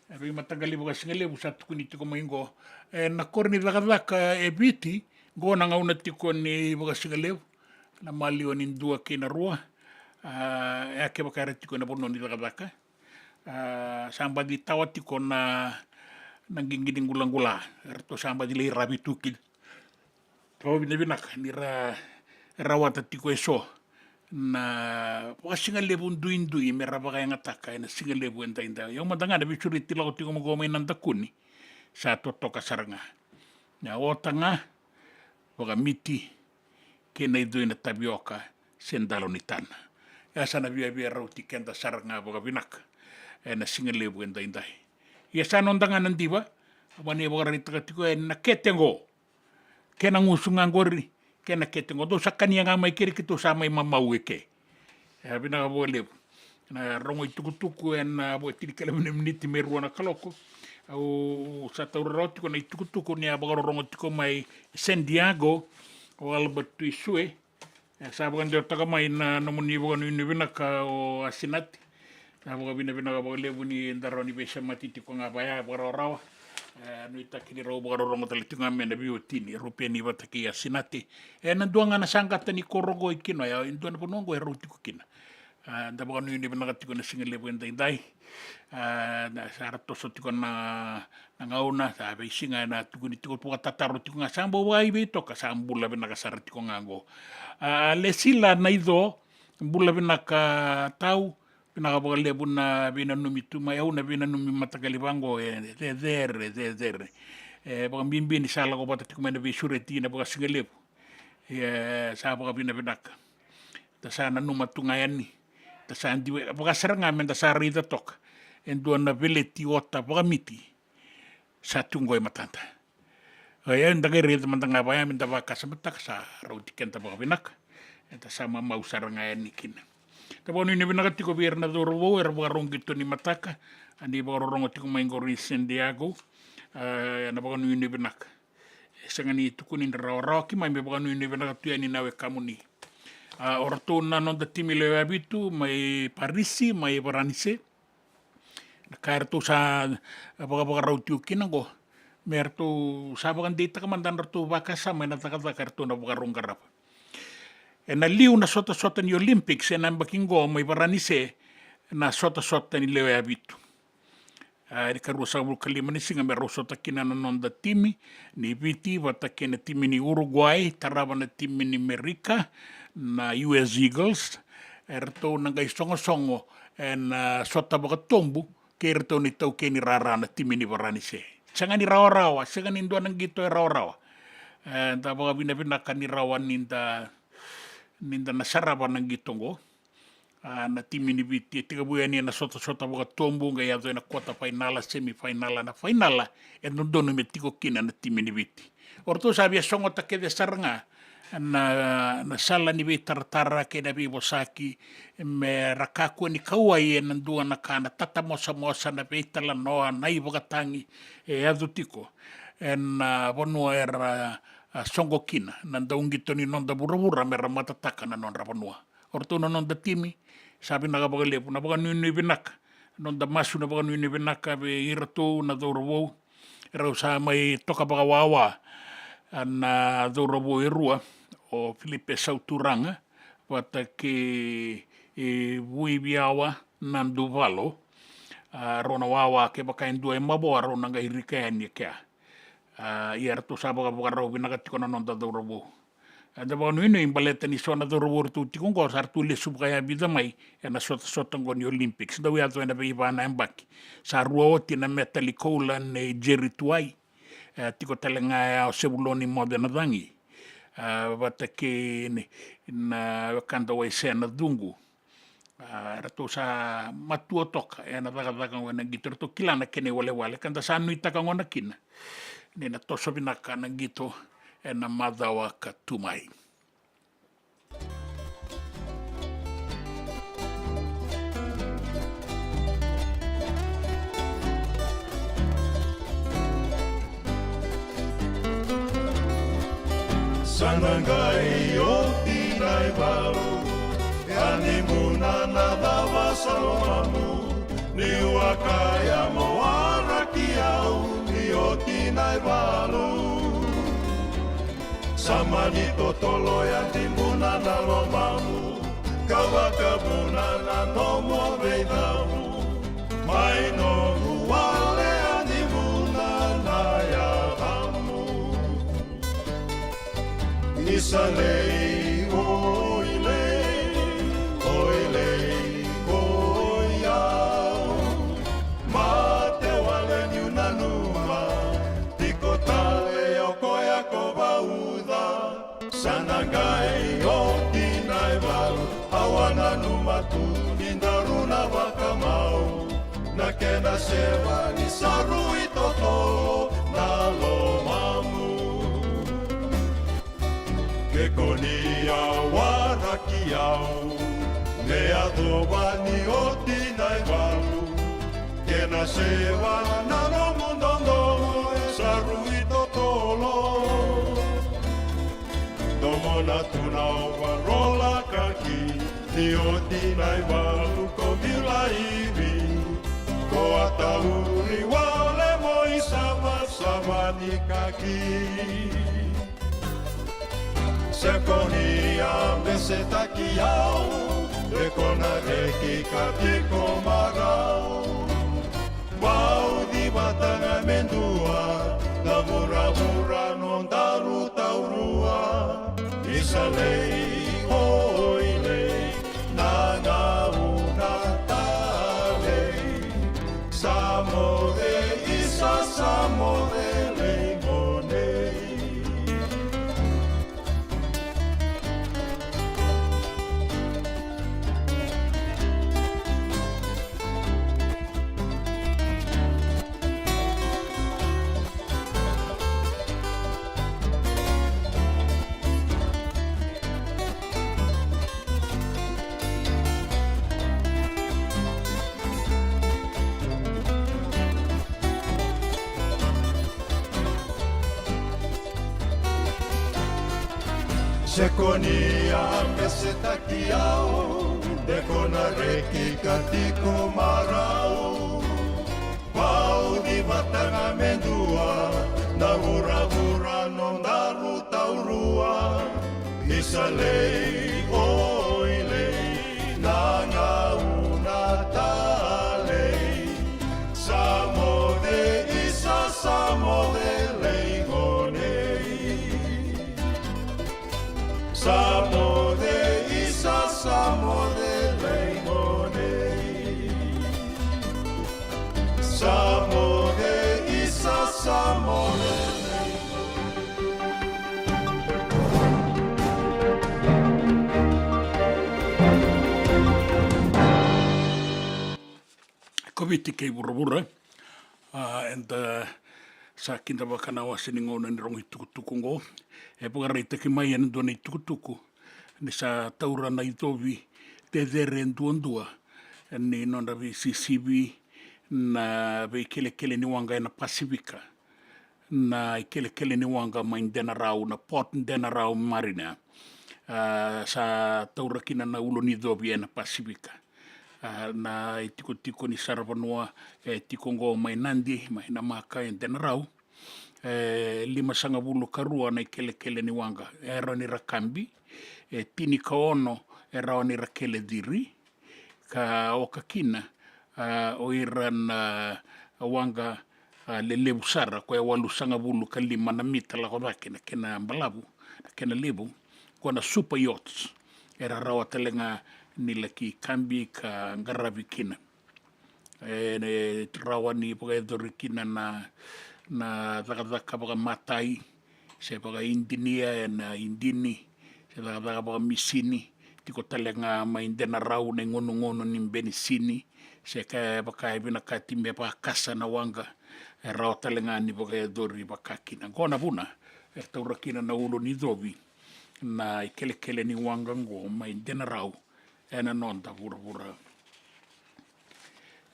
E veimataqali vakasigalevu sa tukuni tiko mai qo. Ena koro ni cakacaka e Viti, qo na gauna tiko ni vakasigalevu. Na maliwa ni dua kei na rua. A, e a kevaka era tiko ena vanua ni cakacaka. A, sa baci tawa tiko na, na qiqi ni qulaqula. Eratou sa baci lai ravi tu kina. Vakavinavinaka ni ra rawata tiko eso na vakasigalevu duidui me ra vakayagataka ena sigalevu edaidai. Au mada ga na veisureti lako tiko mai qo mai Nadakuni. Sa totoka sara ga. Na ota ga, vakamiti, kei na icoi na tavioka se dalo ni tana. Ia sa na viavia rauti keda sara ga vakavinaka ena sigalevu edaidai. Ia sa noda ga na diva, a, vani vakaraitaka tiko yani na kete qo. Kena gusu ga qori, kena kete qo. Dou sa kania ga mai keri keitou sa mai mamau eke. E, vinaka vakalevu. Na rogo itukutuku ena vo e tinikalima na miniti me rua na kaloko. Au sa taura rawa tiko na itukutuku ni a vakarorogo tiko mai San Diego, o Albert Tuisue. E sa vakadewataka mai na nomuni vakanuinui vinaka o Asinati. Sa vakavinavinaka vakalevu ni da rawa ni veisemati tiko ga vaya vakarawarawa. E, nuitaki ni rau vakarorogo tale tiko ga mai na veiwatini, Rupeni vata kei Asinati. E, na dua ga na saqata ni koro qo i Kinoya, e dua na vanua qo e rau tiko kina. A, da vakanuinui vinaka tiko na sigalevu edaidai. A, na sa ra toso tiko na, na gauna, sa veisiga ena tukuni tiko, vakatataro tiko ga, sa bau vakaivei toka, sa bula vinaka sara tiko ga qo. A, Lesila Naico, bula vinaka tau, vinaka vakalevu na veinanumi tu mai, au na veinanumi mataqali vaqo, e cecere, cecere. E vakabibi ni sa lako vata tiko mai na veisureti na vakasigalevu. E sa vakavinavinaka. Da sa nanuma tu ga yani. Da sa diva, vaka sara ga me da sa raica toka e dua na veleti ota vakamiti sa tu qo e matada. Ia, da qai raica mada ga vaya me da vakasamataka, sa rauti keda vakavinaka. Eda sa mamau sara ga yani kina. Da vakanuinui vinaka tiko vei ira na cauravou era vakarau qito ni mataka, a, ni vakarorogo tiko mai qori i San Diego. A, na vakanuinui vinaka. E sega ni tukuni ni rawarawa, keimami vakanuinui vinaka tu yani na wekamuni. A, o ratou na noda timi lewe vitu mai Parisi, mai Varanise. Na ka eratou sa vakavakarau tiko kina qo, me ratou sa vakadeitaka mada na ratou vakasama ena cakacaka eratou na vakarau qarava. Ena liu na sotasota ni Olympics ena yabaki qo mai Varanise, na sotasota ni lewe vitu. A, ena ikaruasagavulu ka lima ni siga me rau sota kina na noda timi ni Viti vata kei na timi ni Uruguay, tarava na timi ni Merika, na U S Eagles. Eratou na qai sogosogo ena, a, sota vakatobu kei iratou na itaukei ni rara na timi ni Varanise. Sega ni rawarawa, sega ni dua na qito e rawarawa. E, da vakavinavinaka ni rawa ni da, ni da na sarava na qito qo. A, na timi ni Viti e tekivu yani ena sotasota vakatobu, qai yaco ena kota fainala, semi fainala, na fainala e dodonu me tiko kina na timi ni Viti. O ratou sa via sogota kece sara ga na, na sala ni veitaratara kei na veivosaki, me ra kakua ni kauwai ena dua na ka na tatamosamosa, na veitalanoa, na ivakatagi e yaco tiko ena vanua era, a, soqo kina na dauqito ni noda vuravura me ra matataka na nodra vanua. O ratou na noda timi, sa vinaka vakalevu, na vakanuinui vinaka, noda masu na vakanuinui vinaka vei iratou na cauravou. Rau sa mai toka vakawawa na cauravou e rua, o Filipe Sauturaga vata kei, e, Vuiviawa Naduvalo. A, rau na wawa, kevaka e dua e mavoa, rau na qai rika yani e kea. A, ia ratou sa vakavakarau vinaka tiko na noda cauravou. Eda vakanuinui baleta ni so na cauravou ratou tiko oqo sa ratou lesu vakayavica mai ena sotasota oqo ni Olympics. Dau yaco ena veiva na yabaki. Sa rua oti na metali koula nei Jerry Tuwai. E, tiko tale ga ya o Sevuloni Mocenacagi. A, vata kei ni, na wekada Waisea Nacuqu. A, ratou sa matua toka ena cakacaka oqo ena qito, ratou kila na kena iwalewale, ka da sa nuitaka gona kina ni na toso vinaka na qito ena macawa ka tu mai. Sa na qai oti na ivalu, e animuna na cava sa lomamu, niu a kaya mo waraki au, ni oti na ivalu. Sa mani totolo e animuna na lomamu, ka vakavuna na nomu veicavu. Mai noqu wale animuna na yavamu. Isa lei, oi lei, oi lei, oi au. Mate wale niu nanuma, tiko tale o koya ko vauca. Sa na qai oti na ivalu, au a nanuma tu ni daru na vakamau. Na kena seva ni sa rui totolo na lomamu. Ke ko ni a waraki au, me yacova ni oti na ivalu. Kena seva na nomu dodonu e sa rui totolo. Domona tu na ovarola kaki, ni oti na ivalu ko biu laivi. Ko a tauri wale mo isavasava ni kaki. Se ko ni a besetaki au, de ko na reki ka tiko marau. Vauci vata ga me dua, na vuravura nodaru taurua. Isa lei, oi lei, na gauna talei. Sa moce, isa sa moce, lei gone. Se ko ni a besetaki au, de ko na reki ka tiko marau. Vauci vata ga me dua, na vuravura nodaru taurua. Isa lei, oi lei, na gauna talei. Sa moce, isa sa moce, lei gone. Sa moce, isa sa moce, lei gone. Sa moce, isa sa moce, lei gone. Ko Viti kei vuravura, a, eda Sa kidavaka na wase ni gauna ni rogo itukutuku oqo. E vakaraitaki mai ena dua na itukutuku ni sa taura na icovi cecere duadua ni nodra veisisivi na veikelekele ni waqa ena Pasifika, na ikelekele ni waqa mai Denarau, na Port Denarau Marina. A, sa taura kina na ulo ni covi ena Pasifika. A, na itikotiko ni saravanua e tiko oqo mai Nadi, mai Namaka, e Denarau. E limasagavulu ka rua na ikelekele ni waqa e rawa ni ra kabi, e tini ka ono e rawa ni ra kele ciri, ka oka kina, a, o ira na waqa, a, lelevu sara, koya walusagavulu ka lima na mita lako cake na kena balavu, na kena levu, ko na super yachts, era rawa tale ga ni laki kabi ka qaravi kina. E, e rawa ni vakayacori kina na, na cakacaka vakamatai, se vakainjinia ena injini, se cakacaka vakamisini. Tiko tale ga mai Denarau na igonogonu ni benisini, se ka e vaka e vinakati me vakasa na waqa, e rawa tale ga ni vakayacori vaka kina. Qo na vuna e taura kina na ulo ni covi na ikelekele ni waqa oqo mai Denarau ena noda vuravura.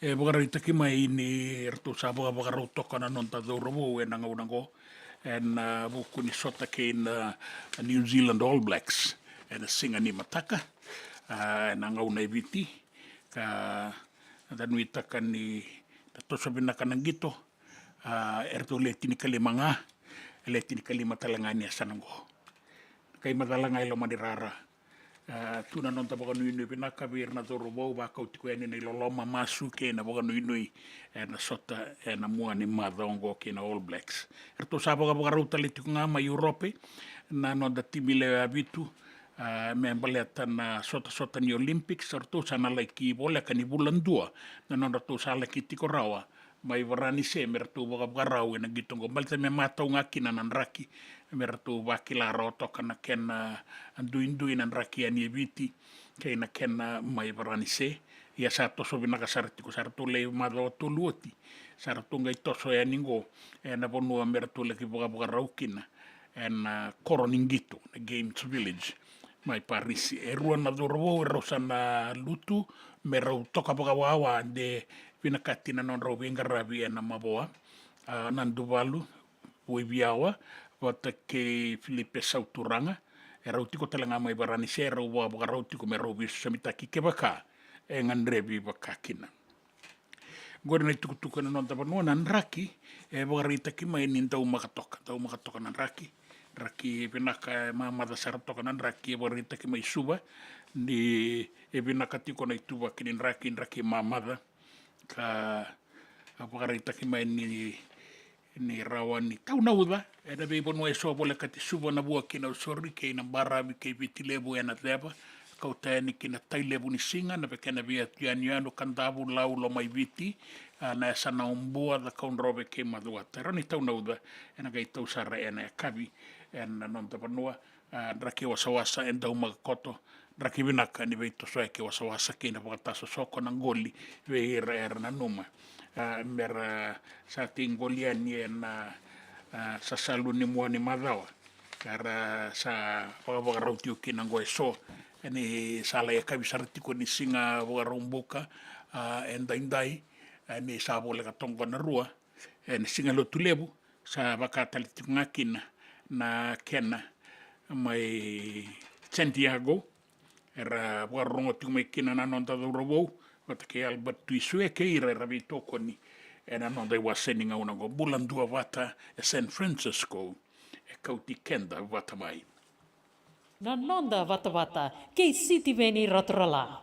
E vakaraitaki mai ni ratou sa vakavakarau toka na noda cauravou ena gauna oqo ena, a, vuku ni sota kei na, a, New Zealand All Blacks ena siga ni mataka, a, ena gauna e Viti, ka da nuitaka ni da toso vinaka na qito. A, eratou le tinikalima ga, le tinikalima tale ga ni yasana oqo. Kai macala ga e loma ni rara. A, tu na noda vakanuinui vinaka vei ira na cauravou, vakau tiko yani na iloloma, masu kei na vakanuinui ena sota ena mua ni macawa oqo kei na All Blacks. Eratou sa vakavakarau tale tiko ga mai Europe na noda timi lewe vitu, a, me baleta na sotasota ni Olympics, eratou sa na laki voleka ni vula dua na nodratou sa laki tiko rawa mai Varanise me ratou vakavakarau ena qito oqo, baleta me matau ga kina na draki, me ratou vakila rawa toka na kena duidui na draki yani e Viti kei na kena mai Varanise. Ia sa toso vinaka sara tiko, sa ratou lai macawa tolu oti, sa ratou qai toso yani oqo ena vanua me ratou laki vakavakarau kina ena koro ni qito, na Games Village mai Parisi. E rua na cauravou e rau sa na lutu me rau toka vakawawa de vinakati na nodrau veiqaravi ena mavoa. A, Naduvalu Vuiviawa vata kei Filipe Sauturaga, e rau tiko tale ga mai Varanise, e rau vakavakarau tiko me rau veisosomitaki kevaka e gadrevi vaka kina. Qori na itukutuku ena noda vanua, na draki e vakaraitaki mai ni daumaka toka, daumaka toka na draki. Draki vinaka, e mamaca sara toka na draki, e vakaraitaki mai Suva ni e vinaka tiko na ituvaki ni draki, draki mamaca. Ka vakaraitaki mai ni ni rawa ni taunauca ena veivanua eso volekati Suva, Navua kei Nausori kei na Baravi kei Viti Levu ena ceva, kauta yani ki na Tailevu ni siga, na veke na veiyatu yanuyanu, Kadavu, Lau, Lomaiviti, a, na yasana o Bua, Cakaudrove kei Macuata. E rawa ni taunauca ena qai tau sara ena yakavi ena noda vanua. A, draki wasawasa e daumaka koto, draki vinaka ni veitosoyaki wasawasa kei na vakatasosoko na qoli vei ira era nanuma, a, mera sa tei qoli yani ena, a, sasalu ni mua ni macawa. Era sa vakavakarau tiko kina qo eso, e ni sa lai yakavi sara tiko ni siga Vakaraubuka, a, e daidai, e ni sa voleka toqo na rua, e ni siga Lotu Levu, sa vaka tale tiko ga kina na kena mai Santiago. Era vakarorogo tiko mai kina na noda cauravou vata kei Albert Tuisue kei ira era veitokoni ena noda iwase ni gauna oqo. Bula dua vata e San Francisco, e kauti keda vata mai. Na noda vatavata kei Sitiveni Raturala.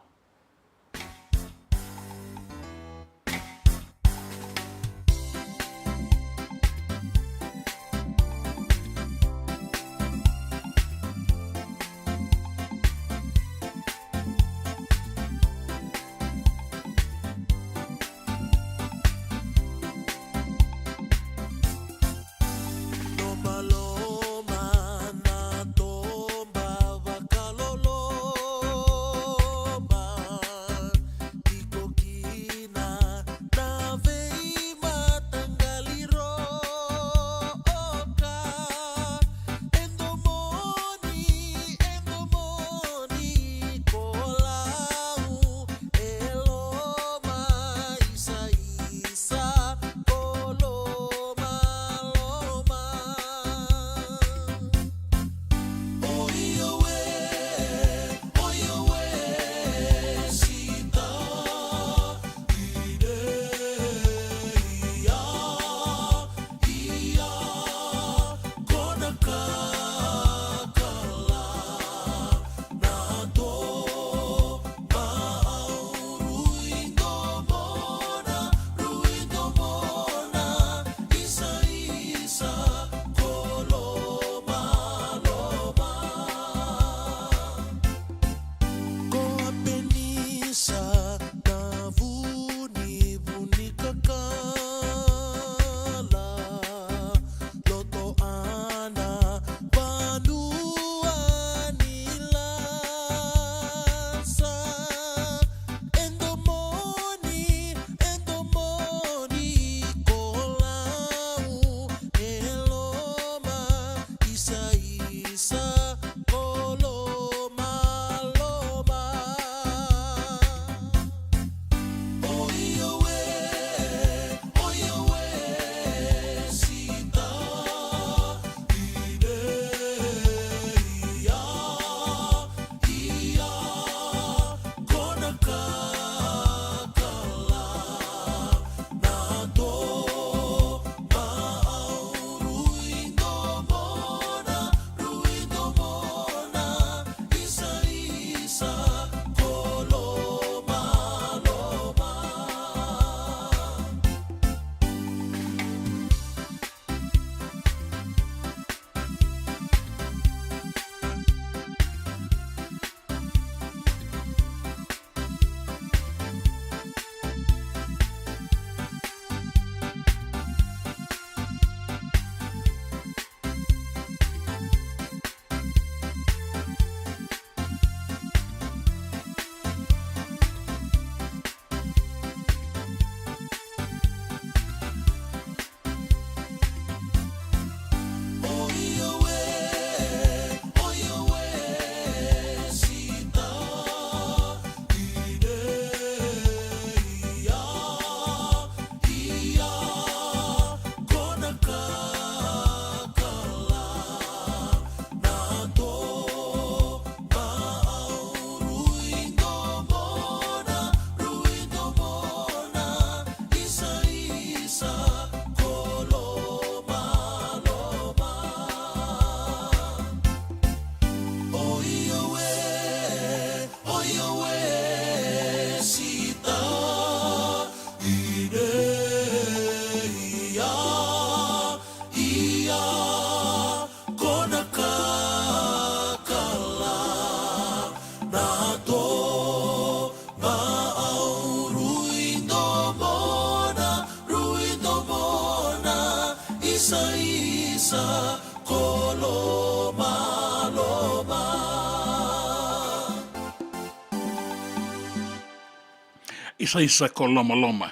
Saisa ko Lomaloma.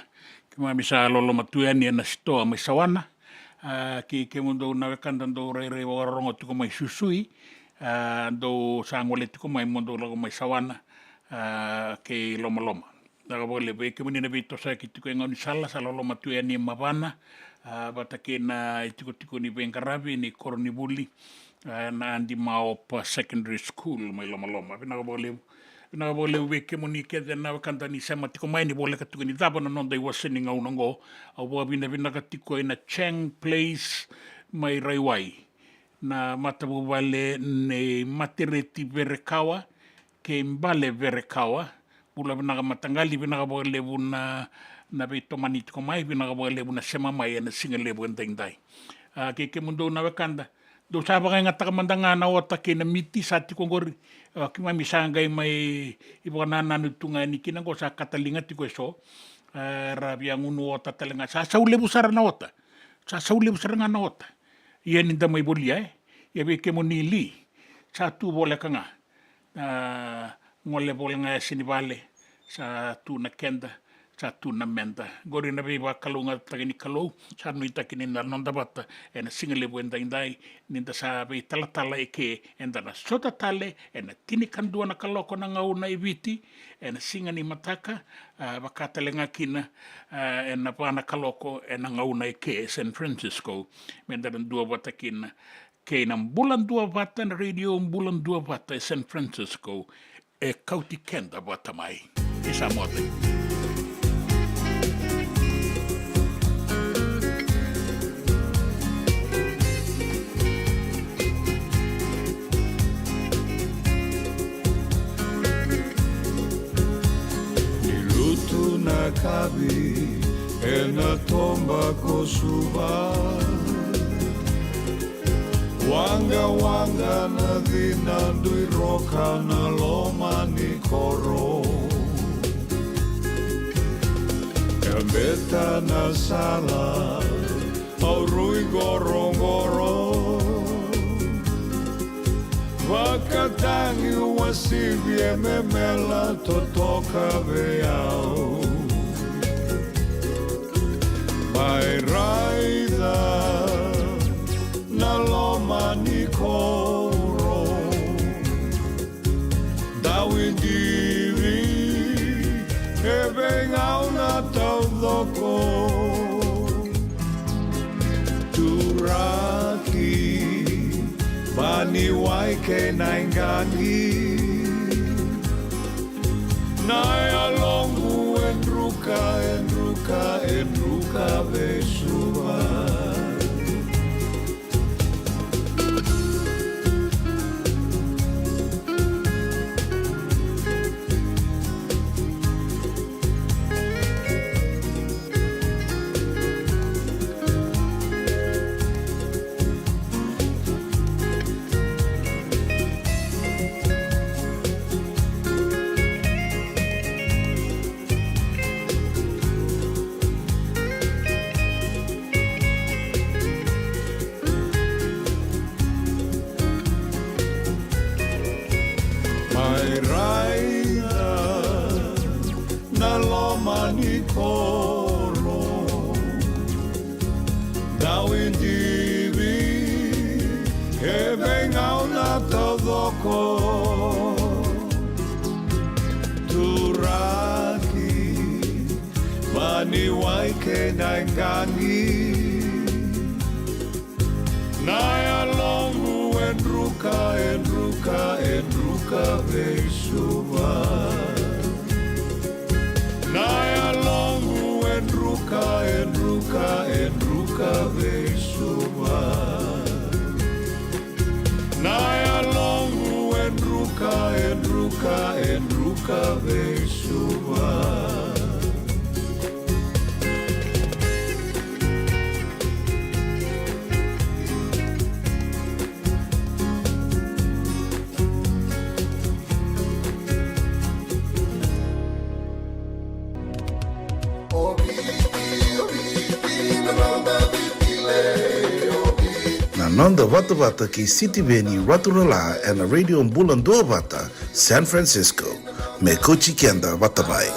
Keimami sa loloma tu yani ena sitoa mai Sawana. A, kei kemudou na wekada dou rairai vakarorogo tiko mai Susui, a, dou sa gole tiko mai mo dou lako mai Sawana, a, kei Lomaloma. Vinaka vakalevu vei kemuni na veitosoyaki tiko e gaunisala, sa loloma tu yani e Mavana, a, vata kei na itikotiko ni veiqaravi ni koronivuli, a, na Adi Maopa Secondary School mai Lomaloma. Vinaka vakalevu. Vinaka vakalevu vei kemuni kece na wekada ni sema tiko mai ni voleka tiko ni cava na noda iwase ni gauna oqo. Au vakavinavinaka tiko ena Chang Place mai Raiwai, na matavuvale nei Matereti Verekawa kei Bale Verekawa. Bula vinaka mataqali, vinaka vakalevu na, na veitomani tiko mai, vinaka vakalevu na sema mai ena siga levu edaidai. A, kei kemudou na wekada, dou sa vakayagataka mada ga na ota kei na miti sa tiko oqori. A, keimami sa qai mai vakanananu tu ga yani kina oqo, sa kataliga tiko eso. A, ra via gunu ota tale ga, sa sau levu sara na ota. Sa sau levu sara ga na ota. Ia ni da mai volia, e. Ia vei kemuni li, sa tu voleka ga. A, gole voleka ga e senivale, sa tu na keda, sa tu na meda. Qori na veivakalougatataki ni Kalou, sa nuitaki ni na noda vata ena siga levu edaidai, ni da sa veitalatala eke, eda na sota tale ena tinikadua na kaloko na gauna e Viti ena siga ni mataka, a, vaka tale ga kina, a, ena va na kaloko ena gauna eke e San Francisco, meda na duavata kina kei na Bula Duavata, na Radio Bula Duavata e San Francisco, e kauti keda vata mai. E sa moce. Ni lutu na kavi ena toba ko Suva. Waqawaqa na cina, dui roka na loma ni koro. E beta na sala, au rui qoroqoro. Vakatagi uasivi e memela totoka vei au. Mai raica na loma ni koro. Dauidivi e veigauna taucoko. Turaki, vaniwai kei na iqaqi. Na yaloqu e druka, e druka, e druka vei Suva. Mai raica na loma ni koro. Dauidivi e veigauna taucoko. Turaki, vaniwai kei na iqaqi. Na yaloqu e druka, e druka, e druka vei Suva. Na yaloqu e druka, e druka, e druka vei Suva. Na yaloqu e druka, e druka, e druka vei Suva. Na noda vatavata kei Sitiveni Raturala ena Radio Bula Duavata, San Francisco. Me kauti keda vata mai.